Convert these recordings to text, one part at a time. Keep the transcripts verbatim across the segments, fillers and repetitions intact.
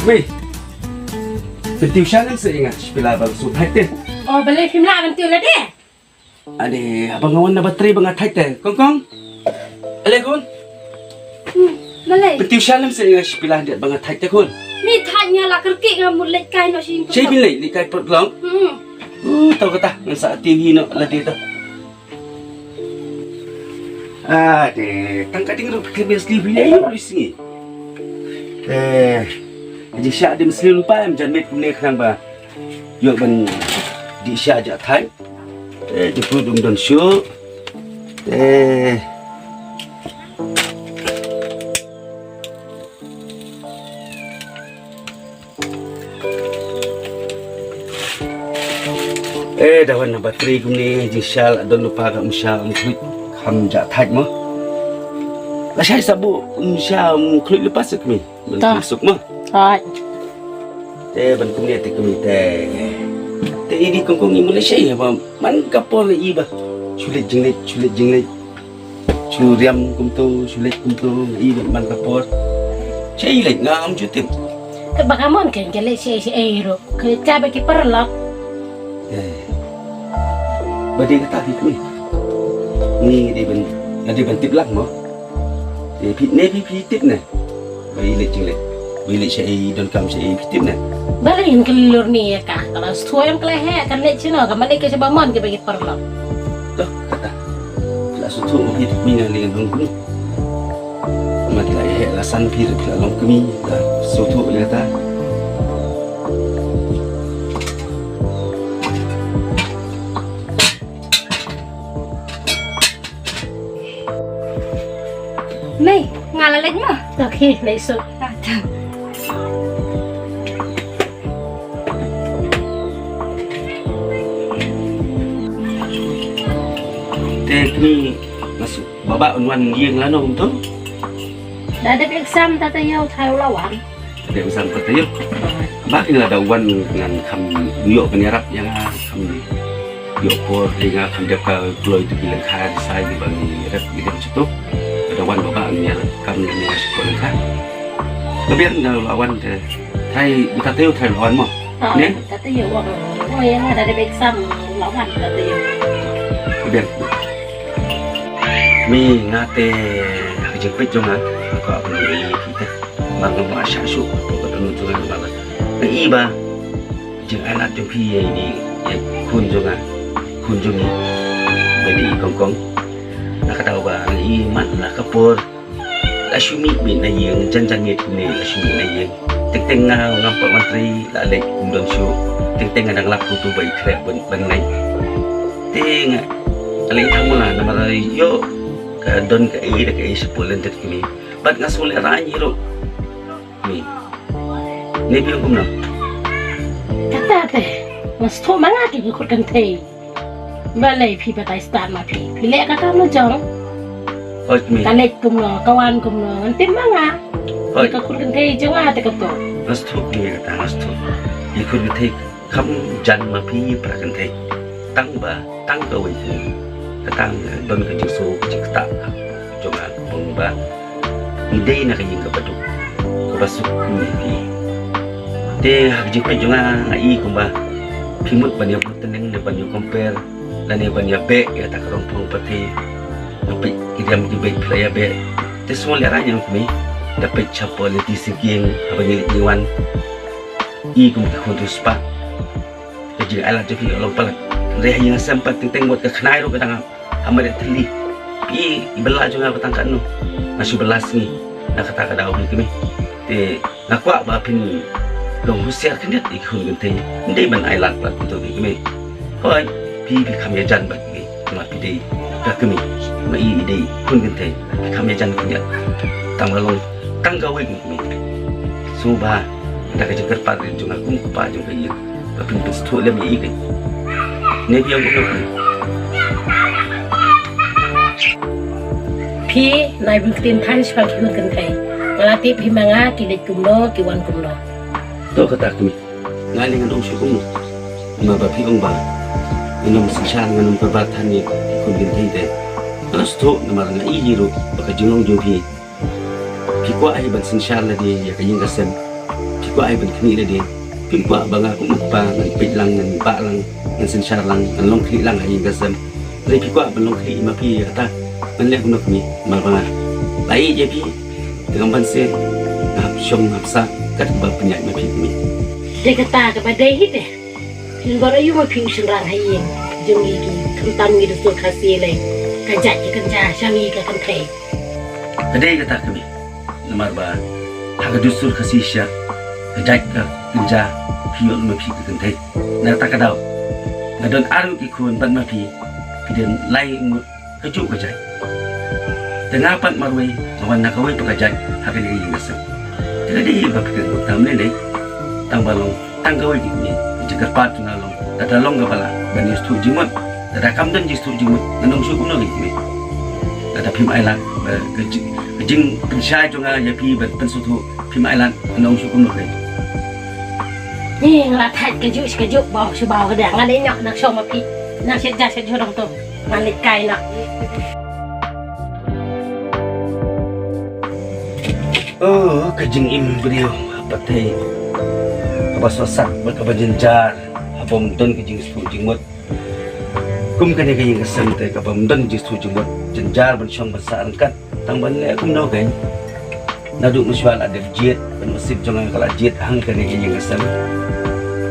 Wei. Pyntiew sha lem seh ïa nga shi pila ba shu thait te. Oh, balei phim lah ban tiew lade? Ade, haba nga wan na batri ba nga thait te. Kong kong. Ale khun. Hmm, balei? Pyntiew sha lem seh ïa nga shi pila hyndiat ba nga thait te khun. Mi thait nga la kyrkieh nga mut leit kai noh shi. Shi pila leit kai prot long. Hmm. Uh, tau kata ngan sa tiew hi noh lade to. Ade, tang ka ding ruh ka bes li bile yu lu sngi. Eh, ji sha dim sli lu pa em jan met ne khnang ba. Yu ban ji sha ja thai. Eh, ji pru dum don shu. Eh. Eh, da wan na batri kumne, jingshal, adon lupa ka umshal, um khluit, kham ja thait mo. La shai sabu, umshal, um khluit lupa suk mi. Ban ta. Kham suk mo. Thait. Te ban kumne te kumne te. Te ini kong kong i mule shai ba man ka por i ba. Shulit jinglit, shulit jinglit. Shu riam kumto, shu leit kumto, i leit man ka por. Sha i leit ngam ju tip. Te ba ka mon ken ke leit sha sha ei ro. Ke ka ba ki paralok. Eh. Ba dei kata ki kwi. Ni dei ban, dei ban tip lang mo. Eh, phi, ne phi, phi tip ne. Ba i leit jing leit. Ba i leit sha ei don kam sha ei phi tip ne. Ba lei in kelur ni ya ka. Kalau sesuai yang keleh kan leit sino ka malik ke sha ba mon ke bagi paralok. Toh, kata. La suthu mo hi mi na lingan hong kunu. Ma ki la he la san phi la long kemi la suthu ya ta. Mei, nga la leit mo. Okay, leit suk. Ah, ta. Te kini masuk baba un wan ïing lano tu. Da dep exam ta ta ïew thaw la wan. Dep exam ta ta ïew. Ba kini la da wan ngan kham ïoh ban ïarap ïa nga kham ïoh por ïa nga kham dep ka kloi tu ki lyngkha di sai di ba ngi rep ki dem situ. Da wan baba ngi ïarap kam ngi ngi shu ko lyngkha. Ka biang da la wan te. Thai, kata ïew thai lawan mo. Ah, ne? Kata ïew wa. Oh, ïa nga da dep exam lawan kata ïew. Biang. Mi nga te ha ka jingpeit jong nga, nga kwah ban ïa phi te. Ba nga ba sha shu, ko ka tanu jong nga ba. Nga i ba jingailad jong phi ïa ini, ïa khun jong nga, khun jong ngi. Ba dei i kong kong. Nga ka daw ba nga i man la ka por. La shu mih mih na ïing, jan jan mih mih la shu mih na ïing. Teng teng nga ngam pat wan trei la leit kum don shuh. Teng teng nga dang lap kumtu ba i khreh ban ban ngai. Te nga la leit thang mula namar ïoh ka don kaei da kaei shapoh lyndet kmie. Bad nga sngewlehrain hi ruh. Kmie. Ne phi ong kumno? Kata te nga sngewthuh ma nga ki khut kynthei. Balei phi batai stad ma phi? Phi leh ka kam la jong. Hooid kmie. Ka leit kumno, ka wan kumno, ngan tip ma nga. Hooid. Ka khun kynthei jong nga te kato. Nga sngewthuh kmie kata, nga sngewthuh. I khun kynthei kham jan ma phi para kynthei. Tang ba, tang kawei kmie. Kata nga don ka jingsngew ka jingktah jong nga kumba. Ngi dei na ka ïing kaba duk, kaba suk kumne phi. Te ha ka jingpeit jong nga nga i kumba phi mut ban ïa bun tneng ne ban ïa compare lane ban ïa beh ïa ta ka rong pong pate. Nga peit ki riam ki beit phi la ïa beh. Te sngewlehrain ïa nga kmie da peit shapoh lynti singkieng haba ngi leit ngi wan. I kum ki khun riewspah. Ka jingailad jong phi ka long palat. Hynrei ha ïing ha sem pat teng teng wat ka khnai ruh ka dang ha mari thylli. Phi i bylla jong nga ba tang katno. Nga shu bylla sngi. Na kata ka daw phi kmie. Te nga kwah ba phin long husiar khyndiat ïa ki khun kynthei. Ym dei ban ailad palat kumto phi kmie. Hooid, phi phi kham ïajan bad kmie. Ma phi dei ka kmie. Ma i i dei khun kynthei. Phi kham ïajan khyndiat. Tang ba long tang kawei kmie. Sngewbha da ka jingkyrpad jong nga kum u kpa jong ka ïing. Ba phin pynsngewthuh lem ïa i kmie. Ne phi ong kumno kmie? Phi nai bun ktien than shaphang ki khun kynthei. Nga la tip phi ma nga ki leit kumno ki wan kumno. To kata kmie. Nga lei ngan ong shuh kumno. Namar ba phi ong ba ngin ym synshar, ngin ym pyrbat than ïa ki khun kynthei te. Nga sngewthuh namar nga i hi ruh ba ka jinglong jong phi. Phi kwah hi ban synshar lade ïa ka ïing ka sem. Phi Kwah ai ban khmih lade. Phim kwah ba nga kum u kpa ngan peit lang, ngan bah lang, ngan synshar lang, ngan long khlieh lang ha ïing ka sem. Lei phi kwah ban long khlieh ma phi ïa kata. Ngan leh kumno kmie, namar ba nga la ïeit ïa phi. Te kam ban se, nga hap shong hap sah kat ba pynïaid ma phi kmie. Te kata kaba dei hi te. Phin bor aïu ma phi u shynrang ha ïing jong ngi ki, khamtam ngi dustur Khasi lei. Ka jait ka kynja sha ngi ka kynthei. Ka dei kata kmie. Namar ba ha ka dustur Khasi sha ka jait ka kynja phi ïoh ma phi ka kynthei. Na kata ka daw nga don ar ngut ki khun bad ma phi ki don lai ngut, kajuh ka jait. Te nga pat marwei nga wan na kawei pat ka jait ha kane ka ïing ka sem. Te ka dei ba phi kynduh tam ne dei. Tang ba long tang kawei ki kmie, ka jingkyrpad jong nga long lada long kaba lah ban ïasngewthuh jingmut, lada kam don jingsngewthuh jingmut ngan ong shuh kumno ki kmie. Lada phim ailad ba ka jing, ka jingpynshai jong nga ïa phi ban pynsngewthuh phim ailad, ngan ong shuh kumno ki. Ni nga la thait kajuh shi kajuh, baw shi baw ka dei, nga dei ñiah nang shong ma phi, nang shet ja shet jhur ong to. Ngan leit kai noh. Oh, ka jingim briew ha pyrthei kaba sngewsih bad kaba jynjar, haba ym don ka jingsngewthuh jingmut. Kum kane ka ïing ka sem te kaba ym don jingsngewthuh jingmut, jynjar ban shong ban sah ryngkat. Tang ban leh kumno kein. Naduh mynshuwa la dep jied, ban u sip jong nga ka la jied hangta kane ka ïing ka sem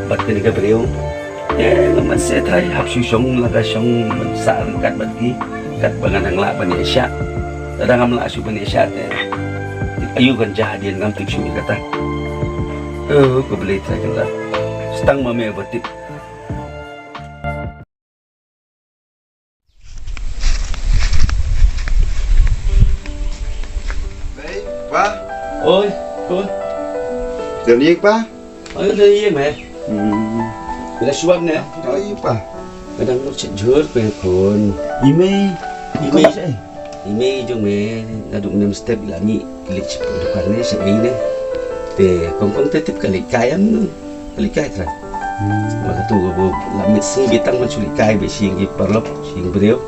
bad kane ka briew. Eh, ngam ban seh trai, hap shu shong, lada shong ban sah ryngkat bad ki, katba ngan dang lah ban ïa shah. Lada ngam lah shuh ban ïa shah te, tip aïu kan jia hadien, ngam tip shuh ïa kata. Oh, ko Blei Trai Kynrad, sa tang ma me ba tip. Mei, pa. Oi, khun. Don ïing, pa? Oi, don ïing, mei. Hmm. Ka dang shu wan ne? Oi, pa. Ka dang leit shet jhur, pa, khun. I mei. I mei. I mei jong me, naduh mynne mynstep i la mih, i leit sha dukan ne, sha ei ne. Te kong kong te tip ka leit kai em. Ka leit kai trai. Hmm. Ba katu ka ba la miet sngi beit tang ban shu leit kai beit sha ïing ki paralok, sha ïing briew.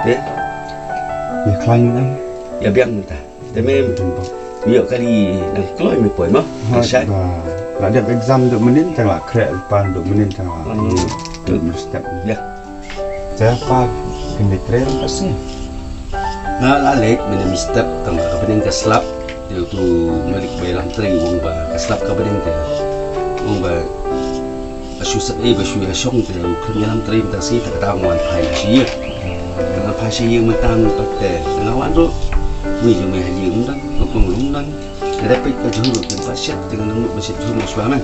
Te ïa khlaiñ mynta, ïa biang mynta. Te me, ïoh kali nang kloi me poi mo. Hooid, shai. Ba la dep exam duh mynnin tang la khreh, pa, duh mynnin tang la. Hmm. Duh mynstep. Ïa. Te pa, kin dei trei pat sngi? Nga la leit mynne mynstep, tang ba ka bneng ka slap. Te utu u malik ba ïalam trei u ong ba ka slap ka bneng te. U ong ba ka shu sat ei ba shu ïa shong te u khlem ïalam trei mynta sngi, te ka dang wan phai sha ïing. Nga phai sha ïing mynta mynta te nga wan ruh. Mei jong me ha ïing ym don, kong kong ruh ym don. Nga dep peit ka jhur ruh kim pat shet, te nga nang mut ban shet jhur mynshuwa man.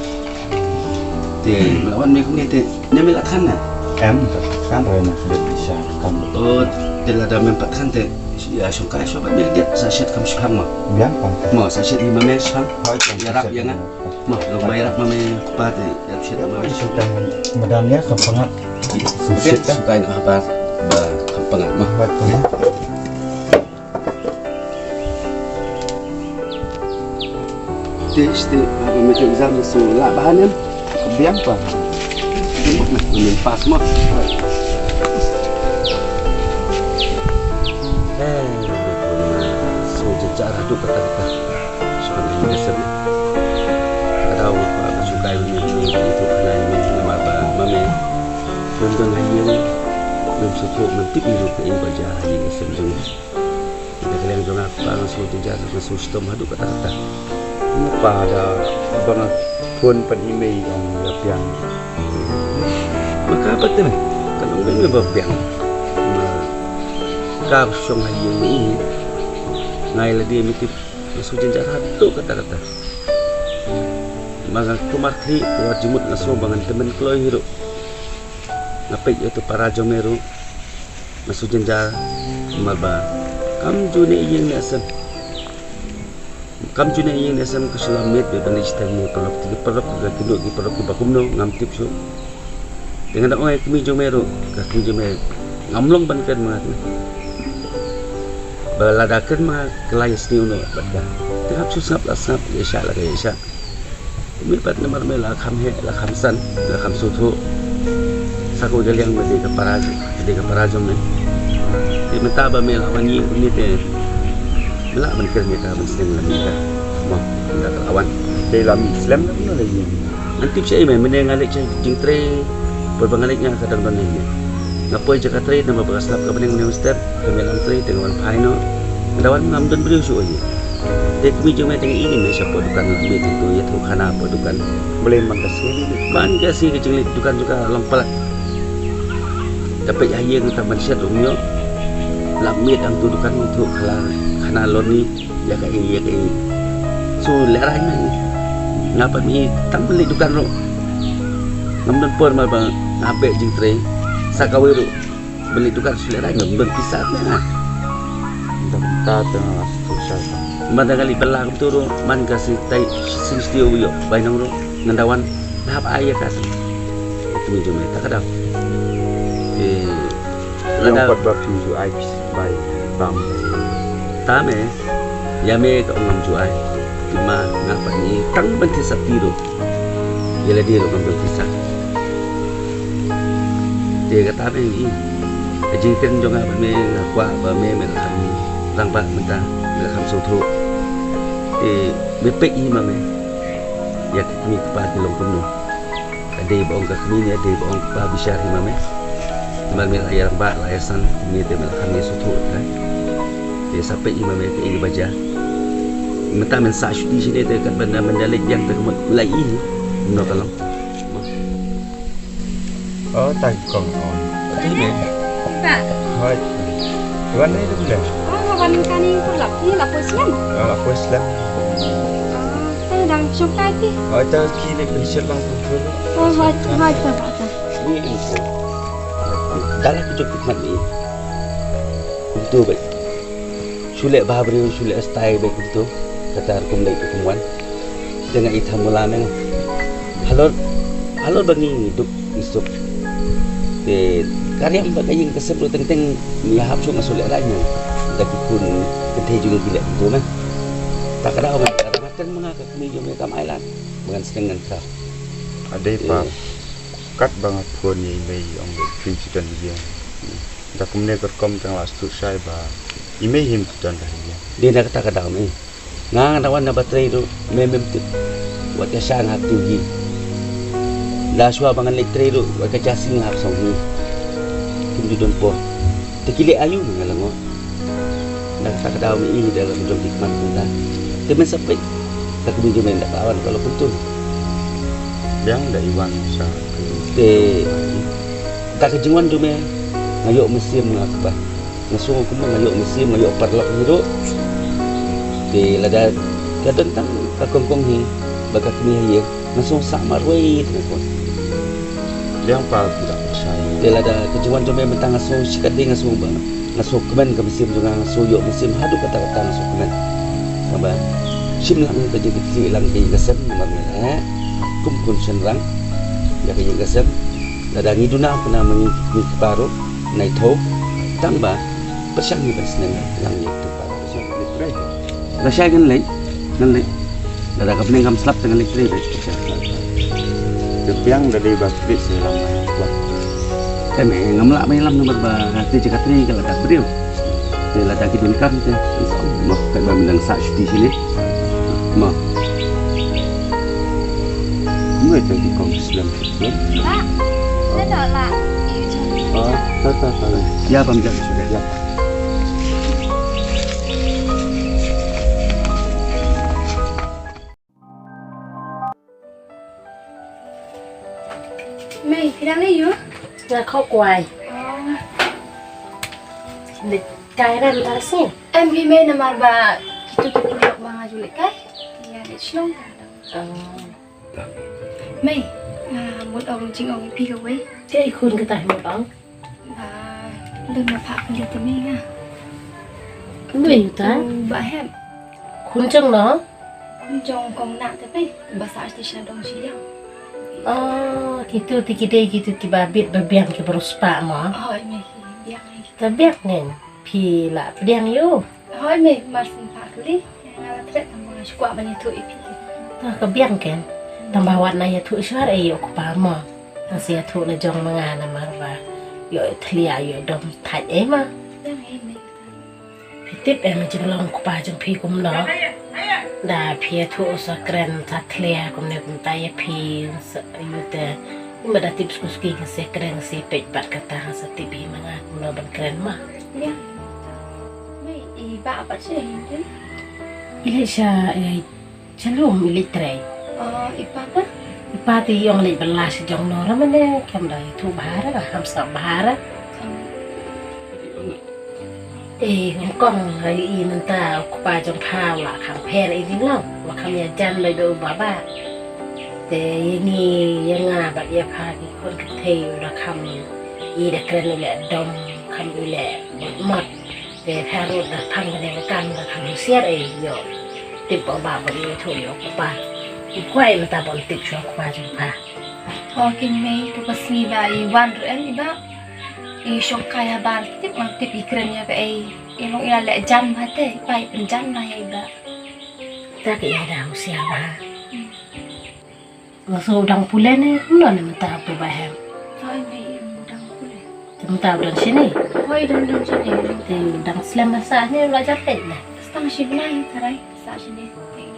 Te me la wan me kumne te, ne me la than na? Em, than re na, shu dep sha kam. Oh, te lada mem pat than te ïa shong kai shuwa bad me, dep sa shet kam shipang mo. Biang pa. Mo, sa shet hi ma me shipang. Hooid, ïarap ïa nga. Mo, long ba ïarap ma me pa te, ïarap shet ma me. Shet tang madan ïa kam pangap. Shet tang. Shet kai na habar ba kam pangap mo. Hooid pa. Te este, ba me te exam so lah ba hanem. Biang pa. Biang pa. Pass mo. Eh, so jynjar haduh katta katta. Shu kan ïa sem. Ka daw pa ka shu kai me me tu kana me namar ba ma me. Mem dang ha ïing. Mem sngewthuh, mem tip ïa ruh kaei ba jia ha ïing ha sem jong me. Ïa ka liang jong nga pa nga sngew jynjar, nga sngew shitom haduh katta katta. Nga pa da ba nga phone pan i mei ong ïa biang. Ma ka pat te me, kan ong me ba biang. Ma ka shong ha ïing me i. Nga ïa lade me tip, nga sngew jynjar haduh katta katta. Ma nga kumar khlieh, kumar jingmut, nga sngew ba ngan tymmen kloi hi ruh. Nga peit ïa utu para jong me ruh. Nga sngew jynjar namar ba kam ju ne ïing ne sem. Kam ju ne ïing ne sem, ka shu la miet beit ban leit sha teng ki paralok, ki paralok, ki kynduh ki paralok kiba kumno ngam tip shuh. Te nga dang ong ïa ka kmie jong me ruh, ka kmie jong me ngam long ban kren ma nga te. Ba lada kren ma nga ka la ïasniew noh bad ka. Te hap shu sngap la sngap, ïa shah la ka ïa shah. Me pat namar me la kham heh, la kham san, la kham sngewthuh. Sa kawei ka liang me dei ka para, dei ka para jong me. Te mynta ba me la wan ïing kumne te me lah ban kren ïa ka ban sneng lem ïa ka. Mo, nga ka la wan. Dei la mih slem na kumno la ïeng. Ngan tip sha i me, mynne nga leit sha jingtrei. Por ba nga leit nga ka dang don ïa. Nga poi jaka trei namar ba ka slap ka bneng mynne mynstep. Ka me lam trei te nga wan phai noh. Nga da wan ngam don briew shuh ïa. Te kmie jong me te nga i me sha por dukan la mih te to ïathuh khana por dukan. Balei man ka sngi? Man ka sngi ka jingleit dukan jong ka long palat. Da peit ha ïing tang ban shet ruh ym ïoh. La mih tang to dukan ïathuh khana, khana lon ni. Ïa kaei, ïa kaei. Shu lehraiñ ma i. Nga pat ma i tang ban leit dukan ruh. Ngam don por namar ba nga beh jingtrei. Sa kawei ruh ban leit dukan shu lehraiñ, ngam don pisa ma nga. Mynta mynta te nga la shu shai. Mynta nga leit bylla kumto ruh man ka shu tai shu shu ïoh bai nong ruh. Ngan da wan na hap ai ïa ka shu. Ïa kmie jong me ta ka daw. Eh, Ïa lada pat ba phi ju ai bai bam. Tam eh. Ïa me ka ong ngam ju ai. Ki ma nga pat ni tang ban thesa ti ruh. Ïa lade ruh ngam ju thesa. Te ka tam eh i. Ka jingkren jong nga bad me nga kwah ba me me la kham rangbah mynta me la kham sngewthuh. Te me peit i ma me. Ïa ki kmie ki kpa ki long kumno. Ka dei ba ong ka kmie ne dei ba ong ka kpa bishar hi ma me. Namar me la ïa rangbah la ïa san kmie te me la kham ïa sngewthuh ka. Te sa peit hi ma me kaei ba jia. Mynta men sah shuti shane te katba men da leit biang te ka mut la i hi. Kumno ka long. Oh, tai kong on. Kaei me? Ba. Hoi. Wan nei dum le. Oh, wan kani ko lap ni lap poi slem. Ah, lap poi slem. Ah, tai dang shong tai ti. Oh, tai ki le pynshit lang pun pun. Oh, hoi, hoi, ta, ta, ta. Ni info. Dalam kejut khmat ni. Kumto bha. Shu leh bha briew, shu leh stai bha kumto. Kata rukom leh rukom wan. Te nga i thamula me nga. Halor, halor ba ngi duk ngi suk. Te ka riam ba ka ïing ka sem ruh teng teng ngi hap shuh nga shu leh rah ïa nga. Da ki khun kynthei jong ngi ki leh kumto me. Ta ka daw me, ka dang nga kren ma nga ka kmie jong me kam ai lad. Ba ngan sdang ngan khraw. Ade pa. Eh. Katba nga phone ïa i mei ong dei phin shu don ïa. Da kumne ka rukom tang la sdang shai ba i mei him ki don da ïa. Dei na kata ka daw me. Nga nga da wan na ba trei ruh me mem tip. Wat ka sha nga hap tu hi. Da shuwa ba ngan leit trei ruh wat ka jasi nga hap song hi. Kim ju don por. Te ki leh aïu nga la ngoh. Da kata ka daw me i da la ka jong ki khmat mynta. Te men sa peit. Da ka jong me da ka wan ka la kumto. Biang da i wan sa. Te da ka jingwan jong me nga ïoh mynsiem nga kpa. Nga sngew kumba nga ïoh mynsiem nga ïoh paralok hi ruh. Te lada ka don tang ka kongkong hi ba ka kmie ha ïing. Nga sngew sah marwei te nga kwah. Liang pa phi da shai. Te lada ka jingwan jong me mynta nga sngew shi katdei nga sngew ba nga sngew kmen ka mynsiem jong nga, nga sngew ïoh mynsiem haduh katta katta nga sngew kmen. Kaba shim lang ka jingkitkhlieh lang ka ïing ka sem namar me la kum khun shynrang ïa ka ïing ka sem. Lada ngi duna kane ma ngi ngi kpa ruh nai thaw tang ba pyrshang ngi ban snem lang ïa ka kpa. Lashai ngan leit, ngan leit. Lada ka bneng kam slap te ngan leit trei beit. Te biang da dei ba trei se lam ba. Em, eh, ngam lah ba ïalam namar ba te jaka trei ka la dak briew. Te lada ki donkam te. Mo, ka ba myndang sah shuti sini. Mo. Mo te ki kong slem. Ba. Te da la. Oh, ta ta ta. Ya bam jam sudah. Ya. Mei, phi dang leh ïu? Nga khot kwai. Oh. Leh kai ran ta si. Em, phi mei namar ba kitu kitu lok ma nga ju leh kai. Ya leh shlong ka dang. Oh. Mei, nga mut ong jingong ïa phi kawei. Te i khun kata hi mut ong. Ba don ba phah pynleit te mei nga. Kumno ïa uta? Ba hep. Khun jong no? Khun jong kong Nah te pei. Ba sah station dong shi liang. Oh, kitu te ki dei kitu kiba bit ba biang kiba riewspah mo. Oh, ïa mei ki biang ïa ki. Ta biang ngin. Phi la pdiang ïa u. Hooid mei, mar syn phah kali. Nga la thret tang ba nga shu kwah ban ïathuh ïa phi. Ta ka biang ken. Tang ba wat na ïathuh shuwa ei ïa u kpa mo. Tang sa ïathuh la jong ma nga namar ba ïoh thlia ïoh dom thait ei ma. Biang ei mei. Phi tip em jinglong u kpa jong phi kumno? Da phi ïathuh sa kren sa thlia kumne kumta ïa phi sa ïa te. Kumba da tip suki suki ngi sa kren sa peit pat kata sa tip hi ma nga kumno ban kren ma. Ïa. Mei i ba pat sha hi. I leit sha i leit sha lum i leit trei. Oh, i pa ta? I pa te i ong leit bylla sha jong no ra mane kam da ïathuh bha ra ham sa bha ra. Kam. Eh, Hong Kong, ai i mynta u kpa jong pha u la kham pher i ding long, u la kham ïa jan lai da u baba. Te ïa ngi ïa nga bad ïa pha ki khun kynthei u la kham i da kren u leh dom, kham i leh mot mot. Te pha ruh da phang kane ka kam da kham husiar ei ïoh. Tip u baba bad ïoh thu ïoh u kpa. U kwai mynta ban tip shuwa u kpa jong pha. O kin mei tu ka sngi ba i wan ruh em i ba. I shong kai habar tip ngan tip i kren ïa kaei. I long ïa leh jam ha te i pa i pynjam na ïa i ba. Ta ka ïa da husiar ba. Nga so dang pule ne kumno ne mynta tu ba hem. Oi mei i dang pule. Te mynta u don shini. Oi dang don shini. Te u dang slem ba sa ne la jam pet ne. Stang shini tarai sa shini. Te i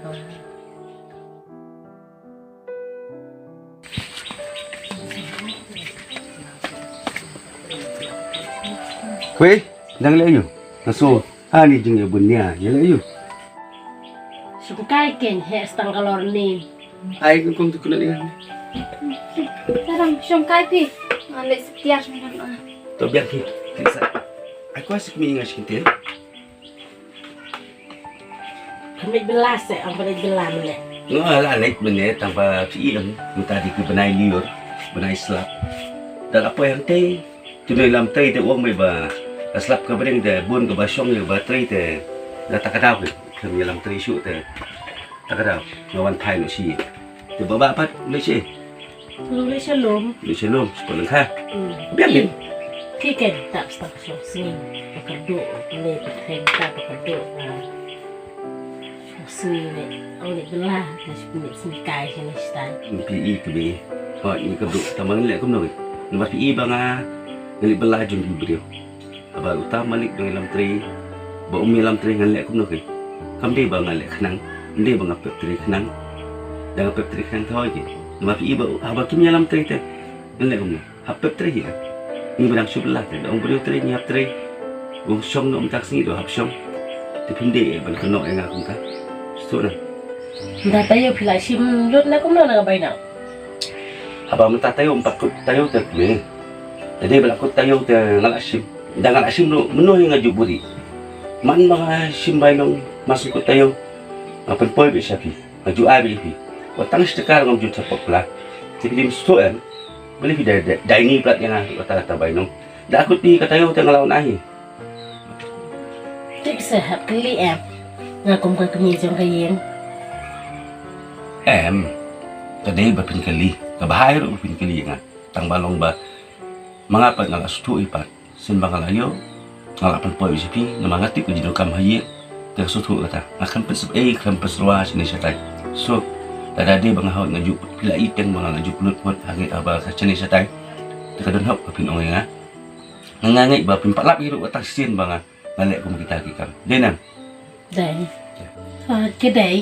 don. Wei, dang leh ïu. Nga so, ani jing ïa bun nia, ïa leh ïu. Shong kai ken he stang kalor ni. Ai kum kum tu kuna ni. Tarang shong kai pi. Ngan leh setiar shong kai. To biar ki. Ki sa. Ai kuasa kami ingat sekitar. Kami belas eh, ang pada belas mene. Nga la leit mynne tang ba phi i em mynta dei ki bnai lyiur, bnai slap. Da la poi hangtei, tu nai lam tei te u ong mei ba ka slap ka bneng te bun kaba shong ïa ba trei te da ta ka daw ki. Khlem ïalam trei shuh te ta ka daw. Nga wan phai noh shi. Te ba ba pat leit shi. Leit sha lum. Leit sha lum, sha lum kha. Hmm. Biang ni. Ki ken tap stap shong sngi. Ba ka duk, ne ka teng tap ba ka duk. Shong sngi ne. Au ne bela, ne shong ne sngi kai shong ne stai. Pi i ka bi. Hoi, ni ka duk, ta ma ngan leh kumno ki. Namar pi i ba nga, nga leh bela jong ki briew. Haba uta malik dang ïalam trei, ba um ïalam trei ngan leh kumno ki. Kam dei ba nga leh khnang, kam dei ba nga pep trei khnang. Da nga pep trei khnang thoi ki. Namar pi i ba haba kim ïalam trei te, ngan leh kumno. Hap pep trei hi. Ngi ba dang shu bela te, da ong briew trei ngi hap trei. Ong shong noh mynta ka sngi da hap shong. Te phim dei eh ban kynnoh ïa nga kumta. Shu na. Nda taïew phi la shim lut na kumno na ka bainong. Haba mynta taïew ym pat kut taïew te kmie. Te dei ba la kut taïew te nga la shim. Da nga la shim ruh mynno hi nga ju buri. Man ba nga shim bainong mas kut taïew. Nga pynpoi beit sha phi. Nga ju ai beit ïa phi. Wat tang shi tyngka ruh ngam ju thep pop pla. Te phi dei shu em. Balei phi dai dai ni plat ïa nga wat ta ta bainong. Da kut phi ka taïew te nga la wan ai hi. Tip sa hap kylli em. Nga kum ka kmie jong ka ïing. Em. Ka dei ba phin kylli. Ka bha ruh ba phin kylli nga. Tang ba long ba ma nga pat nga la sngewthuh i pat. Sien ba nga la ïoh nga la pynpoi u J P namar nga tip ka jingdonkam ha ïing. Te ka sngewthuh kata nga khlem pynsep ei khlem pynsyrwa shane shatai. So lada dei ba nga hok nga ju phi la i teng ba nga la ju pynlut pynlut ha ngi haba ka shane shatai. Te ka don hok ka phin ong ïa nga. Nga nga ngeit ba phin pat lap ïa ruh kata sien ba nga nga leh kum kita ki kam. Dei nang. Dei. Ha, ki dei.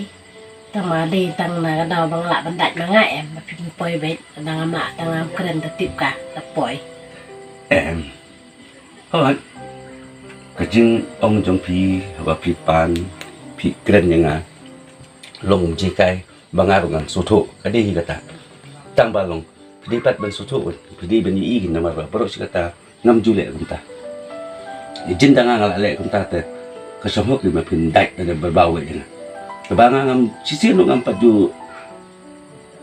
Tang ma dei tang na ka daw ba nga lah ban dait ma nga em ba phi poi beit tang ma tang ma kren da tip ka da poi. Em. Hoi. Ka jingong jong phi haba phi pan phi kren ïa nga. Long jingkai ba nga ruh ngan sngewthuh ka dei hi kata. Tang ba long phi dei pat ban sngewthuh phi dei ban ïohi namar ba baroh shi kata. Ngam ju leh kumta. Ïa jin da nga nga la leh kumta te ka shong hok ïa ma phin dait da ba ba wei nga. Kaba nga ngam shisien ruh ngam pat ju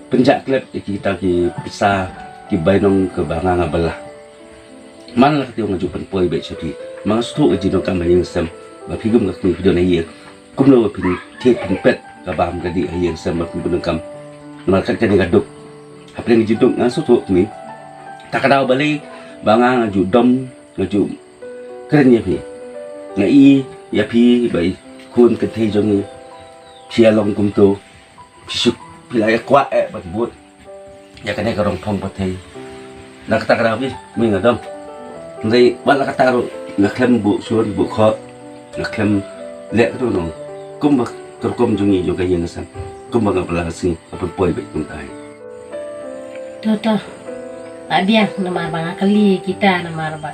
pynjah klet ïa kita ki pisa ki bainong kaba nga nga bela. Man la ka te nga ju pynpoi beit sha phi. Ma nga sngewthuh ka jingdonkam ha ïing sem ba phi kum ka kmie phi don ha ïing. Kumno ba phin thied phin pet ka bam ka dih ha ïing sem ba phin pyndonkam. Namar kat kane ka duk. Hapdeng ka jingduk nga sngewthuh kmie. Ta ka daw balei ba nga nga ju dom nga ju kren ïa phi. Nga i ïa phi ba i khun kynthei jong ngi. Phi ïa long kumto. Phi shu phi la ïa kwah eh ba ki bud. Ïa kane ka rong phong pyrthei. Na kata ka daw phi, mi nga dom. Ndei wat la kata ruh nga khlem buh shun buh khot. Nga khlem leh katu nong. Kumba Ka rukom jong ngi jong ka ïing ka sem. Kumba nga pynlong ka sngi, ka pynpoi beit kumta. To to. Ba biang namar ba nga kylli kita namar ba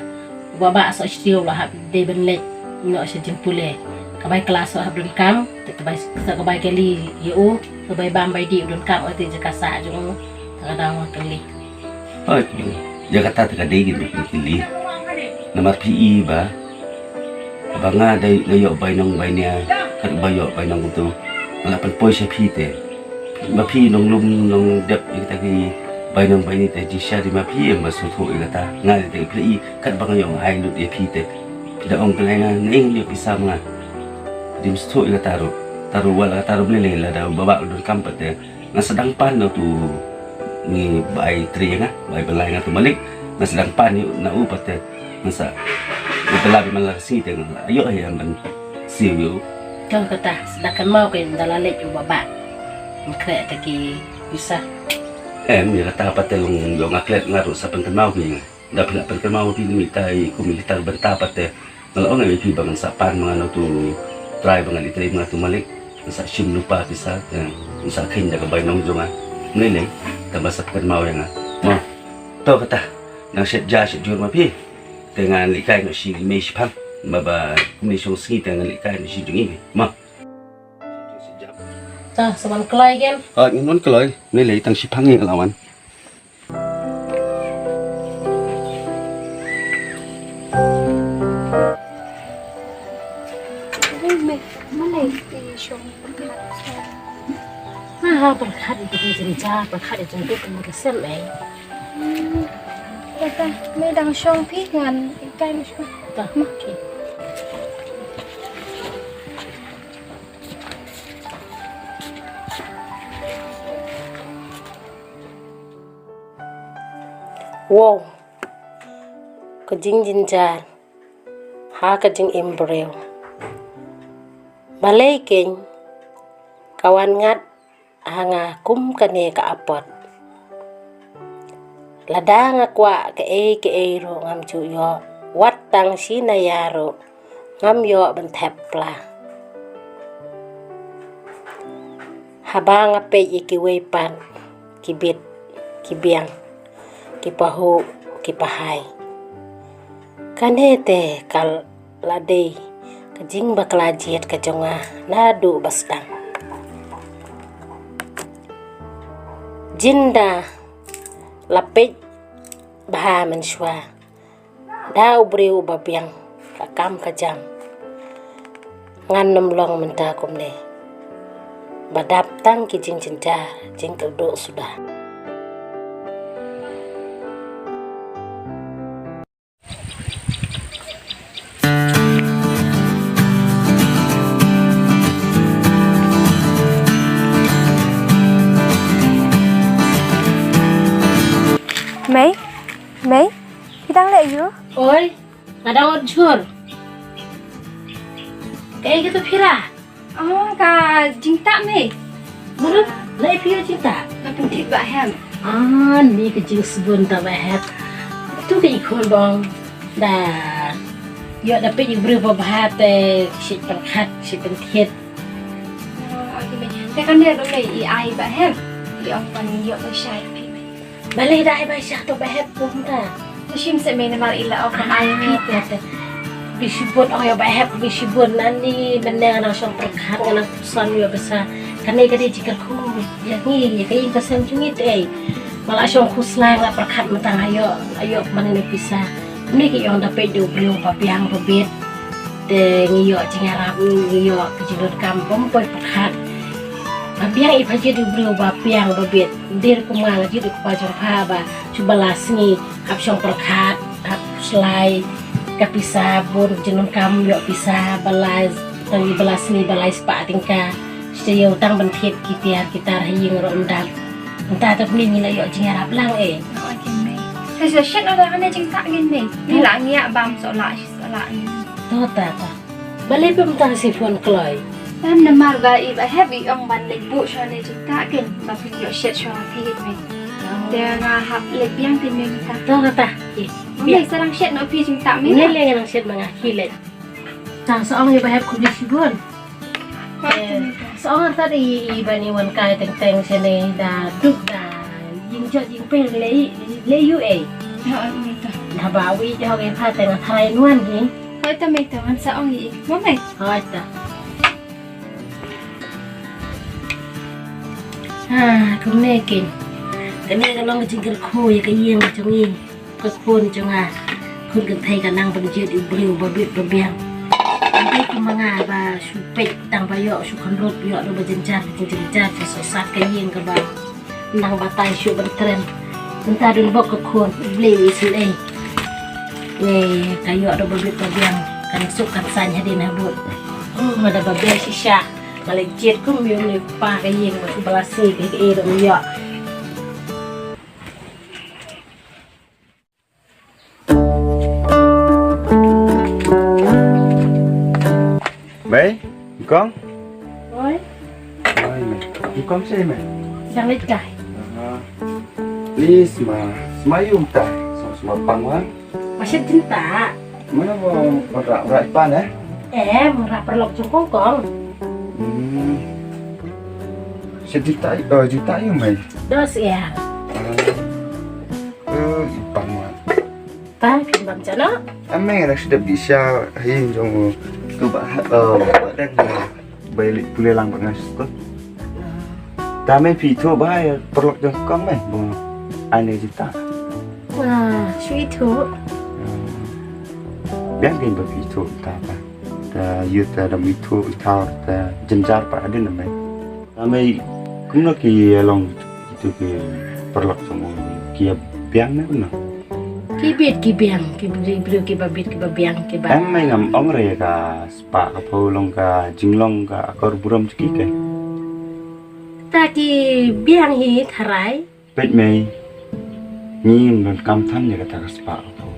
u Bah Bah soh shtiew la hap dei ban leit noh sha jingpule. Ka bai klas soh hap donkam, te ka bai soh ka bai kylli ïa u, ka bai bam bai dih u donkam ïa ka jaka sah jong u. Te ka dang nga kylli. Hooid, ïa kata te ka dei kine ki kylli. Namar phi i ba, ba nga dei nga ïoh bainong bainia, kat ba ïoh bainong kumto. Nga la pynpoi sha phi te. Ma phi nonglum nongdep ïa kita ki bainong baini te, jingshisha dei ma phi em ba sngewthuh ïa kata. Nga dei te phi i, kat ba nga ïoh nga ai lut ïa phi te. Phi da ong te nga, nga ïoh pisa ma nga. Dim sngewthuh ïa kata ruh. Kata ruh wat la kata ruh, mlei lei lada u Bah Bah u donkam pat te. Nga sa dang pan na utu ngi bai trei nga, bai belai nga tu malik. Nga sa dang pan ïa u na u pat te. Nga sa, nga pynlap ïa man la ka sngi te nga ïoh ïa ban siew ïa u. To kata, sa da kynmaw kein da la leit u Bah Bah. Nga khreh te ki pisa. Em, ïa kata pat te long ïoh nga klet nga ruh sa pynkynmaw kein nga. Da phi la pynkynmaw phi ni tai kum ïa kita ki bynta pat te. Nga la ong ïa phi ba ngan sa pan ma nga na utu trai ba ngan ïatrei ma nga tu malik. Ngan sa shim lypa pisa, eh, ngan sa kheiñ da ka bainong jong nga. Mlei lei, tang ba sa kynmaw ïa nga. Mo. To kata, nang shet ja shet jur ma phi. Te ngan leit kai noh shi mei shiphang. Ba ba kumne shong sngi te ngan leit kai noh shi jong i. Mo. Ta sa wan kloi gen. Ah, ngin wan kloi. Mlei lei tang shiphang ngi la wan. Ui, me, ma lei te shong pyrkhat. Ah, pyrkhat ïa ka jingja, pyrkhat ïa jingduk ïa ka sem ei. Hmm. Kata, me dang shong phi ngan kai ma shong. Ta, ma ki. Wow. Ka jingjynjar ha ka jingim briew. Balei kein ka wan ngat ha nga kum kane ka apot. Lada nga kwah kaei kaei ruh ngam ju ïoh, wat tang shi naïa ruh ngam ïoh ban thep pla. Haba nga peit ïa kiwei pat, ki bit, ki biang, ki pahuh, ki pahai. Kane te ka la dei ka jingbakla jied ka jong nga naduh ba sdang. Jinda la peit bha mynshuwa. Da u briew uba biang ka kam ka jam. Ngan nym long mynta kumne. Ba dap tang ki jingjynjar jingkyrduh suda. Mei, Mei, phi dang leh aiu? Oi, nga dang ot jhur. Kaei kato phi rah? Oh, ka jingtah Mei. Mut, lei phi ïoh jingtah? Nga pynthied Bah Hep. Ah, ni ka jingsbun ta Bah Hep. Tu ka i khun bong. Da ïoh da peit ïa u briew ba bha te, shait pyrkhat, shait pynthied. Oh, okay Mei. Te kane ruh Mei, i ai Bah Hep. I ong ban ïoh pisa ïa phi Mei. Balei da ai bai sha to Bah Hep kumta. Shim seh Mei namar i la ong ban ai phi te. Bishibun ong ïa Bah Hep bishibun, nani mynne nga nang shong pyrkhat, nga nang pyrshang ïoh pisa. Kane ka dei jingkyrkhu ïa ngi, ïa ka ïing ka sem jong ngi te. Nga la shong khuslai nga pyrkhat mynta nga ïoh, nga ïoh ban ïoh pisa. Kane ki ong da peit da u briew ba biang ba bit. Te ngi ïoh jingïarap, ngi ïoh ka jingdonkam bym poi pyrkhat. Ba biang i pha jied u briew ba biang ba bit. Dir kumba nga jied u kpa jong pha ba shu ba la sngi hap shong pyrkhat, hap khuslai, ka pisa bun, jingdonkam ïoh pisa ba la, tang ba la sngi ba lai spah tyngka. Shu ïoh tang ban thied ki tiar ki tar ha ïing ruh ym dap. Mynta te ngi la ïoh jingïarap lang eh. Oi kin Mei. Te shu shet noh da kane jingtah kin Mei. Ngi la ngiah bam soh lah shi soh lah ngi. To ta ta. Balei phi ym tang shi phone kloi? Em namar ba i Bah Hep i ong ban leit buh shuwa ne jingtah kin ba phin ïoh shet shuwa phi hi Mei. Te nga hap leit biang phi Mei mynta. To kata. Mei sa dang shet noh phi jingtah Mei. Ngi lei ngi dang shet ma nga ki leit. Tang sa ong i Bah Hep khublei shibun. Sa ong artat i i bani wan kai teng teng sene da duk da jing jot jing pel le le yu e. Ha, oi, oi, ta. Da ba wi jong i pha teng a thrai nuan hi. Hoi ta, mei ta, wan sa ong i. Mo mei. Hoi ta. Ha, kumne kin. Kane ka long ka jingkyrkhu ïa ka ïing ka jong i. Ka khun jong nga. Khun kynthei ka nang ban jied u briew ba bit ba biang. Ngi kum ma nga ba shu peit tang ba ïoh shu khynrut ïoh ruh ba jynjar jynjar shu sat ka ïing kaba nang batai shu ban kren. Mynta dun bok ka khun u briew isynei. Ngi ka ïoh ruh ba bit ba biang kan suk kan saiñ hadien habud. Oh, ma da ba biang shisha. Nga leh jied kum ïa une u kpa ka ïing ba shu ba la sngi ka ïoh. Mei, Kong? Oi. Oi, Mei. Kong seh, Mei? Dang leit kai. Aha. Ni sma, sma ïum ta, sma, sma pang wan. Masih cinta. Mana mo, mo ra, ra ipan, eh? Eh, mo ra perlok jong kong kong. Hmm. Sejuta, oh, juta ïum, Mei. Dos ya. Ah. Eh, ipan wan. Ta, kin bam jano? Ameng rak sedap di sha hayin jong u. Tu ba, eh, ba dang na. Bai leit pule lang ba ngai skul. Ta mei phi tu ba ya perlok jong kong mei. Bo ane jita. Ah, shu itu. Biang kin ba phi tu ta ba. Ta yu ta dam itu ta ta jenjar pa adin mei. Ta mei kumno ki long itu ki perlok jong u ki biang ne kumno? Ki bit ki biang, ki bri bri ki ba bit ki ba biang ki ba. Em mei ngam ong re ka spah ka phew long ka jinglong ka akor burom jong ki ke. Ta ki biang hi tharai. Peit mei. Ngi ngim donkam than ïa kata ka spah ka phew.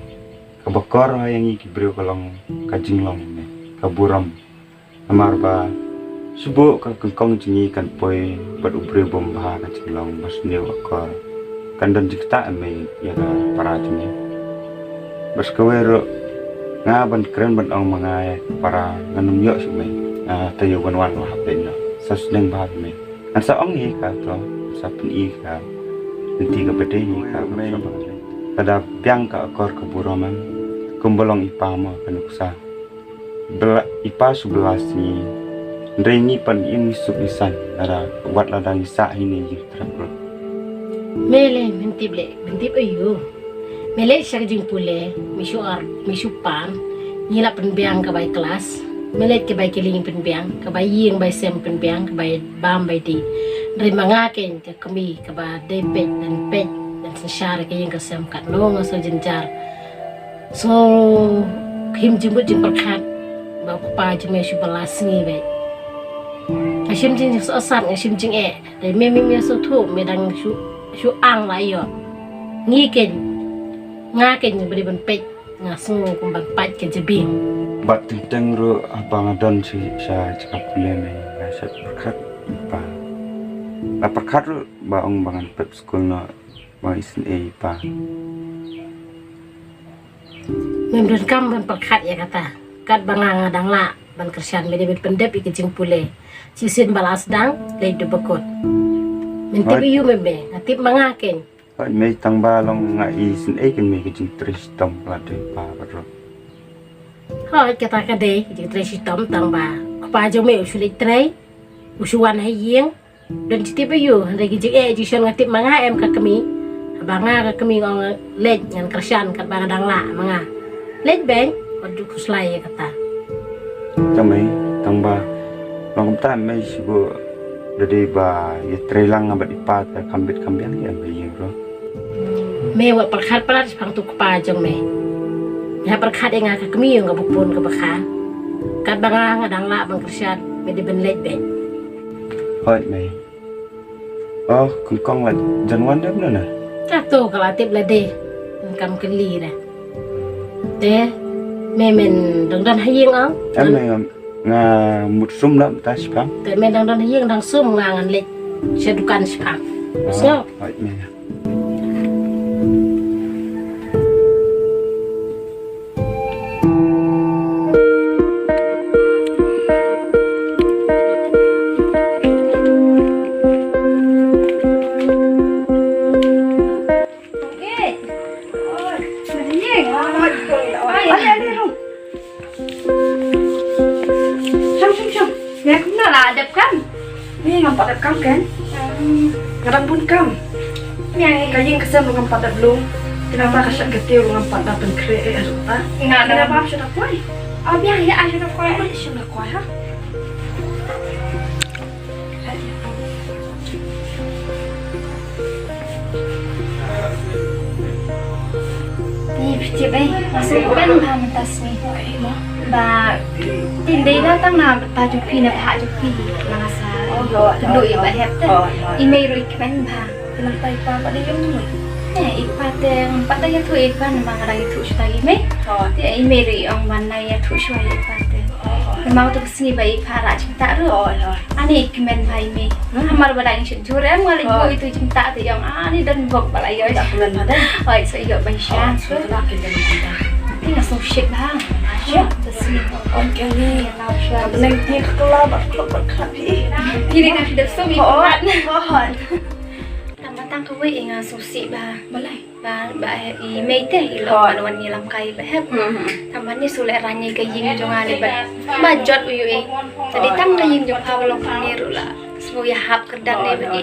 Kaba kor ha ïa ngi ki briew ka long ka jinglong ne ka burom. Namar ba shu buh ka kongkong jong ngi kan poi bad u briew bym bha ka jinglong ba sniew akor. Kan don jingktah mei ïa ka para jong ngi. Bad kawei ruh nga ban kren ban ong ma nga ïa ka para ngan ym ïoh shuh mei. Nga te ïoh ban wan wah peit noh. Sa sneng bha mei. Ngan sa ong ïa ka to, sa pyni ka. Lynti kaba dei ïa ka mei. Lada biang ka akor ka burom em. Kumba long i pa mo ka nuksa. Bla, i pa shu bla sngi. Hynrei ngi pan im ngi suk ngi san. Lada wat lada ngi sah hi ne ïing trep ruh. Me lei, men tip lei, men tip aiu. Me leit sha ka jingpule, me shu ar, me shu pan. Ngi la pynbiang ka bai klas. Me leit ka bai kylliang pynbiang, ka bai ïing bai sem pynbiang, ka bai bam bai dih. Hynrei ma nga kein ka kmie kaba dei peit, dang peit, dang synshar ka ïing ka sem katno nga sngewjynjar. So, ka him jingmut jingpyrkhat ba u kpa jong me shu ba la sngi beit. Nga shim jingsohsat, nga shim jingeh. Te me, me, me sngewthuh, me dang shu, shu ang la ïoh. Ngi kein, nga kein ba dei ban peit, nga sngew kum ban pait ka jabieng. Bad teng teng ruh haba nga don sha, sha jaka pule me, nga shait pyrkhat ïa i pa. Nga pyrkhat ruh ba ong ba ngan pep skul noh. Ba isynei i pa. Mem donkam ban pyrkhat ïa kata. Katba nga nga dang lah ban kyrshan, me dei ban pyndep ïa ka jingpule. Shisien ba la sdang leit dep ba kut. Men tip ïa u mem be, nga tip ma nga kein. Hooid mei, tang ba long nga isynei kein mei, ka jingtrei shitom ka la dei pa bad ruh. Hooid kata ka dei ka jingtrei shitom, tang ba u kpa jong me u shu leit trei, u shu wan ha ïing. Don jingtip aiu, hynrei ki jingeh jingshon nga tip ma nga em ka kmie. Haba nga ka kmie nga ong leit ngan kyrshan katba nga dang lah ma nga. Leit beit, wat ju khuslai ïa kata. Tang mei, tang ba long kumta mei shu buh da dei ba ïa trei lang nga bad i pa te kham bit kham biang ïa mei ïa ruh. Me wat pyrkhat palat shaphang tu kpa jong me. Me hap pyrkhat ïa nga ka kmie ïa nga ba bun kaba kha. Katba nga nga dang lah ban kyrshan, me dei ban leit beit. Hooid mei. Oh, kong kong la jan wan dep na na. Ka to ka la tip la de. Kam kali da. Te me men dang don ha ïing ong. Em me nga mut sum na ta shipang. Te me dang don ha ïing dang sum nga ngan leit sha dukan shipang. Sngew. Hooid me. Ïa kumno la dep kam? Ni ngam pat dep kam kan? Hmm. Nga dang bun kam. Ïa. Ka ïing ka sem ruh ngam pat dep lum. Te nangta ka shet ka tiew ruh ngam pat dep pynkhreh eh ruh ta. Nga dang. Nga bam shet da kwai. Oh, biang ïa ai shet da kwai. Ai shet da kwai ha. Ni phi tip ei, nga sngewkmen bha mynta sngi. Ba, tang dei da tang na bynta jong phi, na bynta jong phi. Ba nga sa ïoh kynduh ïa i Bah Hep te. I mei ruh i kmen bha. Te nangta i pa pat dei ïa u mei? Eh, i pa te, pat dei ïathuh i pa, namar nga dang ïathuh shuh ïa i mei. Te i mei ruh i ong ban nai ïathuh shuwa ïa i pa te. Namar uto u sngi ba i pa rah jingtah ruh. Ani i kmen bha i mei. Namar ba dang shu jur em, nga leit buh itu jingtah te i ong ani don bok ba la ïoh. Hooid, sa ïoh ban sha. Te nga sngewsih bha. Sha te sngi. Ong kane. Ka bneng te ka kylla bad klop bad khlap hi. Te dei na phi dep sngewsih bha. Tang ba tang kawei nga sngewsih bha. Balei? Ba, ba i mei te i long ban wan ïalam kai ba hep. Tang ba ni shu lehraiñ ïa ka ïing jong nga lei bad ba jot u ïoh i. Te dei tang ka ïing jong pha ba long kumne ruh la sngew ïahap kyrdan ne bad i.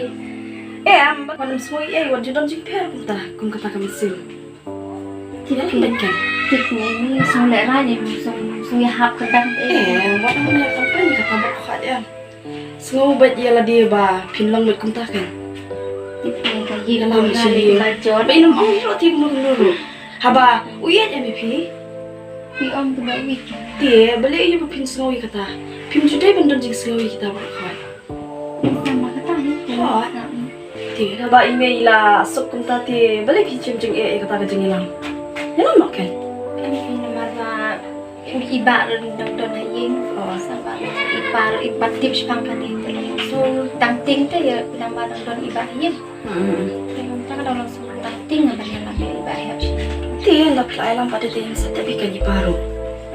Em, ba ngam sngew i ei wat ju don jingpher kumta kum kata ka mynsiem. Tip ne, tip ne, ni sngew lehraiñ ne, sngew, sngew ïahap kyrdan te. Em, wat ngam ïa kam pynïa kata ba khot em. Sngew bad ïa lade ba phin long bad kumta kan. Ïa lam shi ïa ba jot. Ba i lam ong ïa ti kumno kumno ruh. Haba u ïeit em ïa phi. I ong tu ba u ïeit. Te balei ïa ba phin sngew ïa kata. Phim ju dei ban don jingsngew ïa kita baroh. Sama kata hi. Te haba i mei i la suk kumta te balei phi shem jingeh ïa kata ka jingïalam. Ïalam noh kan. Kan phi namar ba I bah ruh dang don ha ïing. Sa ba i pa ruh i pat tip shaphang kane te long shu tang ting te ïa namar dang don i bah ha ïing. Te long tang dang long shu tang ting ban ïalam ïa i bah hep shi. Te ynda phi la ïalam pat te te sa tip ïa ka i pa ruh.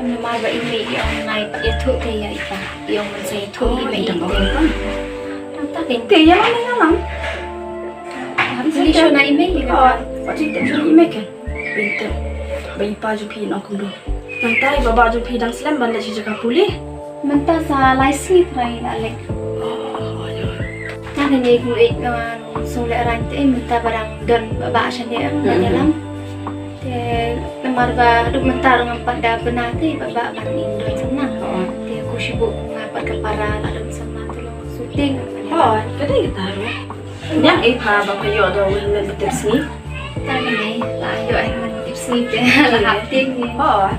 Namar ba i mei i ong nai pat ïathuh te ïa i pa. I ong ban sa ïathuh i mei i dang ong. Tang ta te. Te ïalam ïalam. Phi shona i mei ïa ka. Wat jingtip shona i mei kan. Pynthut ba i pa jong phi nongkynduh. Nangta i baba jong phi dang slem ban leit sha jaka pule. Mynta sa lai sngi trai la leit. Tang ne ku ïeit nga shu lehraiñ te mynta ba dang don baba shane ban ïalam. Te namar ba haduh mynta ruh ngam pat da bna te baba ban ïeng don samla. Te ku shibun ku nga pat ka para la don samla te long shooting. Hooid, ka dei kata ruh. Biang i pa ba ka ïoh da u hynmen ba tip sngi. Tang ne la ïoh hynmen ba tip sngi te la hap tieng ne. Hooid.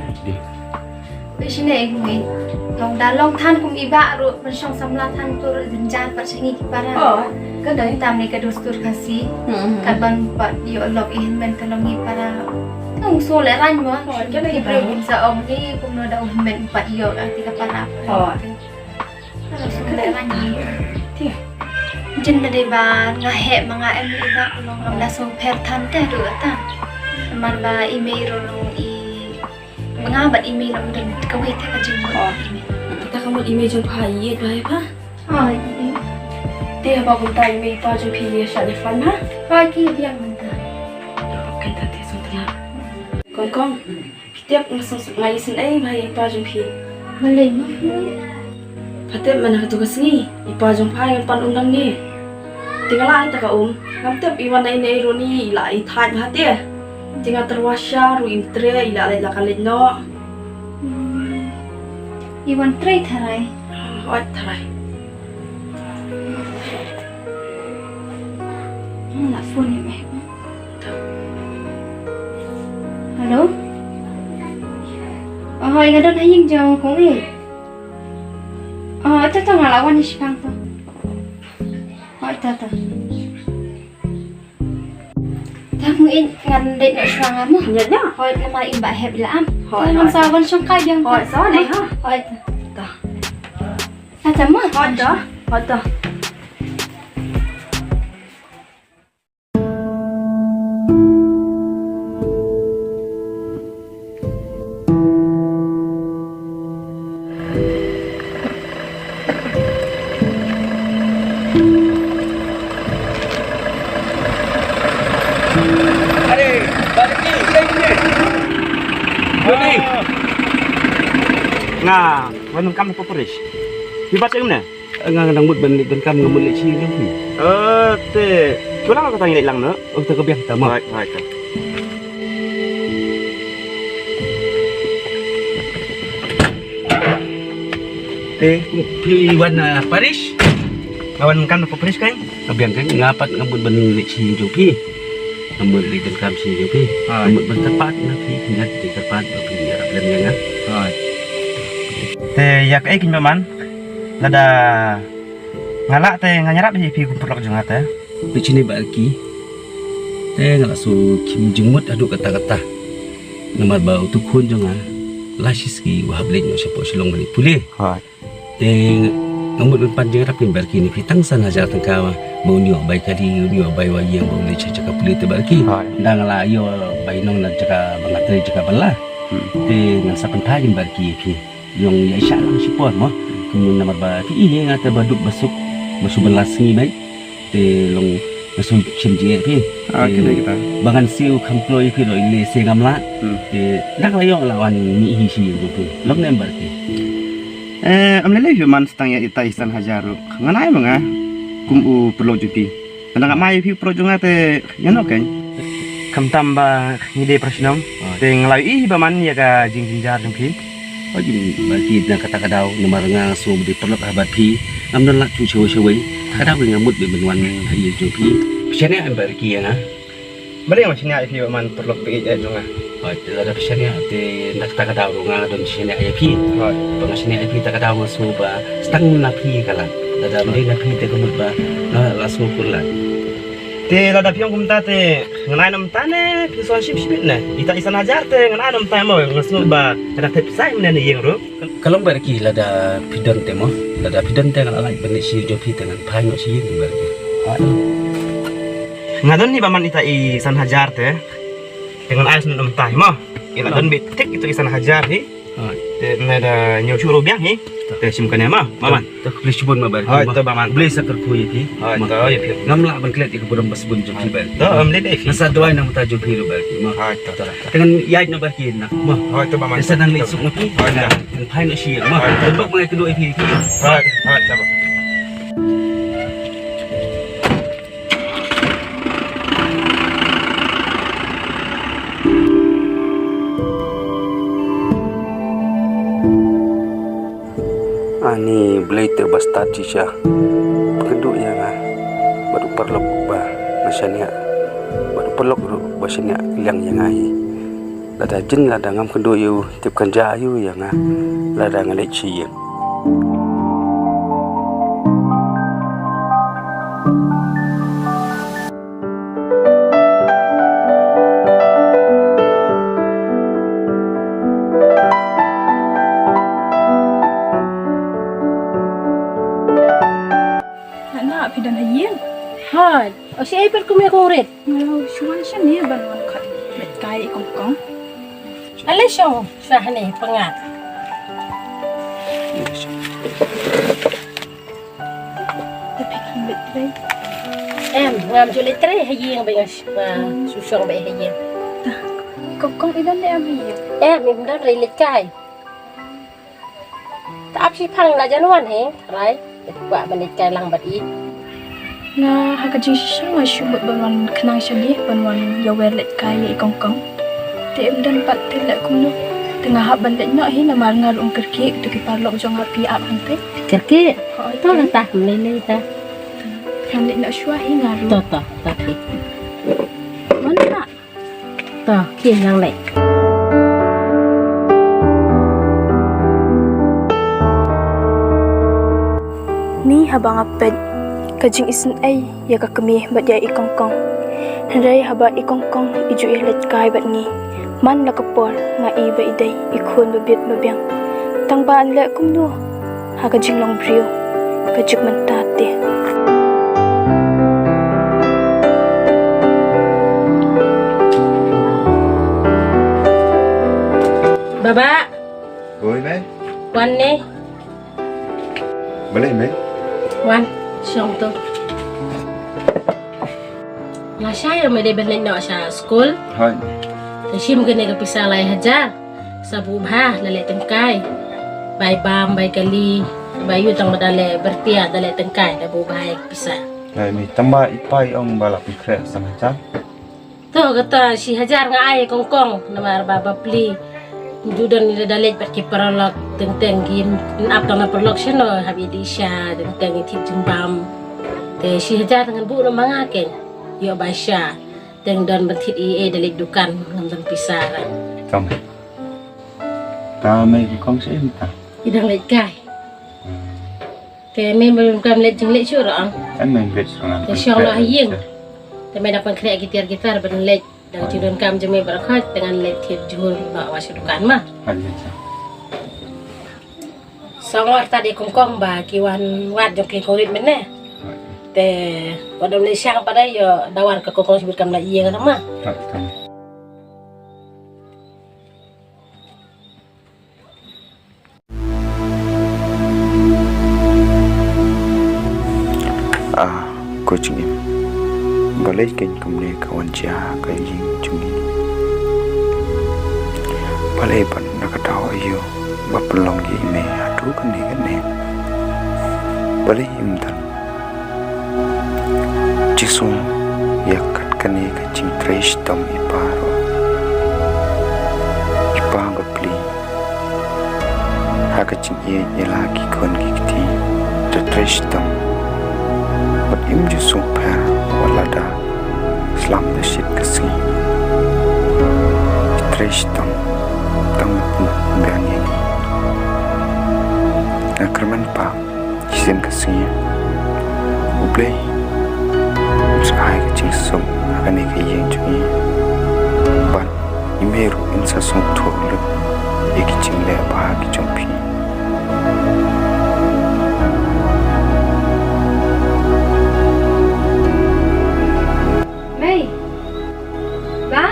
Te shane i ngi long da long than kum i bah ruh ban shong samla than tur jynjar pat sha ngi ki para. Hooid, ka dei. Tam ne ka dustur Khasi. Ka ban pat ïoh lok i hynmen ka long ngi para. Ka ong shu lehraiñ mo. Hooid, ka dei. Ki briew kin sa ong ne kumno da u hynmen pat ïoh ka ti ka para. Hooid. Jin da dei ba nga heh ma nga em i ba long ngam da sngewpher than te haduh kata. Namar ba i mei ruh long i ba nga bad i mei long don kawei te ka jingmut i mei. Kata ka mut i mei jong pha i ïeit ba ïa pha. Hooid. Te haba kumta i mei i pa jong phi ïa shah ïa phan ha. Hooid ki biang mynta. Kong kong. Phi tip nga sngewsih nga isynei bha ïa i pa jong phi. Balei ma? Pha tip mynta katu ka sngi i pa jong pha i wan pan um nangne. Te nga la ai ta ka um ngam tip i wan ei nei ruh ni i la i thait bha te. Te nga tyrwa sha ruh im treh i la leit la ka leit noh. I wan trei tharai. Ot tharai. Nga la phone ïa me. Hello? Oh, hooid nga don ha ïing jong kong i. Oh, to to nga la wan ïa shipang to. Hooid to to. Tang i ngan dei na shwa nga mo. Nya nya. Hooid namar i bah hep la am. Hooid, ngan sa wan shong kai biang. Hooid sa ne ha. Hooid. Ta. Ta ta mo. Hooid ta. Hooid ta. Nga, wan kam ko porish. Phi pat sha kumne? Nga, nga dang mut ban leit donkam, nga mut leit sha ïing jong phi. Eh, te. Shu lang, kata ngi leit lang noh. Oh, te ka biang ta mo. Hooid, hooid, te. Te phi wan na parish? Nga wan kam na parish kan? Ka biang kan, nga pat nga mut ban leit sha ïing jong phi. Nga mut leit donkam sha ïing jong phi. Hooid. Nga mut ban kyrpad na phi, phin ïa kyrpad ba phin ïarap lem ïa nga. Hooid. Te ïa kaei keiñ Bah Man? Lada nga lah te ngan ïarap ïa phi kum paralok jong nga te. Phi shane Bah Arki. Te nga la shu khim jingmut haduh katta katta. Namar ba utu u khun jong nga la shisngi u hap leit noh shapoh Shillong ban leit pule. Hooid. Te nga mut ban pan jingïarap keiñ Bah Arki, ne phi tang san hajar tyngka ba un ïoh bai kali, un ïoh bai wai ïing ba un leit sha jaka pule te Bah Arki. Hooid. Tang nga la ïoh bai nong na jaka ba nga trei, jaka bylla. Hmm. Te ngan sa pynphai keiñ Bah Arki ïa phi. Long ïa shah lang shipor mo. Kumno namar ba phi i ïa nga te ba duk ba suk, ba shu bylla sngi beit. Te long nga shu shim jingeh phi. Ah, te kine kita. Ba ngan siew kham kloi phi ruh lehse ngam lah. Hmm. Te dang la ïoh la wan mih hi shi jong phi. Long ne Bah Arki. Eh, ym lei lei phi Man, sa tang ïa ita i san hajar ruh ngan ai ma nga kum u paralok jong phi. Nga dang ap ïa phi u paralok jong nga te ïa no keiñ. Khamtam ba ngi dei para shnong. Ah. Te nga la ïohi Bah Man ïa ka jingjynjar jong phi. Oh, jing Bah Arki, na kata ka daw namar nga sngew ba dei paralok ha bad phi, ngam don lad shuh shawei shawei. Kata ka daw nga mut ban wan ha ïing jong phi. Phi shaniah em Bah Arki ïa nga? Balei ngam shaniah ïa phi Bah Man, paralok ba ïeit jong nga? Hooid, lada phi shaniah te na kata ka daw ruh nga don shaniah ïa phi. Hooid. Ba nga shaniah ïa phi, kata ka daw nga sngew ba sa tang na phi ka lad. Lada ym dei na phi te ka mut ba nga la sngew khuslai. Te lada phi ong kumta te ngan ai noh mynta ne phin sa wan shim shibit ne? Ita i san hajar te ngan ai noh mynta mo, nga sngew ba nga dang thep pisa ïa mynne na ïing ruh. Ka long Bah Arki, lada phi don te mo, lada phi don te nga la lait ban leit sha ïing jong phi te ngan phai noh sha ïing Bah Arki. Nga don hi Bah Man ita i san hajar te. Te ngan ai shen mynta hi mo. Ïa la don beit thik ito i san hajar hi. Hooid. Te ngan da ñiew shuh ruh biang hi. Te shim kane mo Bah Man. To khublei shibun mo Bah Arki. Hooid, to Bah Man. Khublei sa kyrkhu ïa phi. Hooid, to ïa phi. Ngam lah ban klet ïa ka burom ba sbun jong phi Bah Arki. To ym lei lei phi. Ngan sa duwai na ka bynta jong phi ruh Bah Arki mo. Hooid, to. Te ngan ïaid noh Bah Arki noh mo. Hooid, to Bah Man. Te sa nang leit suk noh phi. Hooid, to. Ngan phai noh sha ïing mo. Hooid, to. Ngan bok ma ïa ka duwai phi. Hooid, hooid, to. Ani Blei te ba stad shisha, pynduh ïa nga bad u paralok ba nga shaniah, bad u paralok ruh ba shaniah liang ïa nga hi. Lada jin lada ngam kynduh ïa u, tip kan jia aïu ïa nga lada nga leit sha ïing. Nana, phi don ha ïing? Hooid. O, shaei pat kum ïa kong rit? Nga la shu wan shane ban wan khot leit kai i Kongkong. Ale shu, sha hangne pyngngad. Te phi khlem leit trei? Em, ngam ju leit trei ha ïing, ba nga sh-, ba shu shong beit ha ïing. Ta, Kongkong i don ne em ha ïing? Em, im don, rei leit kai. Ta ap shiphang la jan wan hi, rai. Te kwah ban leit kai lang bad i. Nga ha ka jingshisha nga shu mut ban wan khnang shane ban wan ïawer leit kai ïa i Kongkong. Te im don pat te leh kumno. Te nga hap ban leit noh hi namar nga ruh nga kyrkieh kito ki paralok jong nga phi ap hangtei. Kyrkieh? Hooid. To, te. Ngan leit noh shuwa hi nga ruh. To, to, to phi. Mon na. To, khie nang leh. Ni haba nga peit ka jingisynei ïa ka kmie bad ïa i Kongkong. Hynrei haba i Kongkong i ju ïa leit kai bad ngi, man la ka por nga i ba i dei i khun ba bit ba biang. Tang ba yn leh kumno ha ka jinglong briew ka juk mynta te. Baba. Oi, mei. Wan ne. Balei, mei? Wan, shong tu. Nga shai ïa me dei ban leit noh sha skul. Hooid. Te shim kane ka pisa lai hajar. Sa buh bha la leh tyngkai. Bai bam, bai kali. Ba ïoh tang ba da leh byrtia, da leh tyngkai, da buh bha ïa ka pisa. Ai, mi tang ba i pa i ong ba la pynkhreh san hajar. To kata shi hajar nga ai kong kong, namar ba bapli. Ju don ïa da leit bad ki paralok, teng teng ki ap tang na paralok shano, hap ïa di sha, teng teng ïa thied jingbam. Te shi hajar ngan buh na ma nga ken. Ïoh ba sha. Teng don ban thied ïa, eh, da leit dukan ngam don pisa ra. Kam. Ta mei kong shi ta. I dang leit kai. Te mei ban kam leit jingleit shuh ra ang. An mei leit shuh. Te shong la ha ïing. Te mei da pynkhreh ki tiar ki tar ban leit. Dang jingdonkam jong me baroh khoit, te ngan leit thied jhur noh wat sha dukan ma. Hooid, hooid. Sngewbha ta dei kong kong ba ki wan wad jong ki kong rit mynne. Hooid. Te wat dom leit shang pat, ïoh da wan ka kong kong shibit kam la ïeng ma. Hooid, hooid. Ah, ko jingim. Balei kein kumne ka wan jia ka ïing jong ngi. Balei ban na ka daw aïu ba pynlong ïa i mei haduh kane kane. Balei im don Jisu, ïa kat kane ka jingtrei shitom i pa ruh. I pa bapli. Ha ka jingïeit ïa la ki khun ki kti. Te trei shitom. Wat im ju sngewpher wat lada slam da shit ka sngi. Trei shitom. Tang biang ïa ngi. Nga kyrmen pa. Shisien ka sngi U Blei un sa ai ka jingsuk ha kane ka ïing jong ngi. Bad i mei ruh in sa sngewthuh lut ïa ki jingleh bha ki jong phi. Mei. Ba.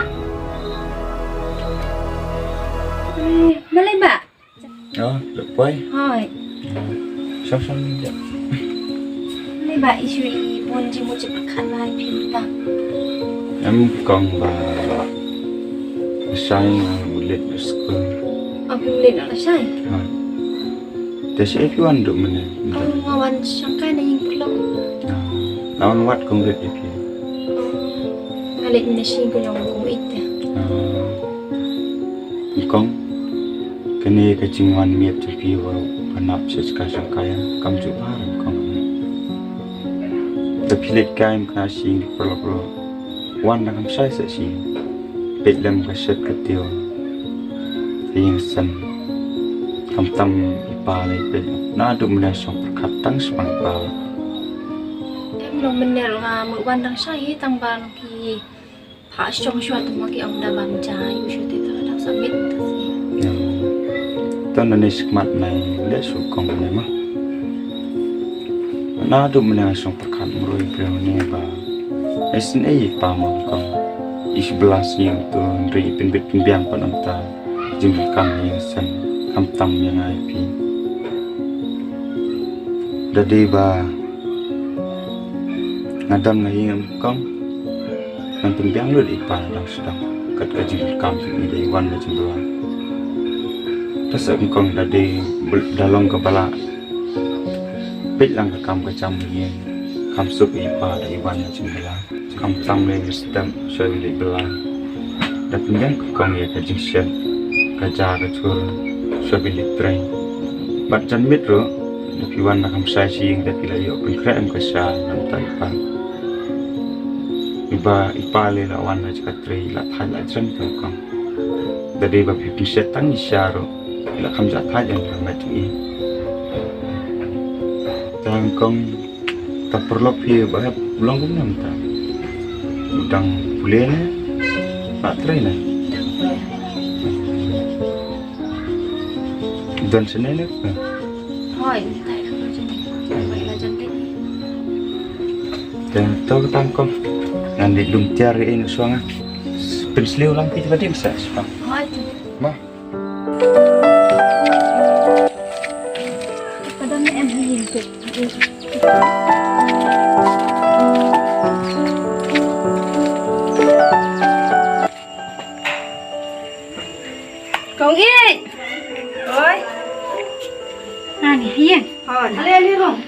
Mei, balei ba? Oh, leh poi. Hooid. Shong shong ni ja. Ni ba i shu i bun jingmut jingpyrkhat lai phi mynta. Em kong ba. Shai nga u leit skul. Oh, phi u leit noh lashai? Ha. Te shi phi wan duh mynne? Oh, nga wan shangkai na ïing pyrlok. Ah, nga wan wad kong leit ïa phi. Oh, nga leit mynne shi ko jong kong ïeit te. Ah. Kong, kane ka jingwan miet jong phi ba nap sha ka shangkai, kam ju ba ram kong. Da phi leit kai mynta shi pyrlok pyrlok. Wan da kam shai sa shi. Peit lem ka shet ka tiew. Phi ïeng sen. Kam tam i pa lei peit. Naduh mynne shong pyrkhat tang shipang pa. Em long mynne nga mut wan dang shai tang ba long ki. Pha shong shuwa te mo ki ong da bam jai u shu te ta da sa mit ta si. Ton na ne shikmat nai le shu kong ne ma. Naduh mynne shong pyrkhat mroi briew ne ba. Ai sin ei pa mo kong. Ish blas ïa tu nri pynbit pynbiang pan am ta. Jingkam ïa sen kam tam ïa ngai phi. Da dei ba nga dam na ïing kong. Ngan pynbiang lut i pa dang sdang kat ka jingkam jong i dei wan na jingbylla. Ta sa kong da dei da long ka bylla. Peit lang ka kam ka jam ïa kam suk i pa da i wan na jingbylla. Kam tam lei step sha bili bylla. Da pynbiang ka kong ïa ka jingshet ka ja ka jhur sha bili trei. Bad jan miet ruh da phi wan na kam shai shi ïing da phi la ïoh pynkhreh em ka sha nang ta i pa. I ba i pa lei la wan na jaka trei la thait la jrem ka kong. Da dei ba phi pynshet tang i sha ruh la kham ja thait em ka met i. Tang kong. Ta paralok phi ba hap long kumne mynta. U dang pule ne? Ba trei ne? Dang pule. Don sene ne? Hoi, tai ka lo jeni. Hoi, la jan ding. Te to ka tang kong. Ngan di dum tiar ri in suang ah. Pynsliew lang phi ba ding sa suang. Hoi tu. Ma. Kong Ïeit. Oi. Ani, ïa. Ale, ale, Rong.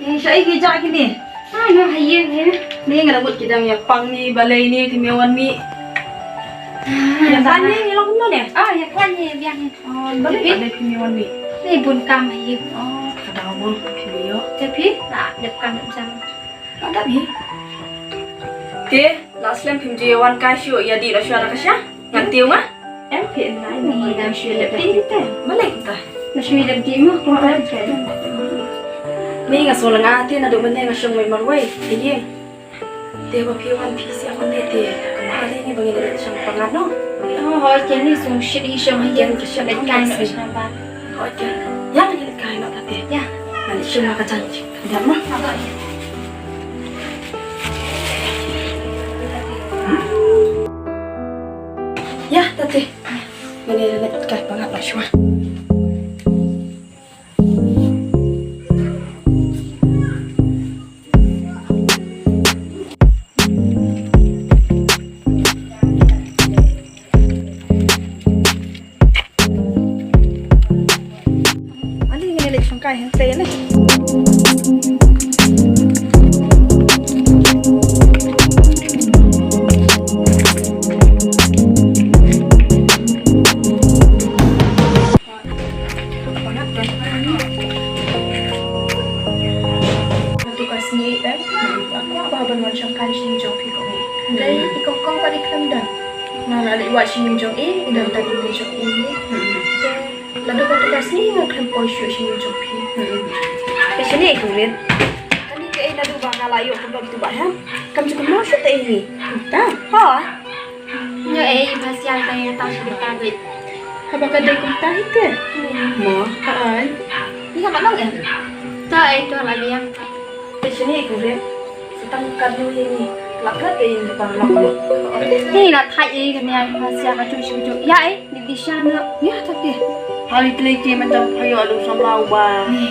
Ni shaei ki jah kine? Ah, na ha ïing hi. Ni nga la mut ki dang ïa pang ni balei ni kim ïa wan mih. Ïa kane ïa long kumno ne? Ah, ïa kane biang hi. Oh, balei balei kim ïa wan mih. Ni bun kam ha ïing. Oh, ka dang bun kim ïa. Te phi? Ah, dep kam dep jam. Ka dap hi. Te, la slem phim ju ïa wan kai shuh ïa dih la shuwa da ka sha. Ngan tiew nga. Em phi nai ni na shu lep dih te. Balei kumta? Na shu lep dih mo ko ai. Me nga shu langa te naduh mynne nga shong wei marwei. Te ba phi wan phi sia kon te te. Ka ma le ni ba ngi le shong pangan no. Oh, hoi ke ni sung shit hi shong hi ken ke shit kan no shong ba. Hoi ke. Ya ngi le kai no ta te. Ya. Ngan shong ka chan. Ya ma. Ya, ta te. Ngan ïa leit kai pangan noh shuwa. Ani ngan ïa leit shong kai hangtei ne. Naduh ka sngi eh, nga kwah ba ban wan shong kai sha ïing jong phi ko ngi. Hynrei i kong kong pat i khlem don. Nga la leit wad sha ïing jong i, i don tang i mei jong i. Te naduh ka tu ka sngi nga khlem poi shuh sha ïing jong phi. Te shane i kong Rit. Kane kaei naduh ba nga la ïoh khlem poi tu ba hem. Kam ju kynmaw shuh te i ngi. Ta. Ha. Nyo eh, i Bhasia ka ïa tang sha kita bit. Haba ka dei kumta hi te. Mo. Ha ai. Ni ka nong eh. Ta eh, to la biang. Te shini ku re. Tang ka nu ye ni. La ka te ni pa la. Ni la thai eh, ka ni Bhasia ka chu chu chu. Ya eh, ni di sha na. Ya ta te. Hali tle te man ta phayo alu samla uba. Ni.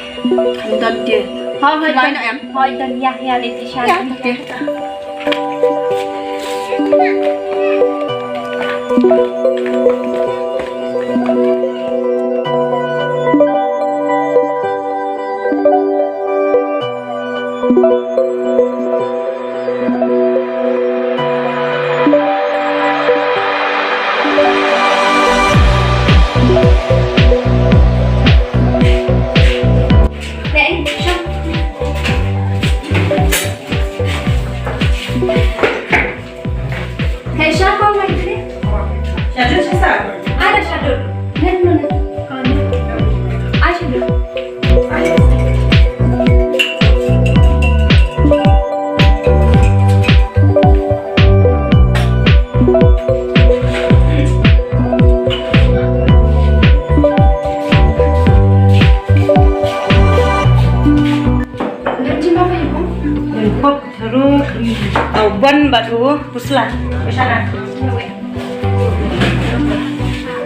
Kan dan te. Ha ha. Lai na em. Hoi, dan ïa, ïa, leit sha. Ïa, ïa. Hei, sha kong mai tadi. Shadur sha sa. Ada shadur. Nen mana? Kau ni. Ah, shadur. Au ban batu pusla. Sana.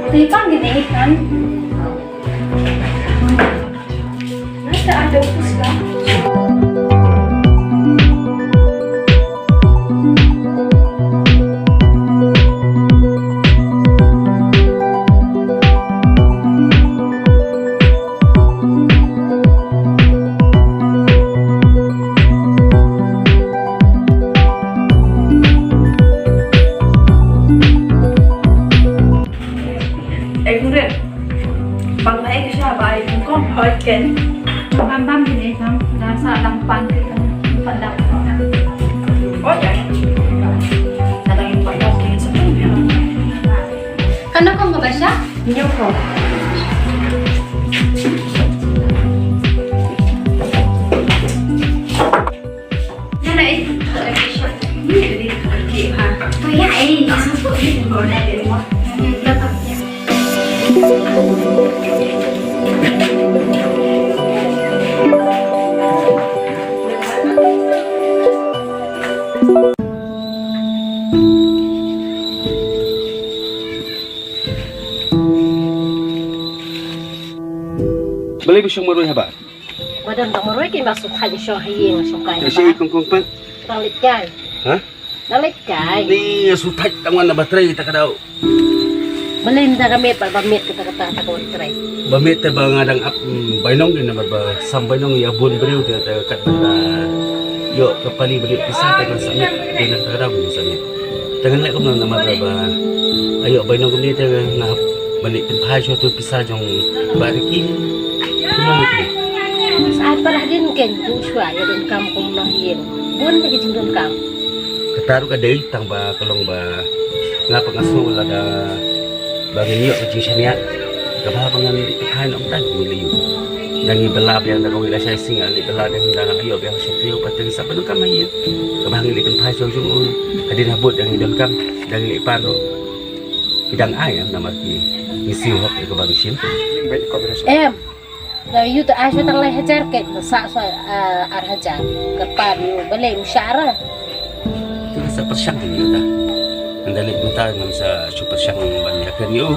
Tadi pagi ni kan. Nasa ada pusla. Ei, Hungret. Bang ba ei ka sha ba ei kong kong hoi ken. Bam bam ni ei bam. Nasa lang pan ke kan pan dap. Oh ya. Nasa lang pan dap ke sa. Kan kong ka ba sha? Nyok kong. Balei ba shong marwei haba? Ba don dang marwei kin ba shu thait shong ha ïing shong kai. Te shi kong kong pat. Dang leit kai. Ha? Dang leit kai. Ni shu thait dang wan na ba trei ta ka dau. Balei mynta ka miet, ba, ba miet kata, kata, kata ka wan trei. Ba miet te ba nga dang ap, mm, bainong, dei namar ba sam bainong ïa bun briew te, te katba la ïoh ka pali ba ïoh pisa te ngan sa miet, dei na kata ka daw ngan sa miet. Te ngan leh kumno namar ba, ba ïoh bainong kumne te nga hap ban leit pynphai shuwa tu pisa jong Bah Ricky. Kumno miet ne? Sa ai para hadien ken tu shuwa ïa donkam kumno ïa. Bun te ki jingdonkam. Kata ruh ka dei tang ba ka long ba nga pat nga sngew lada ba ngin ïoh ka jingshaniah kaba ba ngan leit pynphai noh mynta ngi la ïoh. Da ngi bylla biang da kawei lashai sngi ngi leit bylla biang da ngi ïoh biang sha taïew pat te ngi sa pyndonkam ha ïing. Kaba ngi leit pynphai sha u jong u hadien habud da ngi donkam da ngi leit pan ruh. Ki dang ai em namar ki ngi siew hok ïa kaba ngi shim. Em. Da ïoh te ai shuwa tang lai hajar keiñ, da sah shuwa, ah, ar hajar. Kyrpad ïa u, balei um shah ra. Te ngan sa pyrshang ïa kata. Ynda leit mynta ngan sa shu pyrshang ban ïakren ïa u.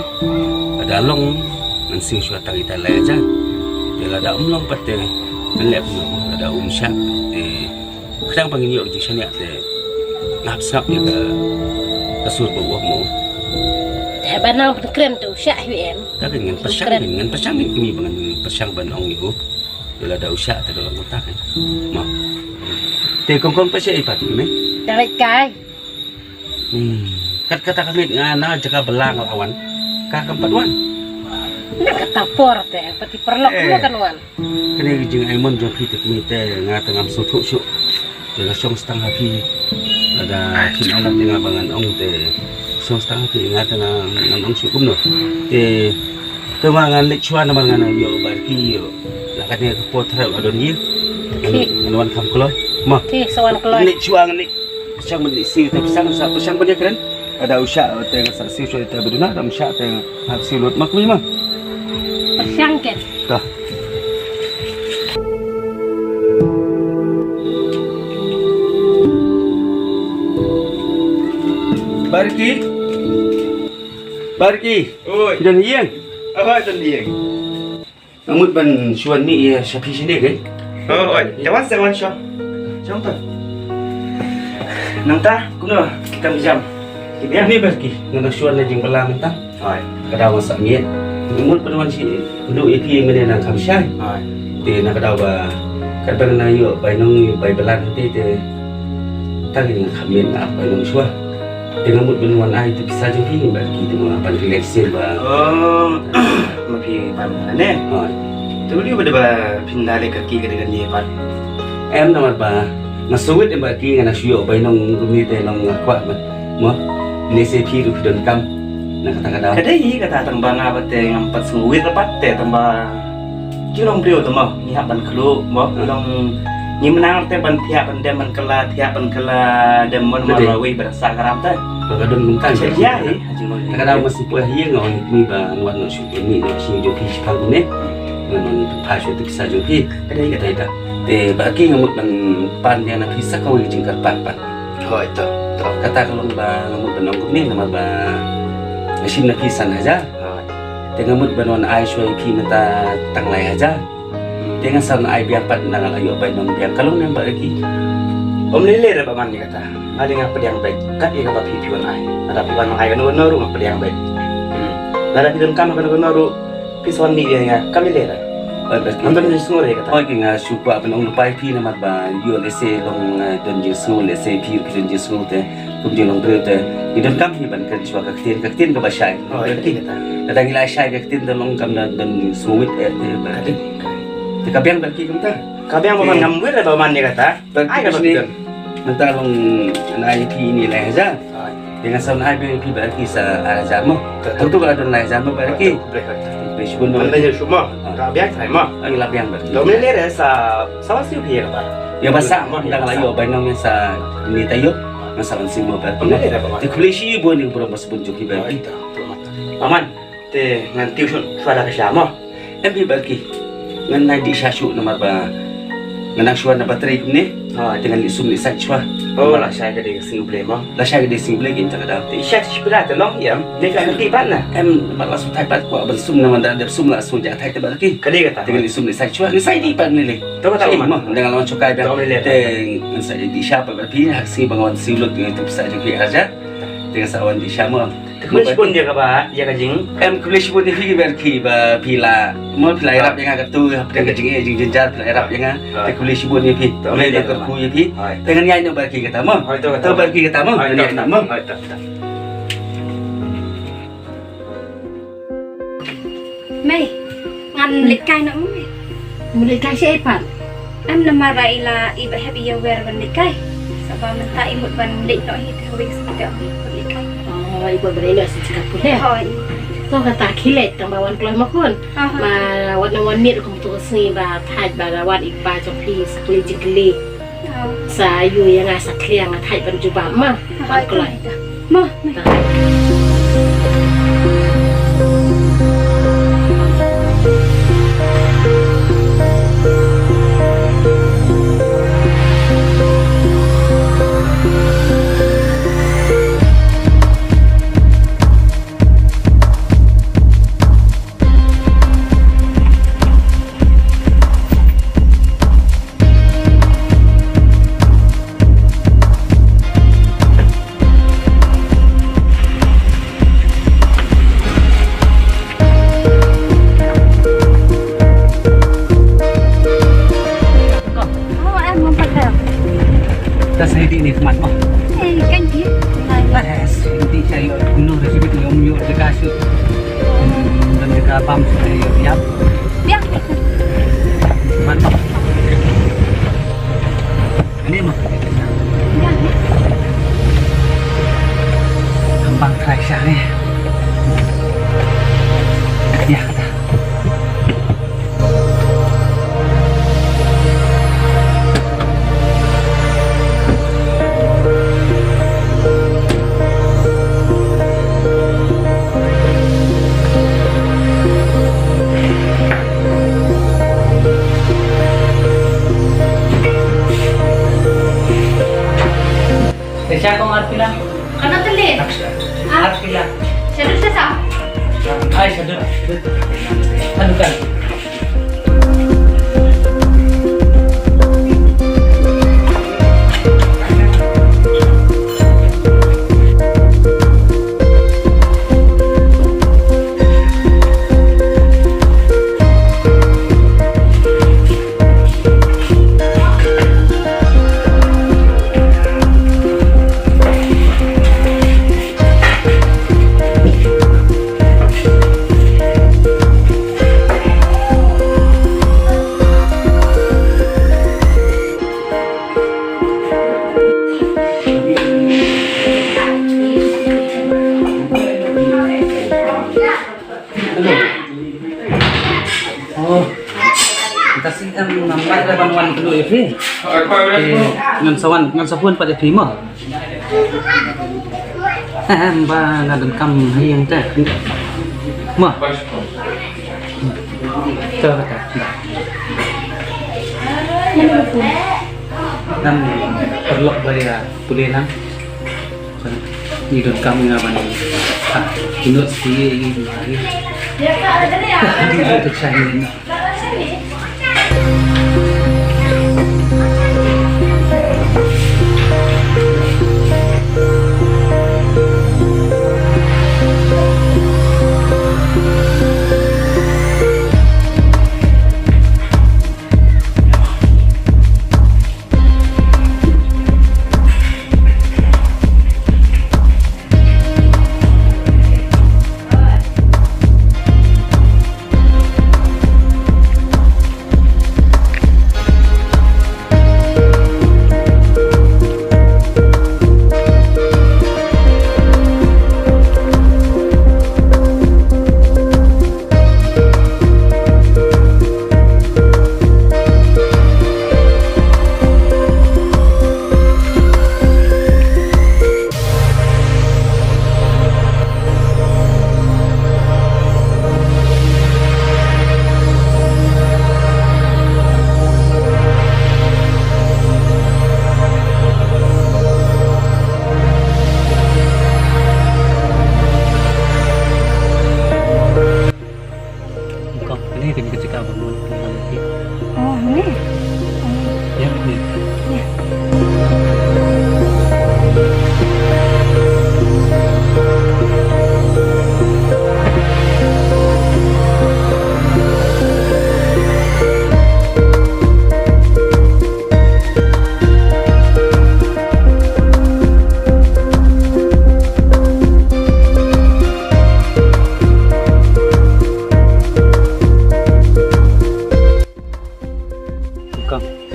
Lada long ngan siew shuwa tang ita lai hajar. Te lada um long pat te ngan leh kumno, lada um shah te khnang ba ngin ïoh ka jingshaniah te nga hap sngap ïa ka, ka sur ba u ong mo. Te ba nang pynkren te u shah hi em. Ka ngan pyrshang, ngan pyrshang ïa kmie ba ngan pyrshang ban ong ïa u. Lada u shah te ka long kumta kan. Mo. Te kong kong pat sha i pat kmie. Ka leit kai. Hmm. Kat kata ka miet nga na jaka bylla nga la wan. Ka kam pat wan. Na kata por te pati paralok eh. Nga kan wan. Kane ka jingaimon jong phi te kmie te nga te ngam sngewthuh shuh. Te nga shong stang ha phi. Lada phi ong te nga ba ngan ong te shong stang ha phi nga te nga ngan ong shuh kumno. Te te ma ngan leit shuwa namar ngan ïoh Bah Ricky ïoh. La kane ka por tharai la don ïing. Ngan wan kham kloi. Ma. Ki sa wan kloi. Leit shuwa ngan leit. Pyrshang ban leit siew te pyrshang sa pyrshang ban ïakren. Lada u shah te nga sa siew shuwa te ba duna, lada um shah te nga siew lut ma kmie ma. Pyrshang ken. Ka. Bah Ricky. Bah Ricky. Oi. Phi don ïing? Oi, don ïing. Nga mut ban shu wan mih ïa sha phi shane keiñ. Oh, oi. Te wan, te wan sha. Sha ta. Nangta kumno ki kam ki jam? Ki biang? Ni Bah Ricky, nga dang shu wan na jingbylla mynta. Oi. Ka daw nga sa miet. Nga mut ban wan shi kynduh ïa phi mynne nang kham shai. Oi. Te na ka daw ba katba nga ïoh bainong ïoh bai bylla te te tang nga kham miet nga ap bainong shuwa. Te nga mut ban wan ai te pisa jong phi Bah Ricky te ma ban relax sien ba. Oh, ma phi ban ne. Oi. Te balei ba da ba phin da leh ka ki ka da ka ne pat. Em namar ba nga sngewit em Bah Ricky nga na shu ïoh bainong kumne te long nga kwah ba. Mo. Lehse phi ruh phi donkam. Na kata ka daw. Ka dei hi kata tang ba nga ba te ngam pat sngewit pat te tang ba. Ki long briew te mo, ngi hap ban khluk mo, ki long ngi mynang te ban thiah ban dem ban kylla, thiah ban kylla dem mon mo. Ka dei. Ba wei ba sa karam te. Ba ka don kumta. Ka dei hi, ha jingmut. Ka dei ma shu poi hi nga wan ni ba nga wan noh shu ni noh shu jong phi shi pang ne. Nga wan pha shu te pisa jong phi. Ka dei ka dei ta. Te Bah Ricky nga mut ban pan ïa na phi sa kawei jingkyrpad pat. Hooid, to, to. Kata ka long ba nga mut ban ong kumne namar ba nga shim na phi san hajar. Hooid. Te nga mut ban wan ai shuwa ïa phi mynta tang lai hajar. Te ngan sa wan ai biang pat ynda nga la ïoh bainong biang ka long ne Bah Ricky. Ym lei lei re ba man ïa kata. Nga dei nga pdiang beit kat ïa kaba phi phi wan ai. Lada phi wan ai kano kano ruh nga pdiang beit. Hmm. Lada phi donkam kano kano ruh. Phi sa wan mih ïa nga, kam lei lei re. Oi, Bah Ricky. Ngam don jingsngew re kata. Oi, ki nga shu kwah ban ong lypa ïa phi namar ba ïoh lehse long, eh, don jingsngew, lehse phi ïoh ki don jingsngew te. Kum jong long briew te. Ngi donkam hi ban kren shuwa ka ktien, ka ktien kaba shai. Oi, Bah Ricky kata. Kata ngi la shai ka ktien te long kam da don jingsngewit eh, eh, Bah Ricky. Te ka biang Bah Ricky kumta. Ka biang ba man ngam wit re ba man ïa kata. Ai ka ba phi don. Mynta long nai phi ni lai hajar. Ai. Te ngan sa wan ai biang phi Bah Ricky sa ar hajar mo. Tentu ka la don lai hajar mo Bah Ricky. Bri shibun mo. Anda ya shu mo. Ka biang trai mo. Ai la biang Bah Ricky. Dom ni lere sa sa wan siew phi ya ka ba. Ya ba sa mo nda la ïoh bainong sa ni ta ïoh. Ngan sa wan siew mo Bah Ricky. Te khublei shibun ni burom ba shibun jong phi Bah Ricky. Paman. Te ngan tip shuh shuwa da ka sha mo. Em phi Bah Ricky. Ngan nai dih sha shuh namar ba ngan nang shuwa na battery kumne. Te ngan lih sum lih sait shuwa. Oh, la shai ka dei ka sngi U Blei mo. La shai ka dei sngi U Blei ki mynta ka daw. Te sha shuh da te long em. Dei ka ngan tip pat na. Em namar la sum thai pat kwah ban sum namar da dep sum la sum ja thai te Bah Ricky. Ka dei kata. Te ngan lih sum lih sait shuwa. Ngan sa dih pat ne le. To kata mo. Ngan nang la wan shukai ba. Te ngan sa dih sha pat Bah Ricky ha ka sngi ba ngan wan siew lut ngan tu pisa jong phi hajar. Te ngan sa wan dih sha mo. Te khublei shibun ïa kaba, ïa ka jing. Em, khublei shibun ïa phi ki bar ki ba phi la, mo phi la ïarap ïa nga katto, hapdeng ka jingeh jingjynjar phi la ïarap ïa nga. Te khublei shibun ïa phi. Khublei na kyrkhu ïa phi. Te ngan ïaid noh bar ki kata mo. Te bar ki kata mo. Ngan ïaid noh mo. Mei, ngan leit kai noh mo mei. Mo leit kai shaei pat? Em, namar i la i ba hep i ïa wer ban leit kai. Sa ba mynta i mut ban leit noh hi te hawei ka sngi te ym i mut leit kai. Oh, i mut ban leit noh sha jaka pule. Hooid. To kata khie leit tang ba wan kloi ma khun. Aha. Ma wat nang wan miet kum tu ka sngi ba thait ba la wan i ba jong phi sa kylli jingkylli. Sa ïoh ïa nga sa khliang nga thait ban jubab ma. Ban kloi. Ma, ma. Oh, em ngam pat. Ta sa ïa dih ne khmat mo. Eh, kan dih. Ta sa ïa dih sa ïoh no recipe tu ïoh ïoh jaka shu. Dan jaka pam shu ïoh ïap. Ïap. Khmat mo. Ani mo. Ïa. Gampang try sha ni. Ïa kata. Te sha kong ar pila. Kana tele? Ar pila. Shadow sha sa? Ai shadow. Aduh kan. Oh. Ka sien em namar da ban wan kylluid ïa phi. Te ngan sa wan, ngan sa phone pat ïa phi mo. Em ba nga donkam ha ïing te. Mo. To kata. Ngan paralok ba ïa pule lang. Ngi donkam nga ban ha ki note ki ïa ïa ïa. Ngi donkam.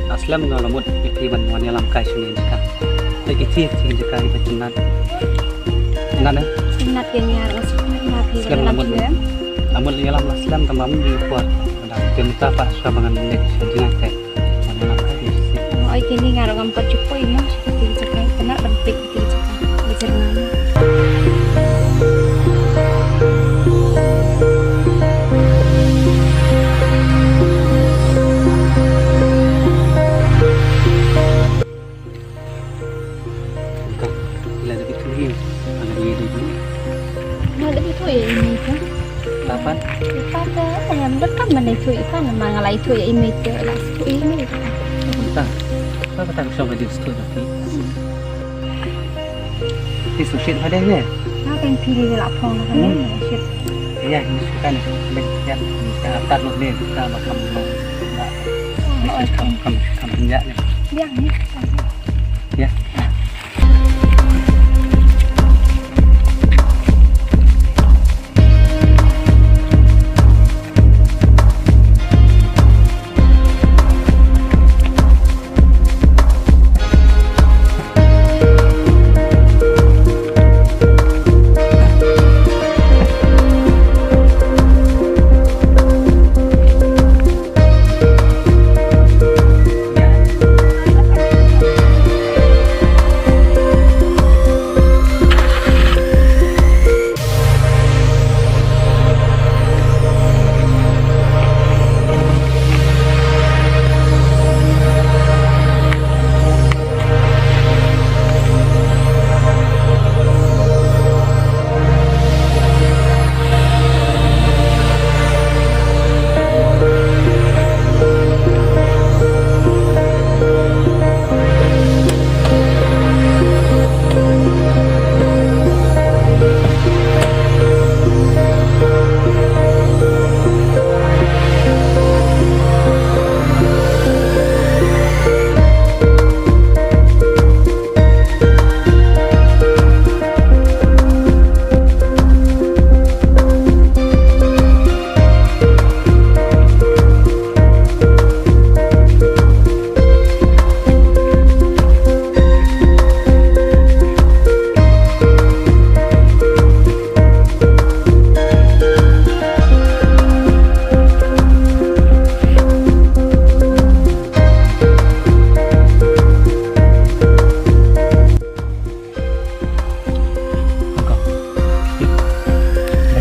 Nga slem nga la mut ïa phi ban wan ïalam kai shane jaka. Te ki thi ki jaka ki jannat. Jannat ne? Jannat ke niar, nga slem nga phi slem ban la ïalam mut. Phi. La mut ïalam la slem tang ba mut ïa por. Ka da jam ta pa sha ba ngan leit sha jngai te. Wan ïalam kai shane. Oi kini nga ruh ngam pat ju poi mo sha ki jaka. Kane ban peit ki jaka. Ki jaka. Ka, ila da bithu hi, ala da bithu hi. Na da bithu ya ini ka. Lapan? Lapan ka, em, dekat mana itu ikan, mana ngalai itu ya ini ke, lah itu ini. Entah. Apa kata aku sama dia setuju tapi. Ti su shit ha dei ne. Ha kan phi dei la phong na kan. Hmm. Shit. Ïa, ni su kan lek ïa, ni ka tar lo ne, ka ma kam no. Kam, kam, kam ïa ne. Ïa ni. Ïa.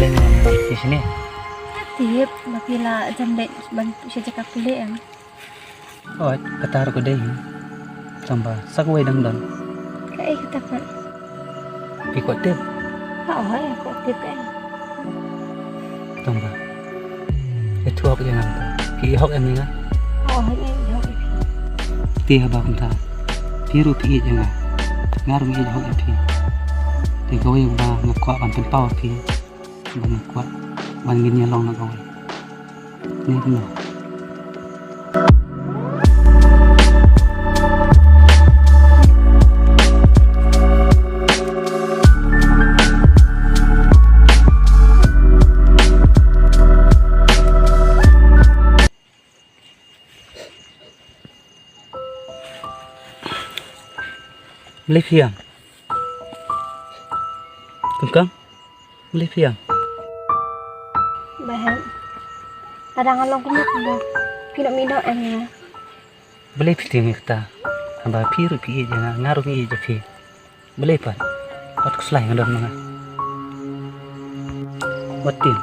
Balei ne wan ïa shane? Tip, ba phi la jan leit ban sha jaka pule em. Oi, kata ruh ka dei hi. Tang ba sa kawei dang don. Kaei kata pat? Phi kwah tip? Ha, oi, kwah tip kaei? Tang ba. Ïathuh hok ïa nga mynta. Phi ïeit hok em ïa nga? Ha, oi, ïeit hok ïa phi. Te haba kumta. Phi ruh phi ïeit ïa nga. Nga ruh nga ïeit hok ïa phi. Te kawei ba nga kwah ban pynpaw ïa phi. Ba nga kwah ban ngin ïalong na kawei. Ni kumno? Balei phi ïam? Kongkang? Balei phi ïam? Bah, lada nga long kumno kumno, phi noh mih noh em ïa nga. Balei phi tieng ïa kata? Haba phi ruh phi ïeit ïa nga, nga ruh nga ïeit ïa phi. Balei pat? Wat khuslai nga don ma nga. Wat tieng.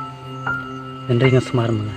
Hynrei nga sumar ma nga.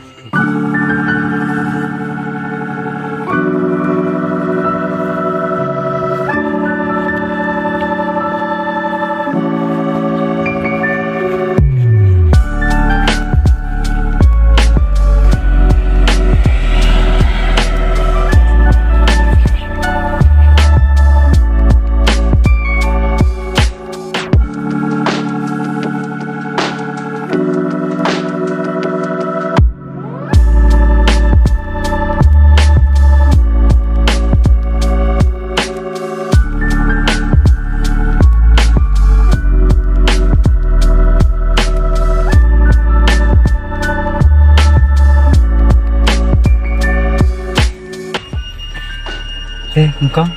Te, ngkong.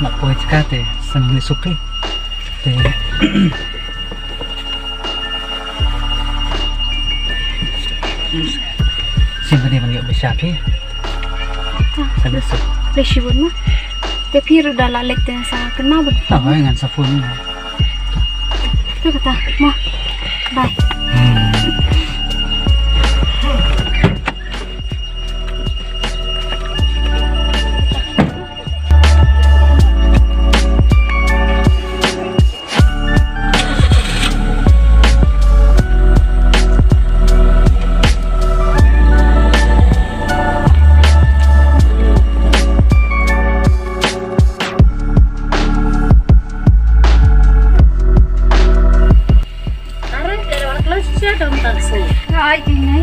Nga poi jaka te, san ni supi. Te. Sien ba dei ban ïoh bishar phi. Sa leh suk. Leh shibun ma. Te phi ruh da la leit te sa kynmaw bad. Ah, ngan sa phone. Te kata ma. Bye. Hmm. Are, te wan klas sia dong taksi. Ai, kini.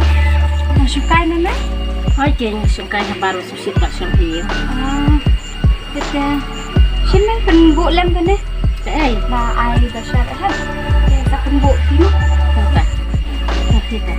Shukai na me? Ai, kini shukai na baru susit pasang hiu. Ah. Tete. Shin nang pynbok lem kane. Te ai. Ba ai ba shar ha. Te sa pynbok kini. Tete. Tete.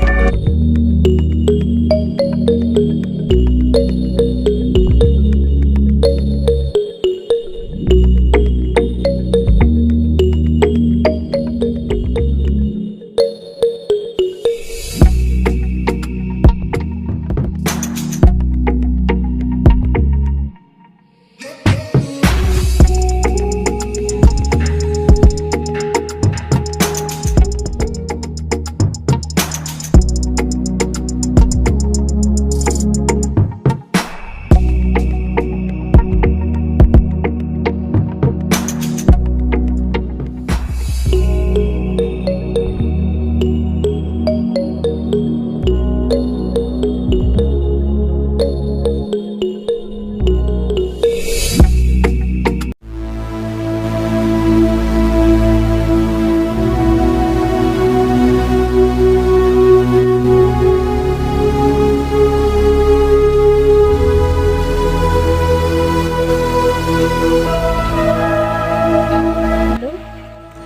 Hello?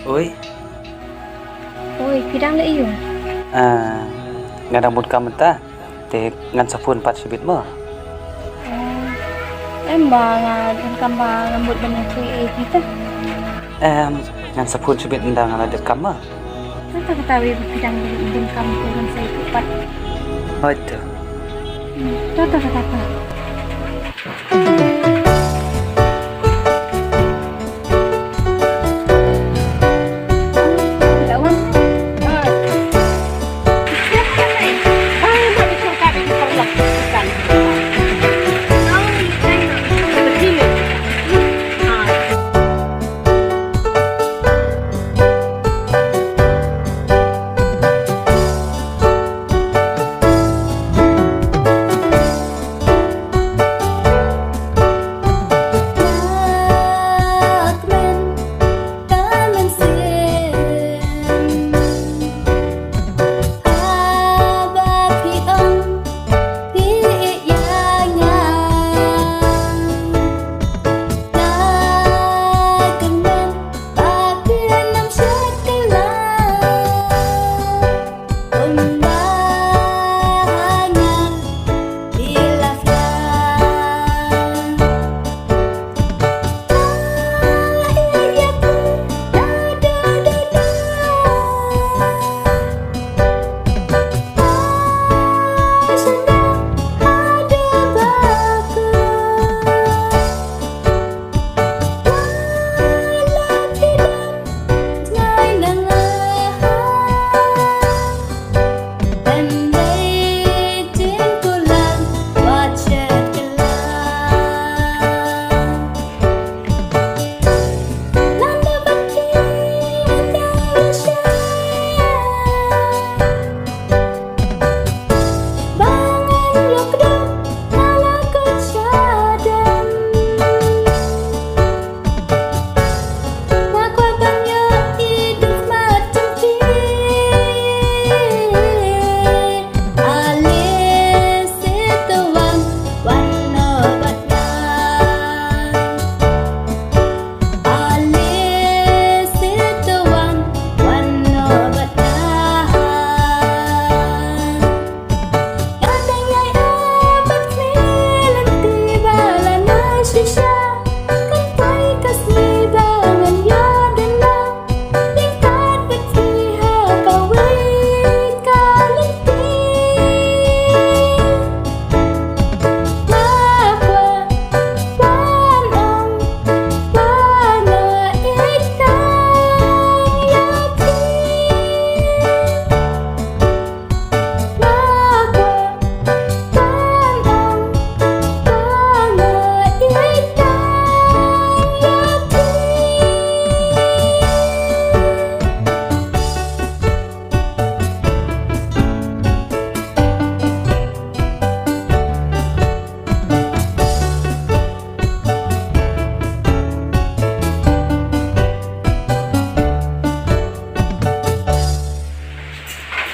Oi. Oi, phi dang leh aiu? Ah, nga dang bun kam mynta. Te ngan sa phone pat shibit mo. Eh, em ba nga donkam ba nga mut ban ïathuh ïa phi te. Em, ngan sa phone shibit ynda nga la dep kam mo. Kata kata wei ba phi dang bun kam te ngan sa ïathuh pat. Hooid to. Hmm, to to kata to.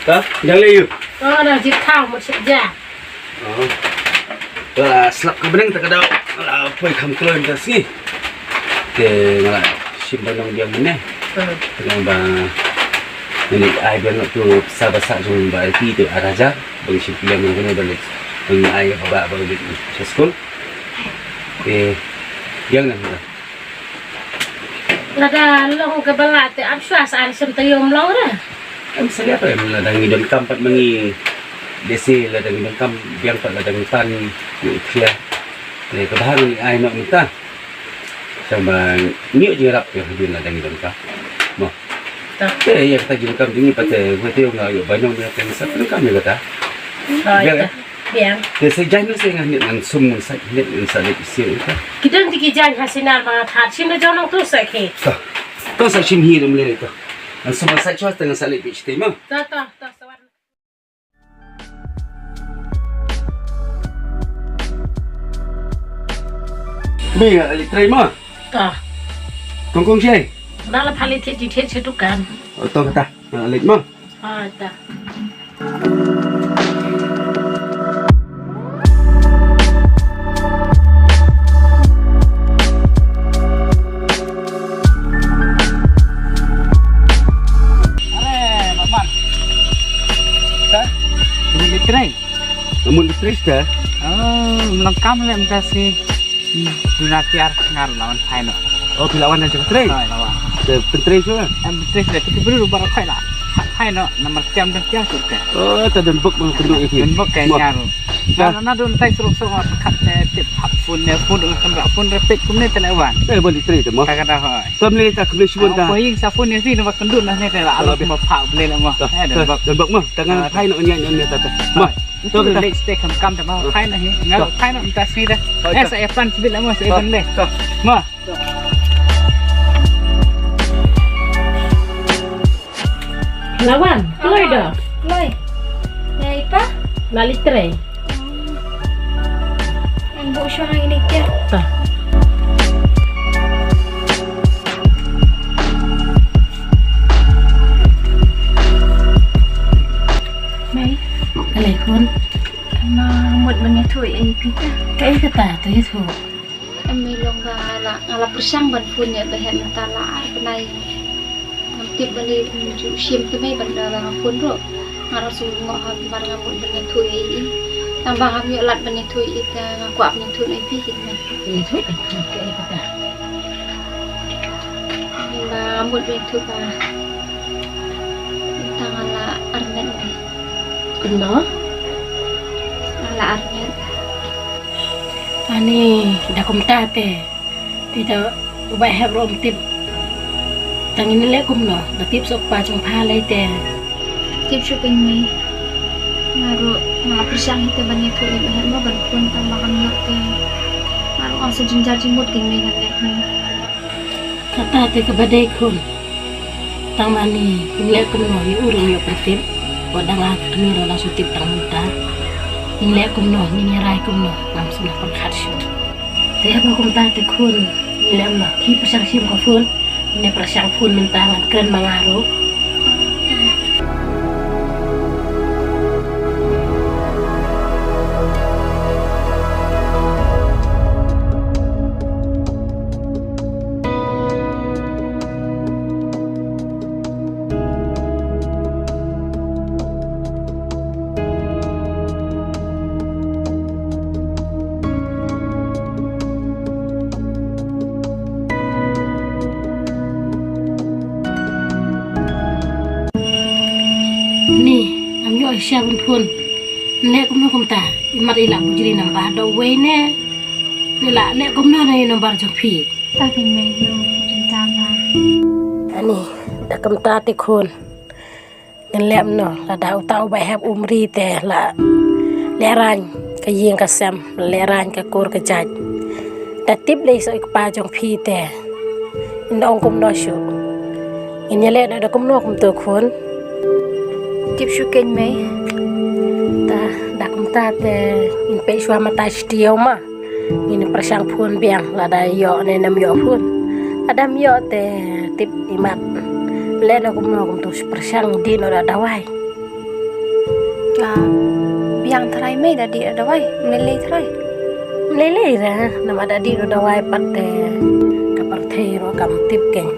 Ka, dang leh ïa u? Oh, dang jit khaw mut sha ja. Oh. Nga la slap ka bneng ta ka daw. Nga la poi kham kloi mynta sngi. Te nga la shim ba nong biang mynne. Hmm. Te nga ba mynne ai biang tu sa ba sa jong ba ti tu araja. Bang shim biang mynne ba leh. Bang ai ba ba ba leh sa skul. Te biang na. Lada long kaba lah te ap shuwa sa an shem taïew ym long re. Em, sa ïa pa em, lada ngi donkam pat ma ngi dei se, lada ngi donkam biang pat, lada ngi pan ïa u khia. Te kaba hang ngi ai noh mynta. Sa ba ngi ïoh jingïarap ïa u hadien lada ngi donkam. Mo. Ta. Te ïa kata jingdonkam jong ngi pat te, kata ïa nga ïoh ba nong ïa ka ngi sa donkam ïa kata. Oh, biang, ïa. Biang. Te sa jaiñ sa nga nit ngan sum ngan sa nit ngan sa leit ïa ka. Ki don ki jaiñ ha sinar ba nga thad shim na jong nong tu sa ki. To. To sa shim hi dum le to. Ngan sum ngan sa chwa te ngan sa leit bit te ma. To, to, to, sa wan. Bi nga leit trei ma. To. Kong kong shai. Dah la phali thied thied sha dukan. Oh, to kata. Nga leit ma. Ah, ta. Are, Maman. Ka? Mut leit trei. Mut leit trei ka? Oh, ym long kam leh mynta sngi. Hmm, duna tiar nga ruh la wan phai noh. Oh, phi la wan na jong trei? Hooid, la wan. Te pyntrei shuh? Em, pyntrei shuh, te ki briew ruh baroh khoit la phai noh, namar tiar dang tiar shuh te. Oh, te don bok bang kynduh ïa phi. Don bok ka ïa nga ruh. Nga naduh ntai surok surok nga pyrkhat te tip hap phone ne, phone ruh nga kynrah phone re peit kumne te la wan. Eh, ba leit trei te mo. Ka kata hooid. Te ym lei ta khublei shibun ta. Ko ïing sa phone ïa phi namar kynduh na ne te la alo ma pha blei la mo. Eh, don bok. Don bok mo. Te ngan phai noh ïa ne ta te. Mo. To, to, leit sdang kam kam te ma phai na hi. Nga phai na mynta sngi te. Eh, sa ïa plan shibit la mo, sa ïa plan leh. Ma. Lawan, kloi da. Kloi. Ïa i pa? La leit trei. Ngan buh shuwa ngan ïa leit trei. Ta. Mei. Balei khun? Nga mut ban ïathuh ïa i phi. Kaei kata to ïathuh? Em, mei long ba la, nga la pyrshang ban phone ïa ba heh mynta la ar bnai. Ngam tip balei um ju shim te mei ban da la phone ruh. Nga ruh shu ngoh ha bar nga mut ban ïathuh ïa i. Tang ba ngam ïoh lad ban ïathuh ïa i te nga kwah ban ïathuh ïa i phi hi mei. Ïathuh ïa i kata. Ba nga mut ban ïathuh ba. Tang nga la armet mei. Kumno? Nga la armet. Ani, da kumta te. Te da u bah hep ruh um tip. Tang ngin leh kumno, da tip suk pa jong pha lei te. Tip suk ing mei. Nga ruh nga pyrshang hi te ban ïathuh ïa bah hep mo ban phone tang ba kam ïoh te. Nga ruh nga shu jynjar jingmut king mei ngan leh kumno. Kata te kaba dei khun. Tang mane, ngin leh kumno, ïa u ruh ngin ïoh pyntip. Wat dang la kmie ruh la shu tip tang mynta. Ngin leh kumno, ngin ïa rai kumno, ngam sngewpyrkhat shuh. Te haba kumta te khun, ngin leh kumno, phi pyrshang shim ka phone, ngin ïa pyrshang phone mynta ngan kren ma nga ruh. Sha bun phun. Leh kumno kumta. Imat ila bujri nambar da wei ne. Nila leh kumno na i nambar jong phi. Ta phi mei no jinta ma. Ani da kumta te khun. Ngan leh kumno lada uta u ba hep umri te la leh rang ka ïing ka sem, leh rang ka kur ka jait. Da tip lei sa i kpa jong phi te. Nda ong kumno shu. Ngin ïa leh na da kumno kumto khun. Tip shu kein mei. Ta da kumta te ngin peit shuwa mata shi taïew ma. Ngin pyrshang phun biang lada ïoh ne nam ïoh phun. Lada ym ïoh te tip imat. Leh na kumno kumto shu pyrshang dih noh da dawai. Ka biang trai mei da dih da dawai. Mlei lei trai. Mlei lei ra namar da dih da dawai pat te ka pyrthei ruh kam tip kein.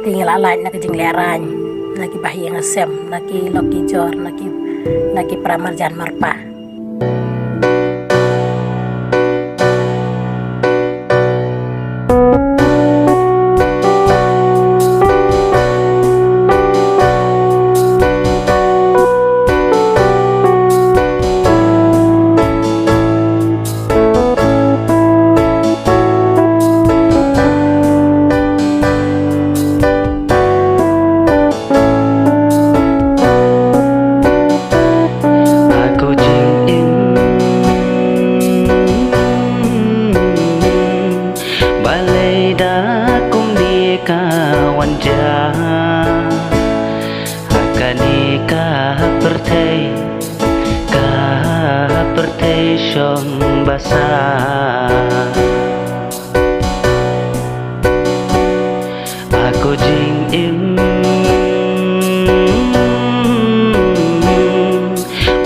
Te ngi la lait na ka jingleh rang na ki bahaïing hasem na ki lok ki jor na ki na ki para marjan marpa. Ako jingim balei da kumne ka wan ja ha kane ka pyrthei, ka pyrthei shong basa. Ako jingim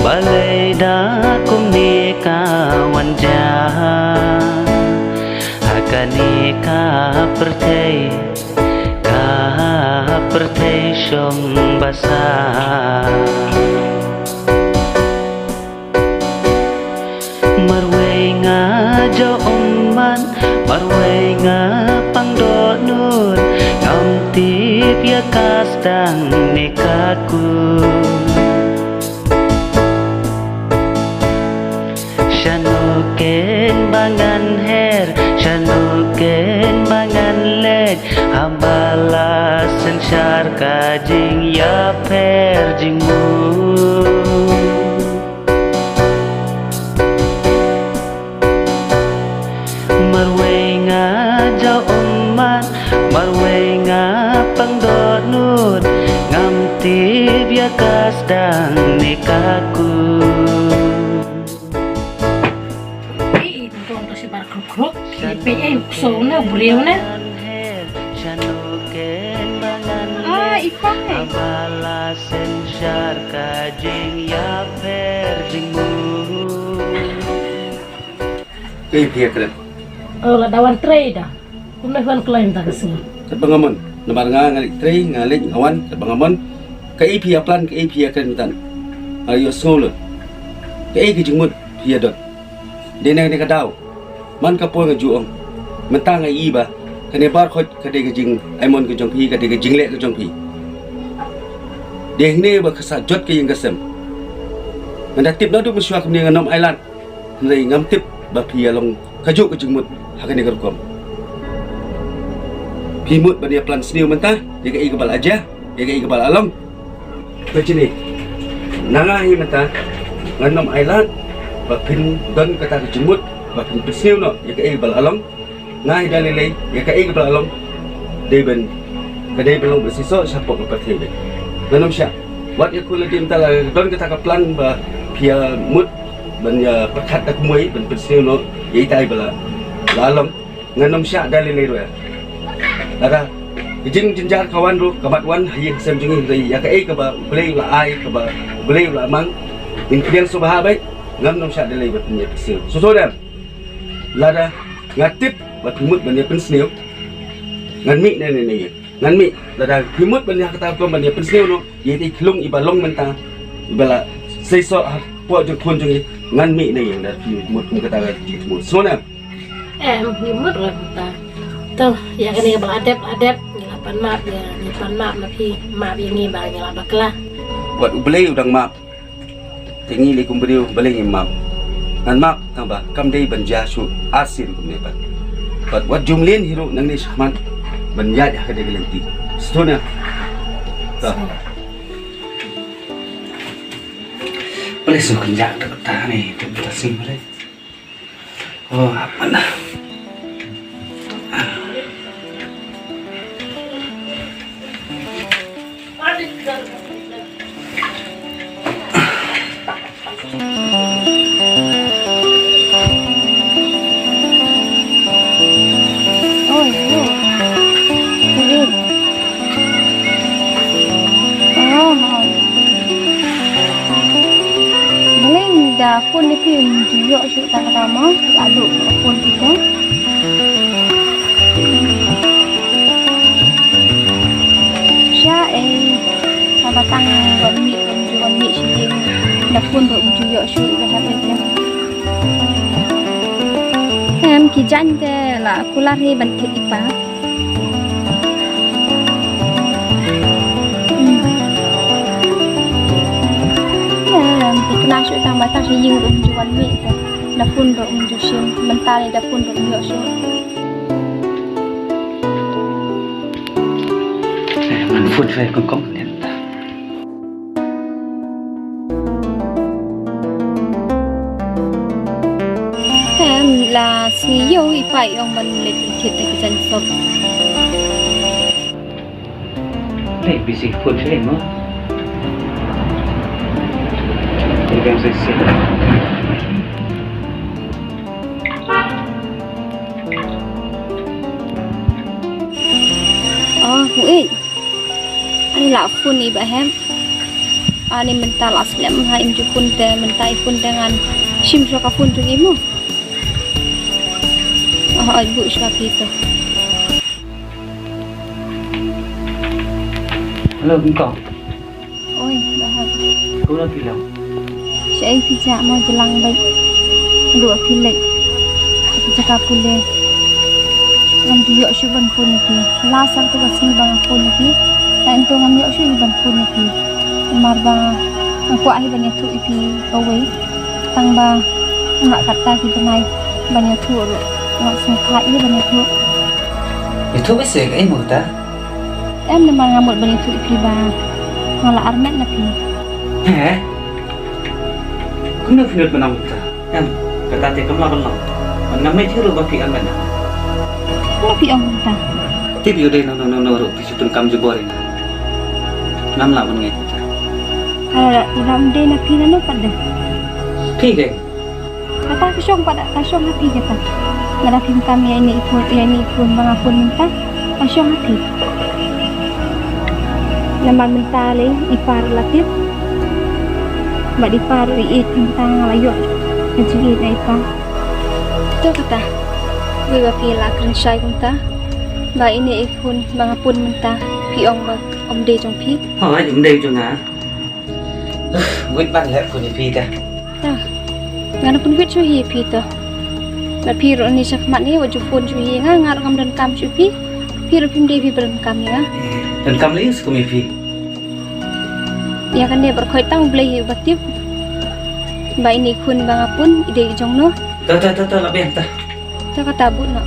balei da kumne ka wan ja ha kane ka pyrthei, ka pyrthei shong basa. Marwei nga jaw ummat, marwei nga pang dohnud, ngam tip ïa ka sdang ne ka kut. Shano kein ba ngan her, shano kein ba ngan leit, haba la synshar ka jingïapher jingmut. Marwei nga jaw ummat, marwei nga pang dohnud, ngam tip ïa ka sdang ne ka kut. Ei, ei, tong to si bar kruk kruk. Ei, pe, ei, so na, briew na. Ah, i pa, ei. Bala sen shar ka jingïapher jingmut. Kaei phi ïa kren? Oh, la da wan trei da. Kumno phi wan kloi mynta ka sngi? Katba nga mon. Namar nga nga leit trei, nga leit nga wan, katba nga mon. Kaei phi ïa plan, kaei phi ïa kren mynta? Nga ïohsngew lut. Kaei ka jingmut phi ïa don? Dei na kane ka daw. Man ka por nga ju ong. Mynta nga i ba kane baroh ka dei ka jingaimon ka jong phi, ka dei ka jingleh ka jong phi. Dei hangne ba ka sah jot ka ïing ka sem. Nga da tip naduh mynshuwa kumne, ngan ym ailad. Hynrei ngam tip ba phi ïa long kajuh ka jingmut ha kane ka rukom. Phi mut ban ïa plan sniew mynta ïa kaei kaba la jia, ïa kaei kaba la long. Ka jingmut na nga hi mynta, ngan ym ailad ba phin don kata ka jingmut ba phin pynsniew noh ïa kaei kaba la long. Nga hi da lei lei ïa kaei kaba la long. Dei ban, ka dei ban long ba shisha shapoh ka pyrthei. Ngan ym shah. Wat ïa khun lade mynta la don kata ka plan ba phi ïa mut ban ïa pyrkhat da kumwei ban pynsniew noh ïa itai ba la long. Ngan ym shah da lei lei ruh ïa. Lada ka jingjynjar ka wan ruh, ka mat wan ha ïing sem jong ngi, hynrei ïa kaei kaba U Blei u la ai, kaba U Blei u la mang, ngin pdiang sngewbha beit. Ngam ym shah da lei ba phin ïa pynsniew. Sngewthuh dem. Lada nga tip ba phi mut ban ïa pynsniew, ngan mih ne ne ne. Ngan mih, lada phi mut ban ïa kata ka ban ïa pynsniew noh ïa i khlung iba long mynta, iba la seisoh hapoh jong khun jong i, ngan mih ne ïa, lada phi mut kum kata ka jingthmu. Sngewthuh ne? Em, ngi mut ruh mynta. To, ïa kane ba la dep, la dep, ngi la pan map ïa, ngi pan map na phi, map ïa ngi ba ngi la bakla. Wat U Blei u dang map. Te ngi lei kum briew balei ngim map? Ngan map tang ba kam dei ban jia shuh arsien kumne pat. Bad wat ju mlien hi ruh nangne shakhmat ban ïaid ha kane ka lynti. Sngewthuh ne? To. Balei shu kynjah ta ka ta ne, te ta sing balei? Oh, mana? Oh, hello. Hello. Oh, oh. Balei da phone ïa phi, um ju ïoh shuh ta ka daw mo, la duh phone phi te. Sha ei, haba tang wan mih, wan ju wan mih sha ïing, da phone ruh um ju ïoh shuh, ba hap ei te. Em, ki jaiñ te la kular hi ban thied i pa. Hmm. Em, ki kynmaw shuh tang ba tang sha ïing ruh um ju wan mih te. Da phone ruh um ju shim, mynta ne da phone ruh um ïoh shuh. Eh, man phone fa kong kong ne ta. Em, la sngi ïew i pa i ong ban leit thied da ka jaiñsop. Lei busy phone sha mo. Ïa ka sesi. Oh, hu ei. Ani la phone i ba hem. Ani mynta la slem ha im ju phone te, mynta i phone te ngan shim shuwa ka phone jong i mo. Oh, ai bu shuwa phi to. Hello, Bingkong. Oi, Bah Hap. Kumno phi long? Shaei phi jah mo, jlang beit. Haduh phi leit. Phi jaka pule. Ngam ju ïoh shuh ban phone ïa phi. La sar tu ka sngi ba nga phone ïa phi. Hynrei to ngam ïoh shuh ban phone ïa phi. Namar ba nga kwah hi ban ïathuh ïa phi kawei. Tang ba nga katta ki bnai ban ïathuh ruh. Nga sngewthuh ïa ban ïathuh. Ïathuh beit se kaei mo kata? Em, namar nga mut ban ïathuh ïa phi ba nga la armet na phi. He? Kumno phi mut ban ong kata? Em, kata te kam lah ban long. Bad ngam ïathuh ruh ba phi armet na. Kumno phi ong kata? Tip ïa u dei na no no no ruh phi shu pyndonkam jubor ïa nga. Ngam lah ban ngeit kata. Hynrei ïa ram dei na phi na no pat de. Phi dei. Kata ka shong pat, ka shong ha phi kata. Lada phim kam ïa ine i phone, ïa ine i phone ba nga phone mynta, ka shong ha phi. Namar mynta lei i pa ruh la tip. Bad i pa ruh i ïeit mynta nga la ïoh ka jingïeit na i pa. To kata. Wei ba phi la kren shai kumta. Ba ine i phone ba nga phone mynta phi ong ba ym dei jong phi. Hooid, ym dei jong nga. Wit ban leh phone ïa phi te. Ta. Ngan pynwit shuh hi ïa phi te. Ba phi ruh ni shakhmat ni wat ju phone shuh hi ïa nga, nga ruh ngam donkam shuh ïa phi. Phi ruh phim dei phi ba donkam ïa nga. Donkam lei skum ïa phi. Ïa kane baroh khoit tang U Blei hi uba tip. Ba ine i khun ba nga pun i dei jong no. Ta ta ta ta la biang ta. To kata bun noh.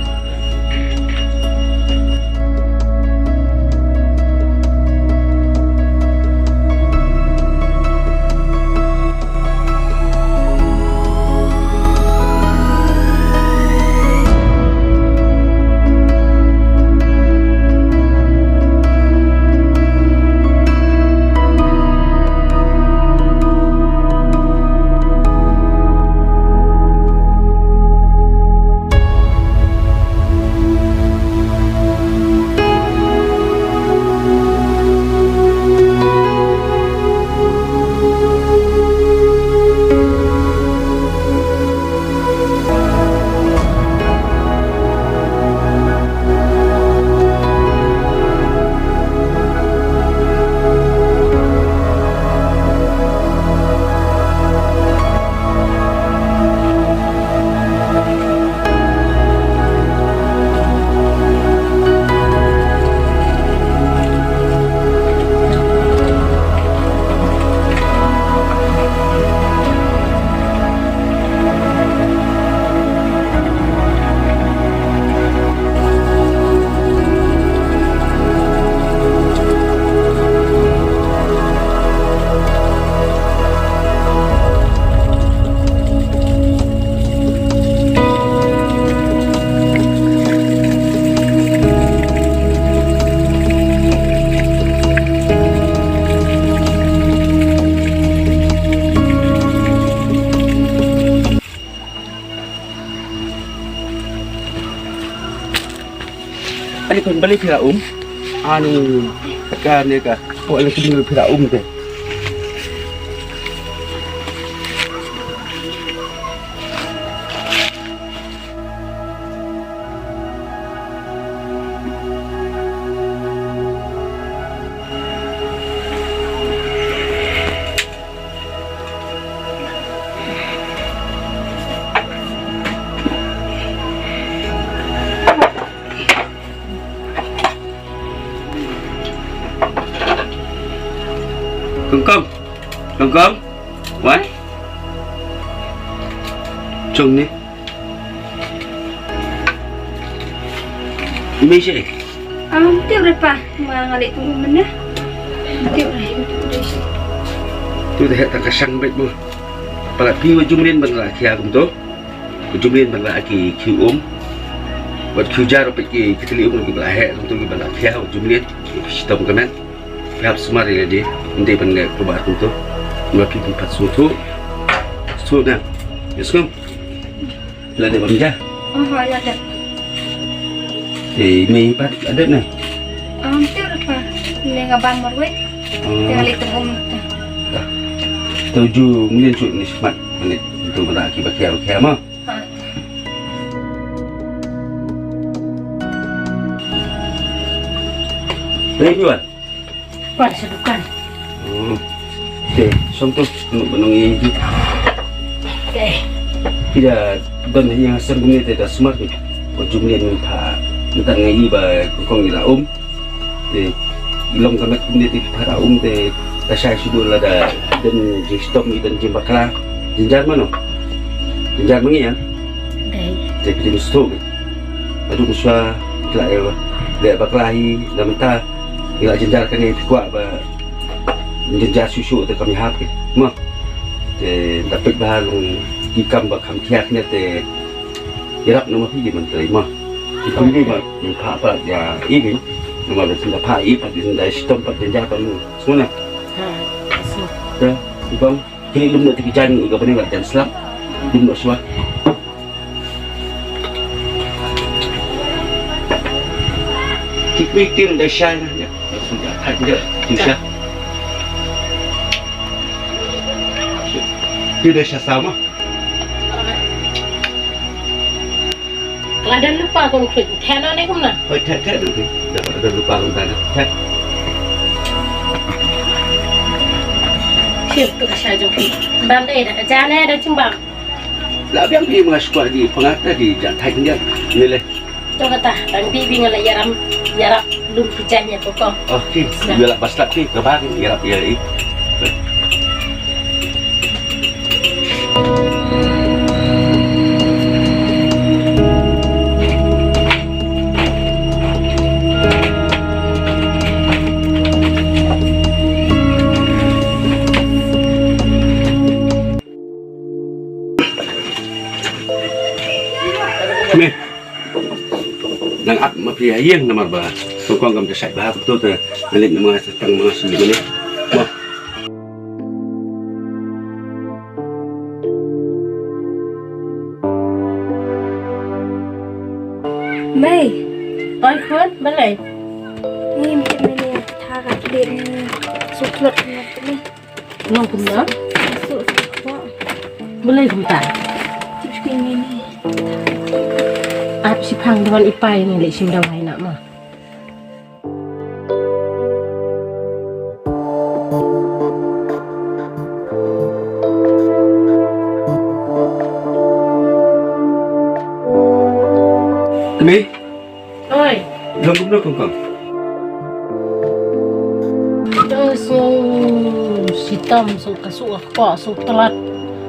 Ani kon bale pira um. Ani ka ne ka. Ko ani kini pira um te. Kong kong. Kong kong. Wan. Jong ni. Mei shi. Am tip re pa, ma nga leh tu mana. Tip re. Tu deh tang ka shang bit mo. Pala pi wa jumlin ban la khia kumto. Wa jumlin ban la ki ki um. Wat ki jar pit ki ki tili um ki ba la he kumto ki ba la khia wa jumlin. Ki shitom kamen. Phi hap sumar ïa lade, ym dei ban leh kumba kumto. Nga phi pynpat sngewthuh. Sngewthuh na. Ïa sngewthuh. La dep bam ja. Oh, la dep. Te mei pat la dep na. Am te rupa. Ne nga bam marwei. Oh. Te nga leh tang um ta. Ta. Te ju mlien shu ni smat. Mlien tu mata ki ba khia ba khia ma. Ha. Te ni wan. Wan sha dukan. Hmm. Te, song tu, anu benung i ju. Te. Phi da don hi ha sem kumne te da smart ni. Ko jumlien pha. Ntan ngai ba kong i la um. Te, i long ka met kumne te pha da um te. Da shai shu la da den ji stop ni den ji bakla. Jynjar mano. Jynjar mangi ya. Dei. Te phi den stop. Adu muswa la ya. Le bakla hi da menta. Ngi la jynjar kane phi kwah ba jynjar shuh shuh te kam ïahap ke. Mo. Te da peit bha long ki kam ba kham khia kane te ïarap na ma phi ki man trei mo. Ki kum ki ba pha pat ïa i ki. Namar ba tang da pha i pat da shitom pat jynjar pat mo. Sngewna. Ha. Te ki bang. Kini lum na ti ki jan i ka bani la jan slap. Lum na shuwa. Ki kwi tin da sha na ya. Thak ya. Tin sha. Ki da sha sama. Ka la don lypa kum khluit, theh noh ne kumno? Hoi, theh, theh noh. Da ka la don lypa kum theh. Theh. Shisha to ka sha jong phi. Bam dei da ka ja ne da jingbam. La biang phi, nga shu kwah dei pyngat da dei ja thait ngan. Ni le. To kata, tang phi phi nga la ïarap, ïarap lum phi jan ïa ko ko. Oh, ki. Ïa la bas lap ki, ka ba ki ïarap ïa i. Me. Nang ap ma phi ha ïing namar ba kong kam te shait bha kumto te ngan leit namar tang ma shu leit ma. Mei. Oi khun, balei? Ni mei ni tha ka klit ni. Suklot ni. Long kumno? Balei kumta? Ap shiphang da wan i Pai ngi leit shim dawai na ma. Kmie. Oi. Long kumno kong kong? To so shitom so ka so ka so tlat.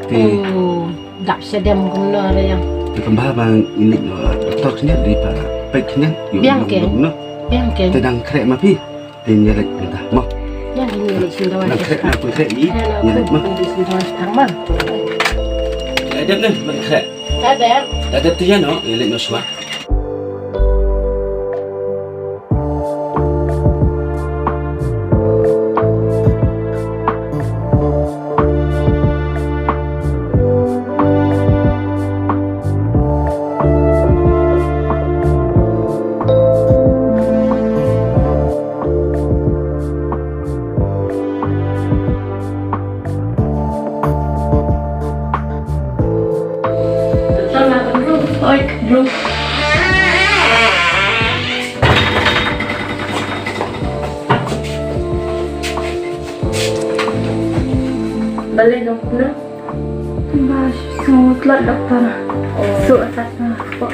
Ti. Oh, dap shadem kumno re yang. Te kamba bang ini doktor kene di pa pek kene. Biang ke. Biang ke. Te dang krek ma phi. Te nyelek kita mo. Yang ini nyelek sendawai. Dang krek na pun krek i. Nyelek ma. Di sendawai tang ma. Ada nih ban krek. Ada. Ada tu ya no, nyelek no swa. Lei dong kumno? Ba shu tlot doktor. Oh. Shu atat na pok.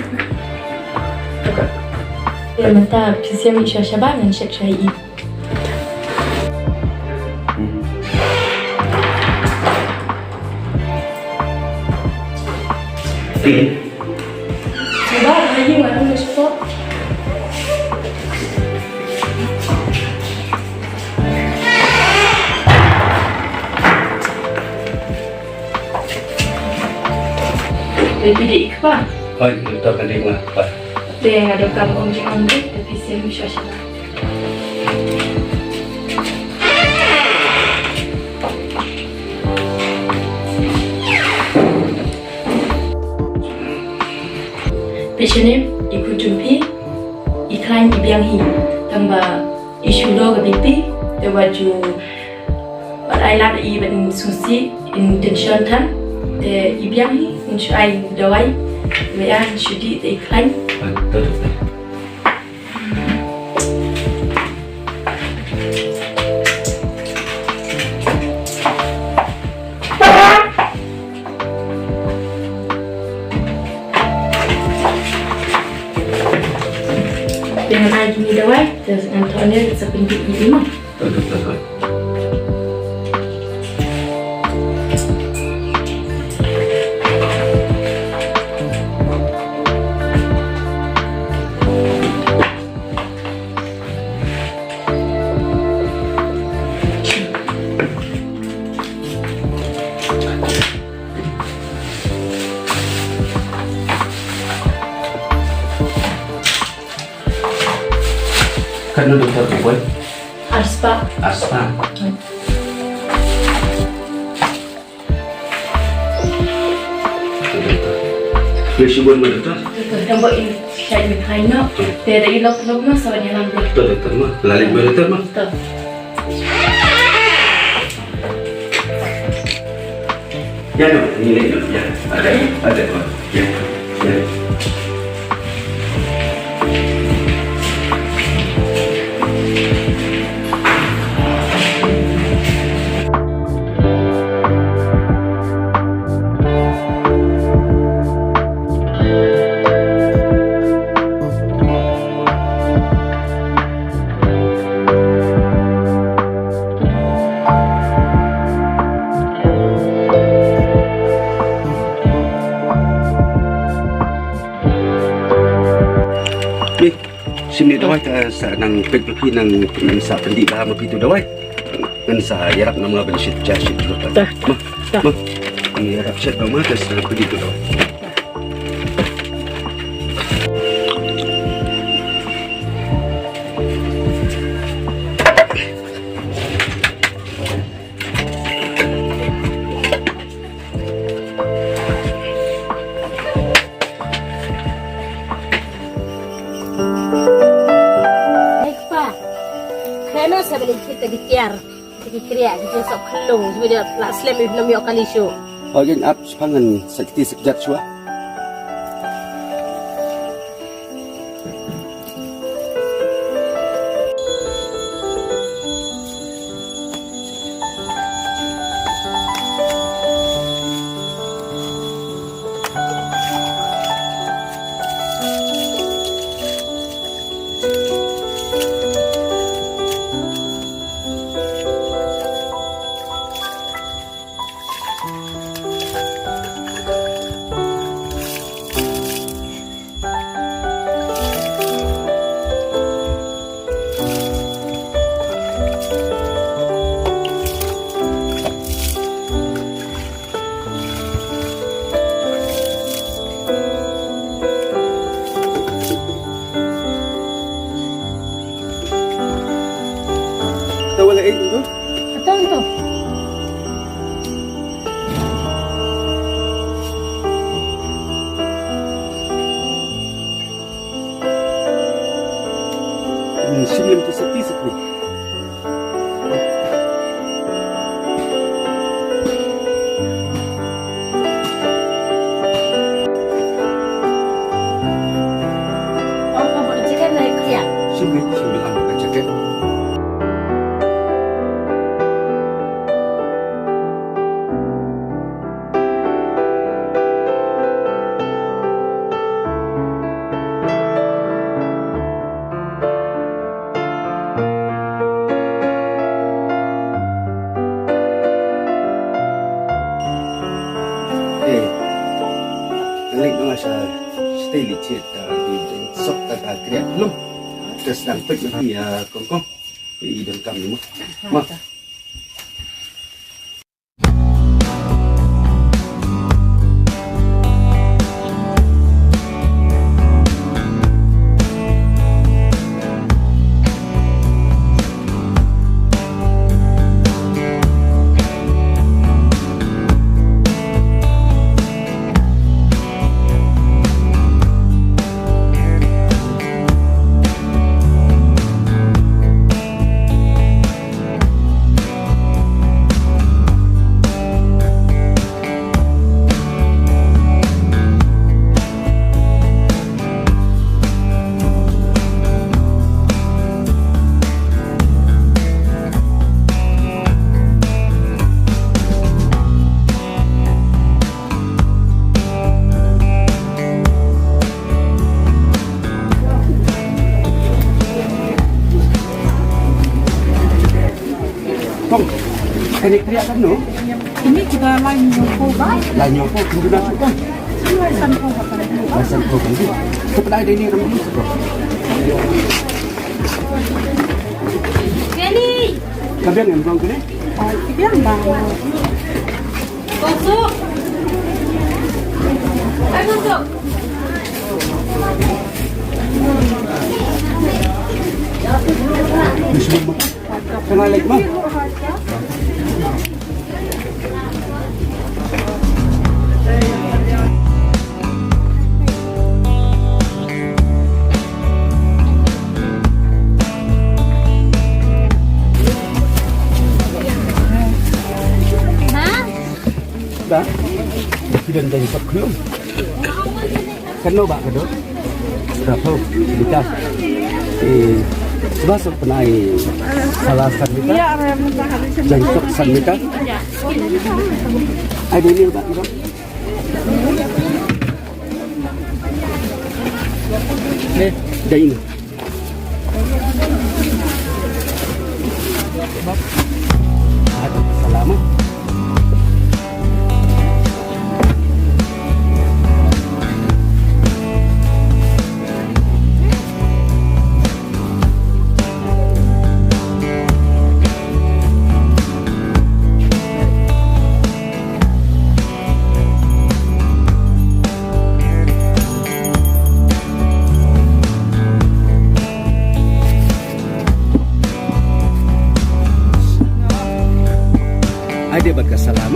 Ïa mynta phi shem shuwa sha ba ngan check shuwa ïa i. Shu ba ha ïing nga rung na spot. Te phi dei i kpa? Hooid, doktor ka dei nga kpa. Te nga donkam ong jingong de, te phi shem shuwa sha ba. Peit shane, i khun jong phi i khlaiñ i biang hi, tangba i shu low ka B P, te wat ju, wat ai lad ïa i ban sngewsih, in tension than, te i biang hi, ngin shu ai dawai, te wat ai shu dih te i khlaiñ. Te ngan ai kine ki dawai, te ngan thoh ne sa pyndih ïa i mo. Katno doktor ka poi? Arspah. Arspah. Hmm. Doktor. Ïa shibun ma doktor. Doktor, dang ba in shait mi khai no. Hmm. Te da i lok lok no sa wan ïalam de. Doktor, doktor ma. Lali ma doktor ma. Doktor. Ïa, no, ni leh, no, ïa. Ada, ada, oh, ïa, ïa. Ni, shim ne dawai, te sa nang peit ba phi nang, nang sa pyndih bha ma phi tu dawai. Ngan sa ïarap namar ban shit ja shit jrut. Tah. Ma. Tah. Ma. Ngan ïarap shit ba ma te sa pyndih tu dawai. Hei kpa, khlem sa beli kita di tiar, di kriak, di sop khlung, di la slem ip nam yok kali shu. Pagin ap sepangan sakti sekjat shwa. Tahu lah, eh, itu? Betul tu. Hmm, sini yang tu sepi, sepi. Sini, sini, ambil jaket. Chet ta di den sok ta ka kriat lum. Te sdang pek nanti ya kong kong. I don kam ni mo. Ma. Kong, kane kriat katno? Ini kita lain jumpa, Pak. Lain jumpa, kita nak suka. Lain jumpa, Pak. Lain jumpa, Pak. Kita dah ada ini, orang ini suka. Kani. Ka biang em, Kong, kane? Oh, ka biang, Bang. Kosong. Hai, kosong. Bismillah. Kena lek, Bang. Dah. Kita dah dapat belum? Kano ba kado? Seratus juta. Eh, sebab sok penai salah satu juta. Dan sok satu juta. Ada ini ba kado? Eh, dah ini. Salam. Ai dei bad ka salam.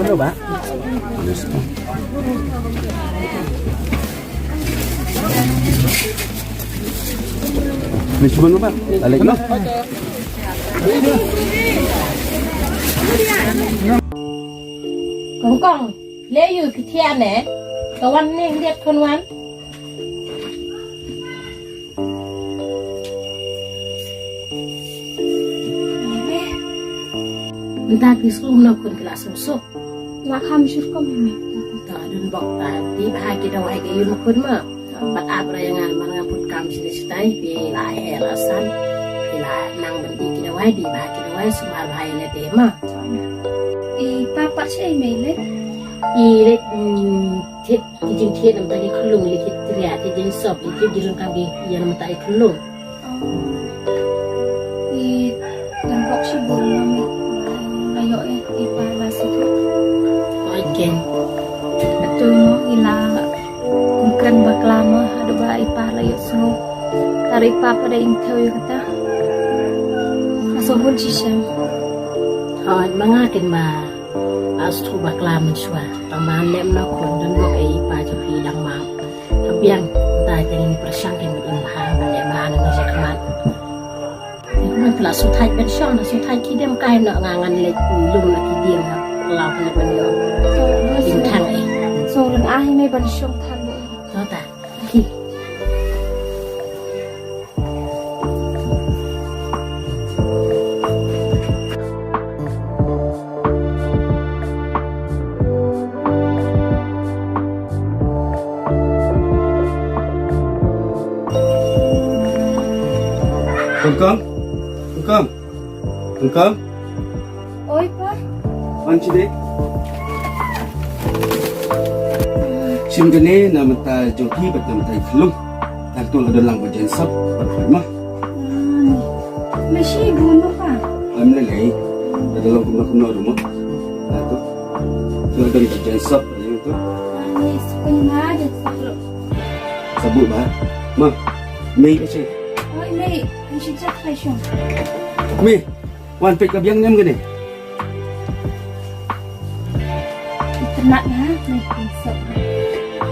Ano ba? Ni cuma ba? Balik no. Kong kong, le yu ki thian ne, ka wan ne ngiat kon wan. Mynta ki sum na kun ki la sum suk. La kham shur kum hi me. Ta dun bok ta di bha ki dawai ki yu na kun ma. Pat ap ra ïa nga man nga put kam shini shitai phi la her asan. Phi la nang ban di ki dawai di bha ki dawai sumar bha ïa lade ma. I papa shi me le. I le, mm, thied ki jingthied namta ki khlung le ki tria ki jingsop ki jingdon ka bi ïa namta i khlung. I nang bok shibun ma me. La ïoh i, i pa la sukut. Ai ken. Atu mo i la kum kren bakla mo haduh ba i pa la ïoh sngew. Tari i pa pa da im thew ïa kata. Aso hun shisha. Ai ma nga ken ma. Astu bakla mynshuwa. Tang ban lem na khun don bok ei pa jong phi dang ma. Ka biang ta jeng ni pyrshang kin im ha ban lem ha na ka jek mat. Ni pla su thai ben shong na su thai ki dem kai na nga ngan lek lum na ki dieng ha. Lau na ban yo. Ding thang ei. So ren ah me ban shong than. To ta. Ki. Kong kong. Kong kong. Kong kong. Oi pa. Wan sini. Shim kane na mynta jong phi bad na mynta i khlung. Tang tu la don lang ba jan sap. Ma. Hmm. Me shi bu no pa. Am le lei. La don lang kumno kumno rumo. Na tu. Tu la don ba jan sap. Ni tu. Ni sepeng aja sepuluh. Sabu ba. Ma. Mei ka shi. Oi mei. Ni shi chat kai shong. Mei. Wan peit ka biang nem kane. Ita nak na, ni pinsok.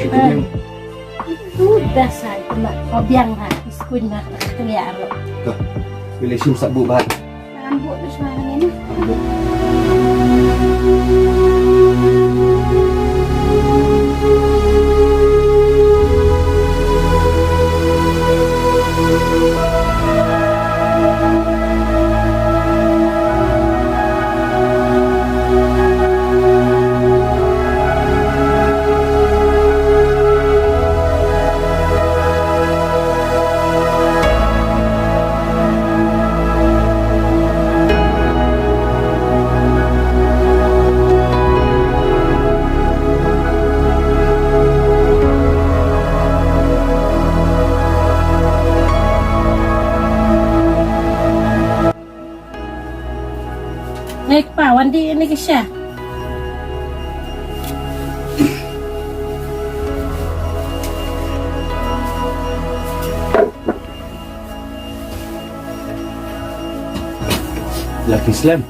Ita nem. Itu dah sa ita nak ka biang ha, iskuin na ka kelia aro. Ka. Bila sim sak bu ba. Ambuk tu semua ni. Ambuk. Ngai kpa wan dih ïa kane ka sha. Ïa ki slem.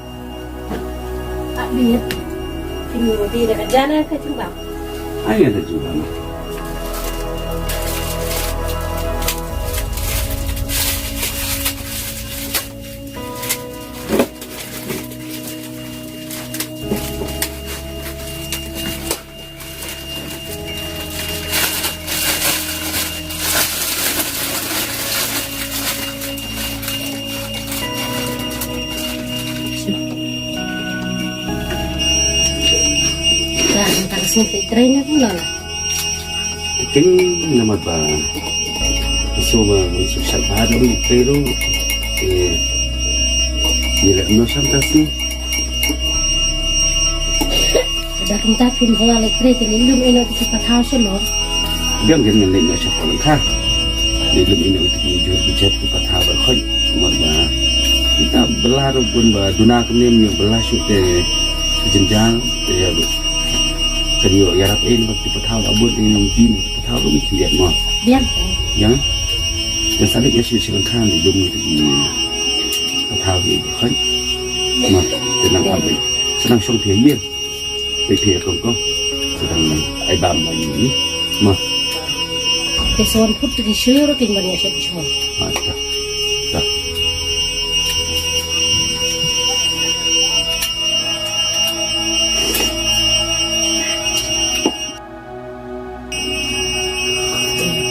Ak bit. Kin ïoh dih da ka jana ka jingbam. Ai ïa da jingbam. Ka, ka sngewthuh trei na pula la. Ken namar ba so ba ngi suk sat ba dum trei ruh. Eh, ngi leh no sam ta sni. Da kumta phim hala leh trei te leh lum ino te ki pathaw sha no. Biang gen ngan leh no sha pholeng kha. Leh lum ino te ki jur ki jet ki pathaw ba khoi. Namar ba kita bela ruh bun ba duna kane mi bela shu te jenjang te ya. Kan ïoh ïarap eh namar ki pathaw la bun eh namar ki pathaw ruh mi khyndiat mo. Biang. Yang. Yang sa leh ïa shu shu lengkhan ïa lum ïa ki pathaw ïa ki khot. Ma, te nang ap ïa. Sa nang shong phi ïa. Phi phi kong kong. Sa nang ai bam ma ïa. Ma. Te sa wan put ki shu ruh kin ban ïa shu shu. Ha, ta. Ta.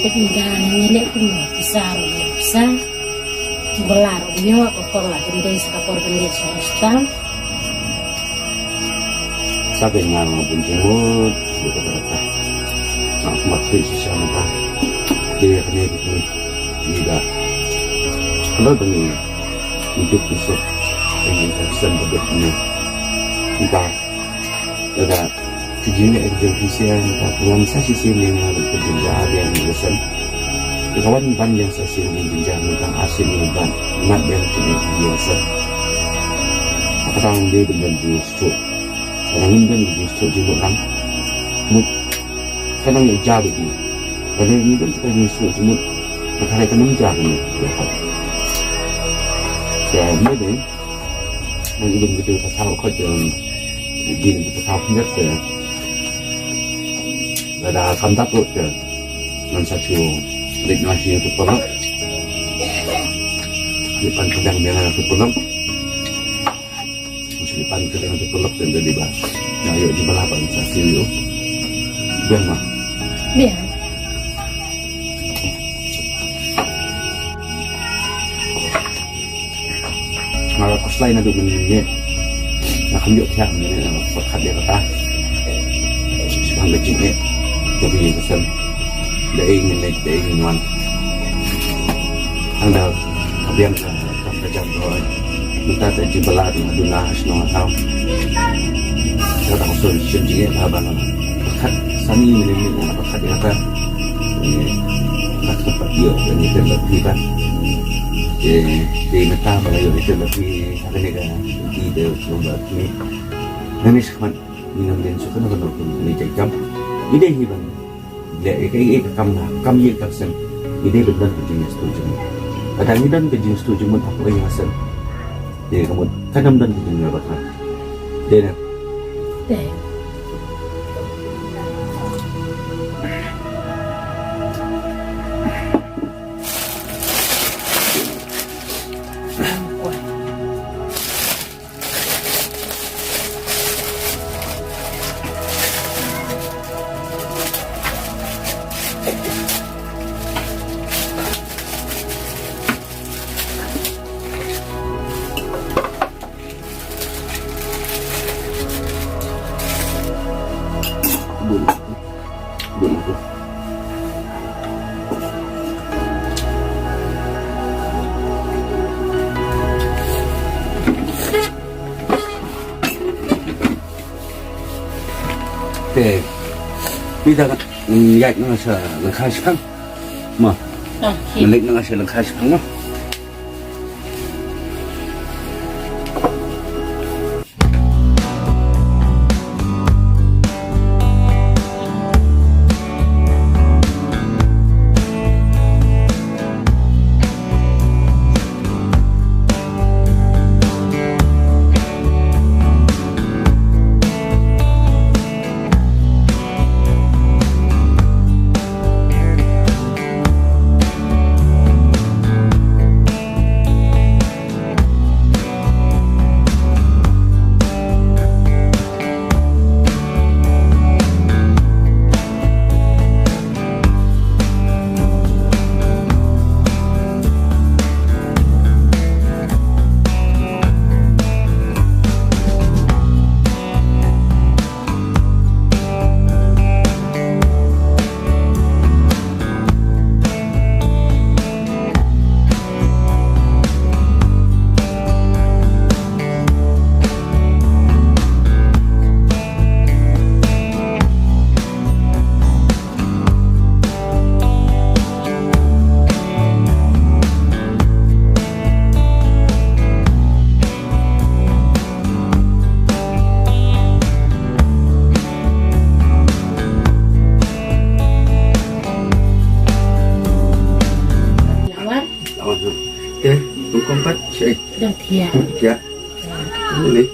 Te kumta ngi leh kumno, pisa ruh ïa pisa. Ki bala ruh ïoh, ko kong la kyndai sa ka por kyndai sa hospital. Sa phi nga nga bun jingmut, buka bata. Nga kumba kri shisha mata. Dia kene kene. Ida. Kalau bani. Untuk besok. Ini kan sen bedok ni. Entah. Lada ki jingeh ki jong phi shisha, mynta ki wan sa shisien ne nga ban pynjynjar ïa ki lesson. Ki wan ban ïa sa shisien ki jynjar mynta arsien ne ban mat ïa ki jingeh ki lesson. Ka dang dei ban don jingstop. Ka dang ngim don jingstop jingmut lang. Mut ka dang ïa jar ïa ki. Ka dang ngim don ka jingstop jingmut. Ka dang ïa ka nang jar ïa ki. Ka mut dei. Ngan ïa don ka jingstop ka khot jong Din kita tahu punya ke. Lada kam tak tu ke. Ngan sa shu leit noh sha ïing tu paralok. Leit pan pdeng biang tu paralok. Shu leit pan pdeng tu paralok, te dei ba nga ïoh jingpynlong ban sa siew ïoh. Biang ma. Biang. Nga la khuslai naduh mynne. Nga kham ïoh thiah mynne, nga pyrkhat ïa kata. Shaphang ka jingeh jong ka ïing ka sem. Da ei ngin leit, da ei ngin wan. Tang da ka biang ka kam ka jam ka hoi. Mynta ka jingbylla ka duna ha shnong ha thaw. Kata ka shu shu jingeh ka ban pyrkhat sani mynne, nga pyrkhat ïa kata. Nga kyrpad ïa ka ni ka la phi ba. Te, te mynta ba la ïoh ïa ka la phi ha kane ka ki te shlong ba ki. Ngan ïa shakhmat ngi nang len shuh kano kano kano kano jait kam. Ngi dei hi ban leh ïa ka ïing ka kam, kam ïing kam sem. Ngi dei ban don ka jingsngewthuh jingmut. Lada ngi don ka jingsngewthuh jingmut hapoh ïing ha sem, te ka mut kan ym don ka jingmut ba ka. Dei ne? Dei. Te, phi da, mm, ïaid noh sha lyngkha shipang. Mo. Ah, okay. Leit noh sha lyngkha shipang mo. Lawan. Lawan, ha. Te, kum kompat, syai. Dah tiap. Tiap. Ini.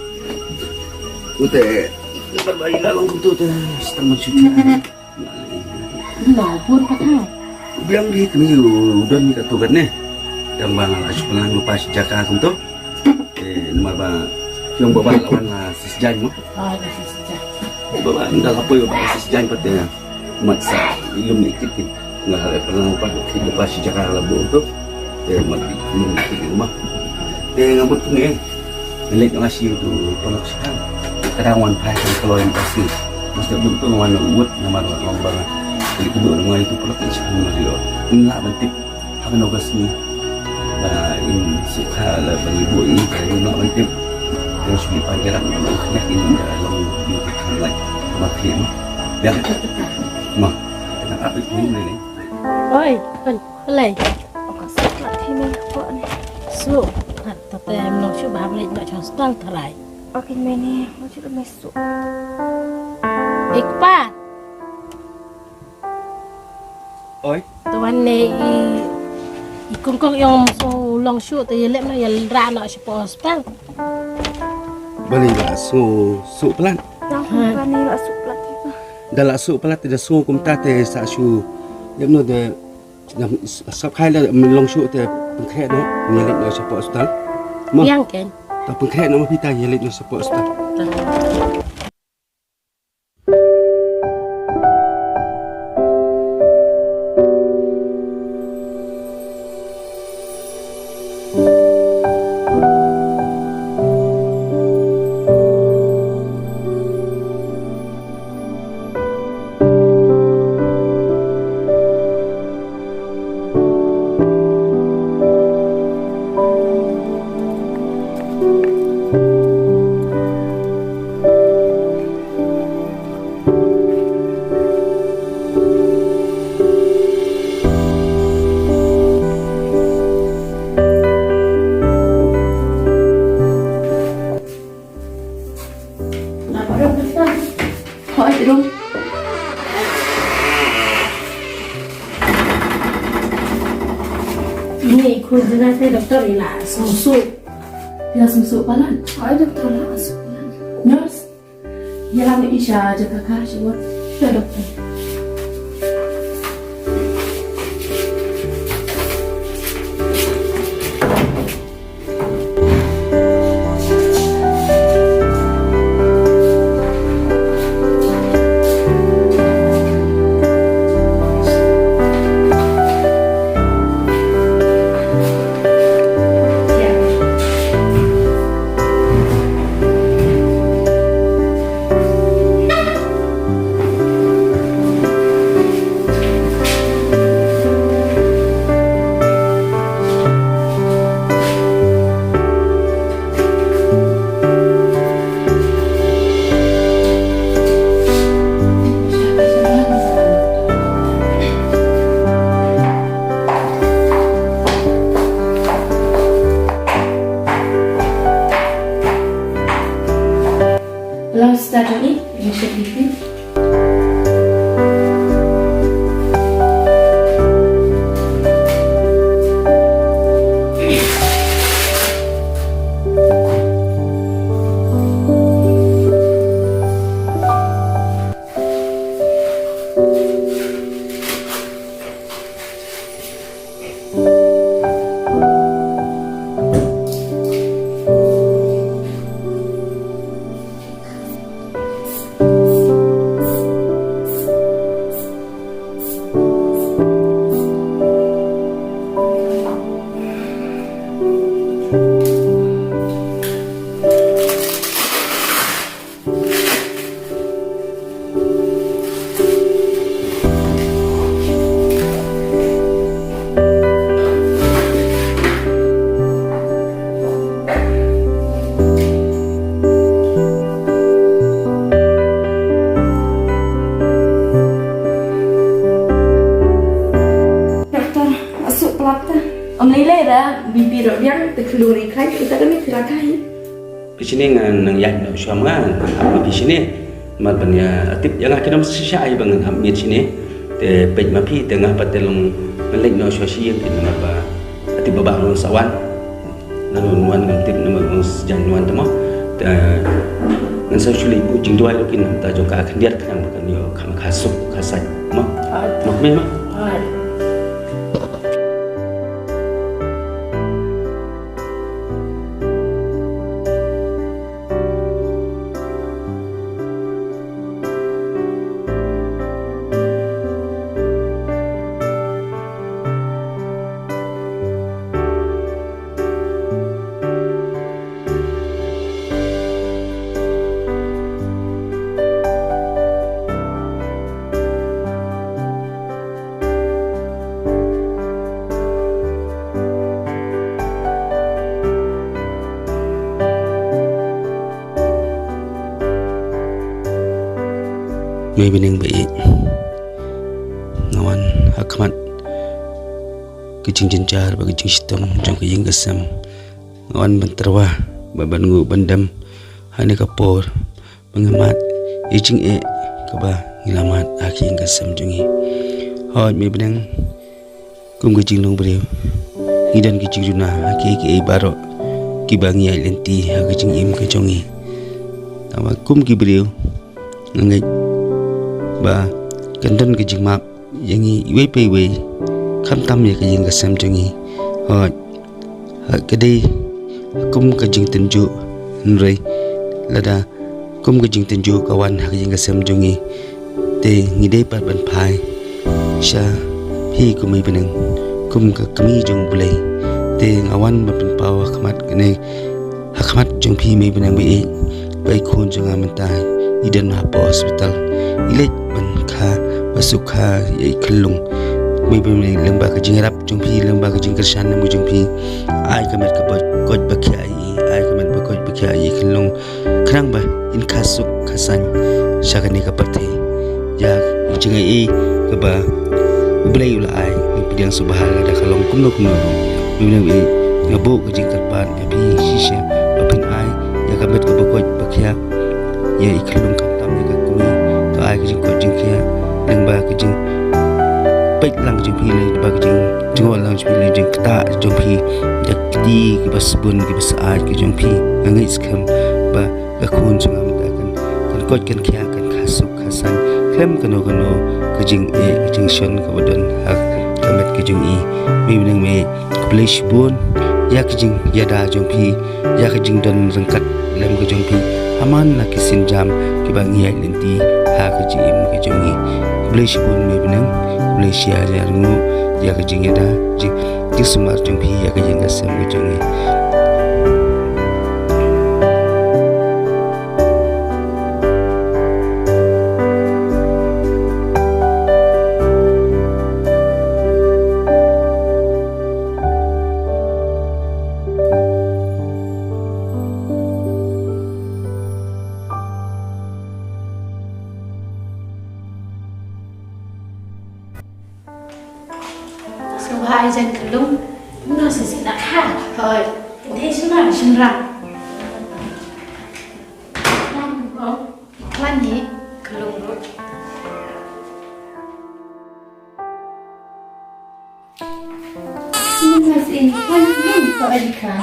Ute, dapat bayi lawan tu te, setengah juta. Ym bun pat ha. Biang di kini u don ni ka tu kat ne. Dang ba nga la shu pynlang lypa shi jaka kumto. Eh, namar ba ki ong ba ba la wan la shisha jaiñ mo. Ah, la shisha jaiñ. Ba ba nga la poi ba la shisha jaiñ pat te. Mat sa i lum ni kit kit. Nga la pynlang lypa ki lypa shi jaka la bun tu. Te mat i lum ni kit kit mo. Te nga mut tu ngi. Leit nga shi tu paralok shi kan. Ka dang wan phai kan kloi ni pasti. Mesti belum tu wan wut namar wan wan barang. Leit tu nga itu paralok ni shi kan ma dio. Ym lah ban tip. Haba no ka sngi ba in sukha la ban ibu i ka in la ban tip. Terus bi panjang na khnya in da long bi ka lai ma khli ma. Ya. Ma. Na apa ni ni? Oi, kan play. Ka suk la thi ni ko ni. Suk. Tat ta te mlong shu ba leit ba chong stal tharai. Okay, meni, mo shu me suk. Ikpa. Oi. Te wan ne i, i kongkong yong so long shu te ye lem na ye ra na shi po spang. Bani la sngew suk palat. Yang kani la suk palat. Da la suk palat da sngew kumta te sa shu. Ïa mano da, da sap khai la mynlong shu te pynkhreh noh, ngi leit noh shapoh hospital. Mo. Yang ken. Ta pynkhreh noh ma phi ta, ngi leit noh shapoh hospital. Ini ikut jenazah doktor ila susu. Ila susu palan. Ai doktor la susu palan. Nurse. Ïalam ïa i sha jaka ka sha ward. Sha doktor. Last study ni, initiative ni. Doktor, asuk plak ta. Am lei lei ra, B P rok biang, te khlu ri khlai, ita kami kira kai. Phi shini nga nang ïaid noh shuwa ma nga, ngan hap ma phi shini. Namar ban ïa tip ïa nga ki nong shisha ai ba ngan hap miet shini. Te peit ma phi te nga pat te long ngan leit noh shuwa shi ïing phi namar ba tip ba ba long sa wan. Ngan wan wan ngan tip namar long sa jan wan te mo. Te ngan sa shu leit buh jingduwai ruh kin namar ta jong ka khyndiat khnang ba kan ïoh kham kha suk kha sait mo. Mo kmen mo. Mei bneng ba ïeit, nga wan ha khmat ka jingjynjar bad ka jingshitom jong ka ïing ka sem. Nga wan ban tyrwa bad ban nguh ban dem ha kane ka por ba nga mad ïa ka jingeh kaba ngi la mad ha ka ïing ka sem jong ngi. Hooid Mei bneng, kum ka jinglong briew ngi don ka jingduna ha kiei kiei baroh kiba ngi ïaid lynti ha ka jingim ka jong ngi. Tangba kum ki briew nga ngeit ba kan don ka jingmap ïa ngi iwei pa iwei, khamtam ïa ka ïing ka sem jong ngi. Hooid, ha ka dei kum ka jingtynjuh, hynrei lada kum ka jingtynjuh ka wan ha ka ïing ka sem jong ngi, te ngi dei pat ban phai sha phi kum i bneng, kum ka kmie jong U Blei. Te nga wan ban pynpaw ha khmat kane, ha khmat jong phi mei bneng ba ïeit, ba i khun jong nga mynta i don hapoh hospital. I leit ban kha ba suk kha ïa i khyllung. Mei bneng, lyngba ka jingïarap jong phi, lyngba ka jingkyrshan jong phi, ai ka met ka ba koit ba khiah ïa i, ai ka met ba koit ba khiah ïa i khyllung, khnang ba in kha suk kha saiñ sha kane ka pyrthei. Ïa ka jingaiei kaba U Blei u la ai, ngin pdiang sngewbha lada ka long kumno kumno ruh. Mei bneng, nga buh ka jingkyrpad ïa phi shisha ba phin ai ïa ka met kaba koit ba khiah ïa i khyllung, khamtam ïa ka kmie. To ai ka jingkoit jingkhiah lyngba ka jingpeit lang jong phi, lyngba ka jingjngoh lang jong phi, lyngba ka jingktah jong phi da ka kti kaba sbun kaba syaid ka jong phi. Nga ngeit skhem ba ka khun jong nga mynta kan, kan koit kan khiah, kan kha suk kha saiñ khlem kano kano ka jingeh ka jingshon kaba don ha ka met ka jong i. Mei bneng, mei, khublei shibun ïa ka jingïada jong phi, ïa ka jingdon ryngkat lem ka jong phi ha man la ki sienjam kiba ngi ïaid lynti ha ka jingim ka jong ngi. Khublei shibun mei bneng, khublei shihajar nguh ïa ka jingïada, jing, jingsumar jong phi ïa ka ïing ka sem ka jong ngi. Sngewbha ai jan khyllung. Kumno sa sih nak ha? Hoi. Kynthei shynrang, shynrang. Klan ni khyllung ruh. Sini sa sih, klan ni ko ai klan.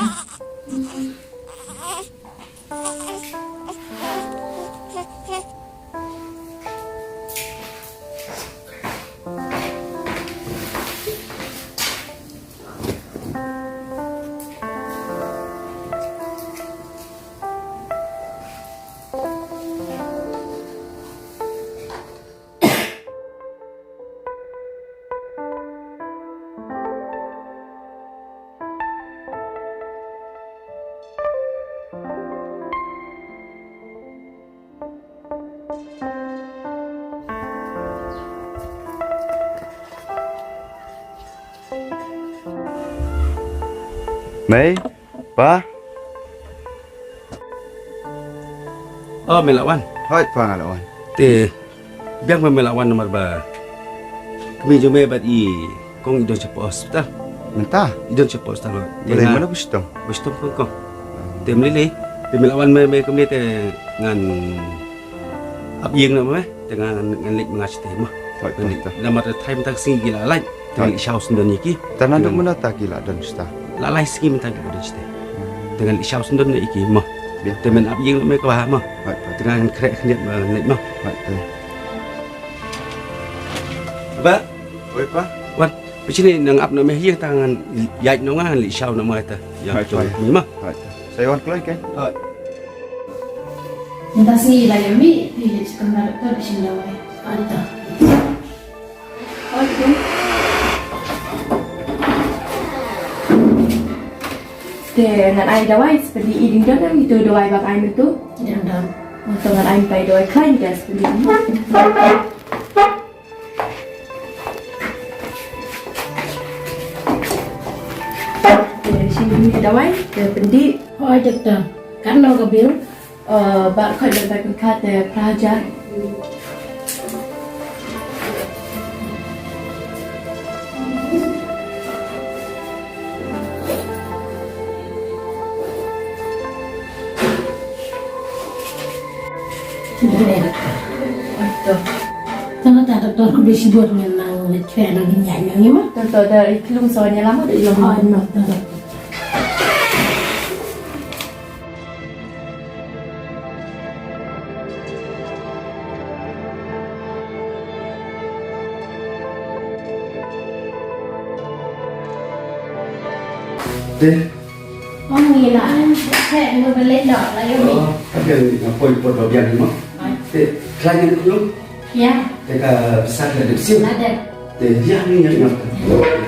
Mei, Pa. Oh, mei la wan. Hooid, Pa, nga la wan. Te biang ba mei la wan namar ba kmie jong mei bad i kong i don shapoh hospital. Mynta? I don shapoh hospital. Te balei, nga, mano ba shitom? Ba shitom kong, kong. Te mlei lei, te mei la wan mei, mei kumne te ngan ap ïing noh mei, te ngan, ngan leit ma nga shatei mo. Hooid, hooid. Namar te thai mynta ka sngi ki la lait, te ngan leit shaw syndon ïa ki. Te naduh mynno ta ki la don shata? La lai sngi mynta ki la don shatei. Te ngan leit shaw syndon ïa ki mo. Te men ap ïing noh mei kaba mo. Hooid, hooid. Te ngan khreh khyndiat ba ngan leit mo. Hooid, hooid. Ba. Oi, Pa. Wan, phi shini nang ap noh mei ha ïing, te ngan ïaid noh nga, ngan leit shaw noh mei ta. Ïa, hooid, hooid. Mei mo. Hooid. Sa wan kloi kein. Hooid. Mynta sngi la ïa mih, phi leit sha kamra doktor, phi shim dawai. Hooid, ta. Hooid, tu. Te ngan ai dawai, seperti i ding don, itu dawai ba ai mynta. Dang don. Mynta ngan ai mynta dawai khlaiñ, guys, seperti i. Te shin dawai, te pyndih. Hooid, doktor. Katno ka bill? Eh, ba khoit ban bai pynkhot te phra hajar. Tang ta doktor, khublei shibun, ngan nang leit khreh nang ïaid nang ïa ma. Tang ta da i khyllung sa wan ïalam ma da i long. Oh, no, no. Te. Ong ngi la. Te ngi ba leh noh la ïoh ngi. Oh, ka biang nga poi poi ba biang mo. Ai. Te khlaiñ ngan khlung. Ïa. Te ka pisa ka dep siew. Lada. Te ïa ngi ïa ngi.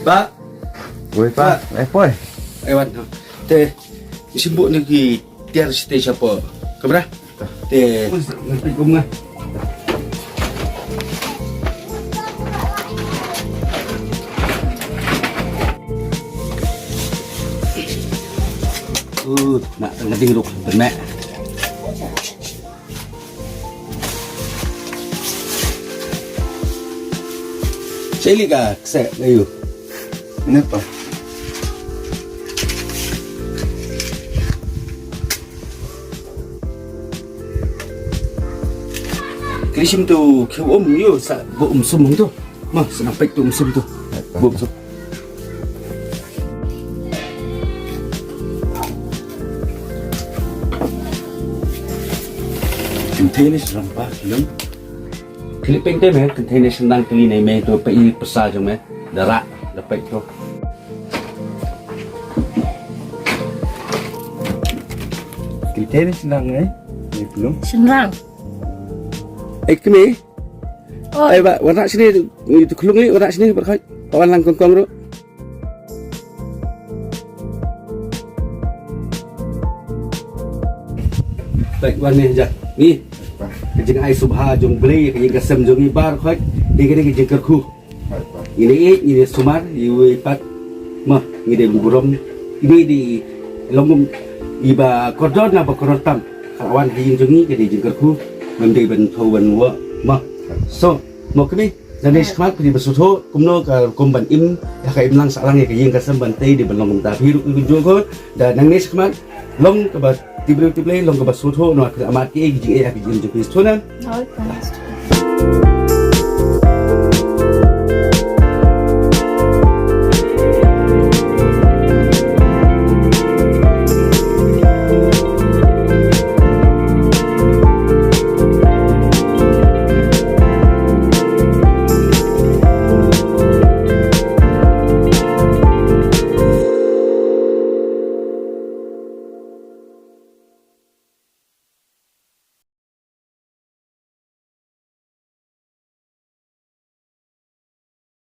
Pa. Wei pa. Pa. Eh poi. Ai wan. Te. Sim bu ni ki tiar site sha po. Kamra. Te. Ngan peit kum nga. Uh, nak ngading ruk benek. Seli ka kse ayu. Napa? Kli sim tu ki um yu sa bu um sum tu. Ma sa nampak tu um sum tu. Bu um sum. Kynthei ne syrang pa, kylum. Kylli peng te me, kynthei ne syrang kylli ne me to pa i pasa jong me. Dara, da pek to. Kynthei ne syrang ne, ne kylum. Syrang. Eh, kemi. Oh. Eh, ba, warna sini, itu kylung ni, warna sini, berkhot. Pawan lang kongkong ru. Baik, wan ni, ja. Ni. Ka jingai subha jong Blei, ka jingkasem jong i bar khot. Ni ka ni ka jingkyrkhu. Ngin ïa, ngin ïa sumar, ïa wei pat. Ma, ngin ïa burom. Ini di long kum iba kordor na ba kordor tam. Ka la wan ha ïing jong ngi, ka dei jingkyrkhu. Ngam dei ban tho ban wah. Ma. So, mo kemi. Nangne shakhmat phi ba sngewthuh kumno ka rukom ban im, ïa ka imlang sahlang ïa ka ïing ka sem ban tei dei ban long kumta phi ruh ki jong ko. Da nangne shakhmat long kaba tip briew tip Blei, long kaba sngewthuh, noh ka amat ki ei ki jingeh ïa ka jingim jong phi sngewthuh ne. Hooid pa.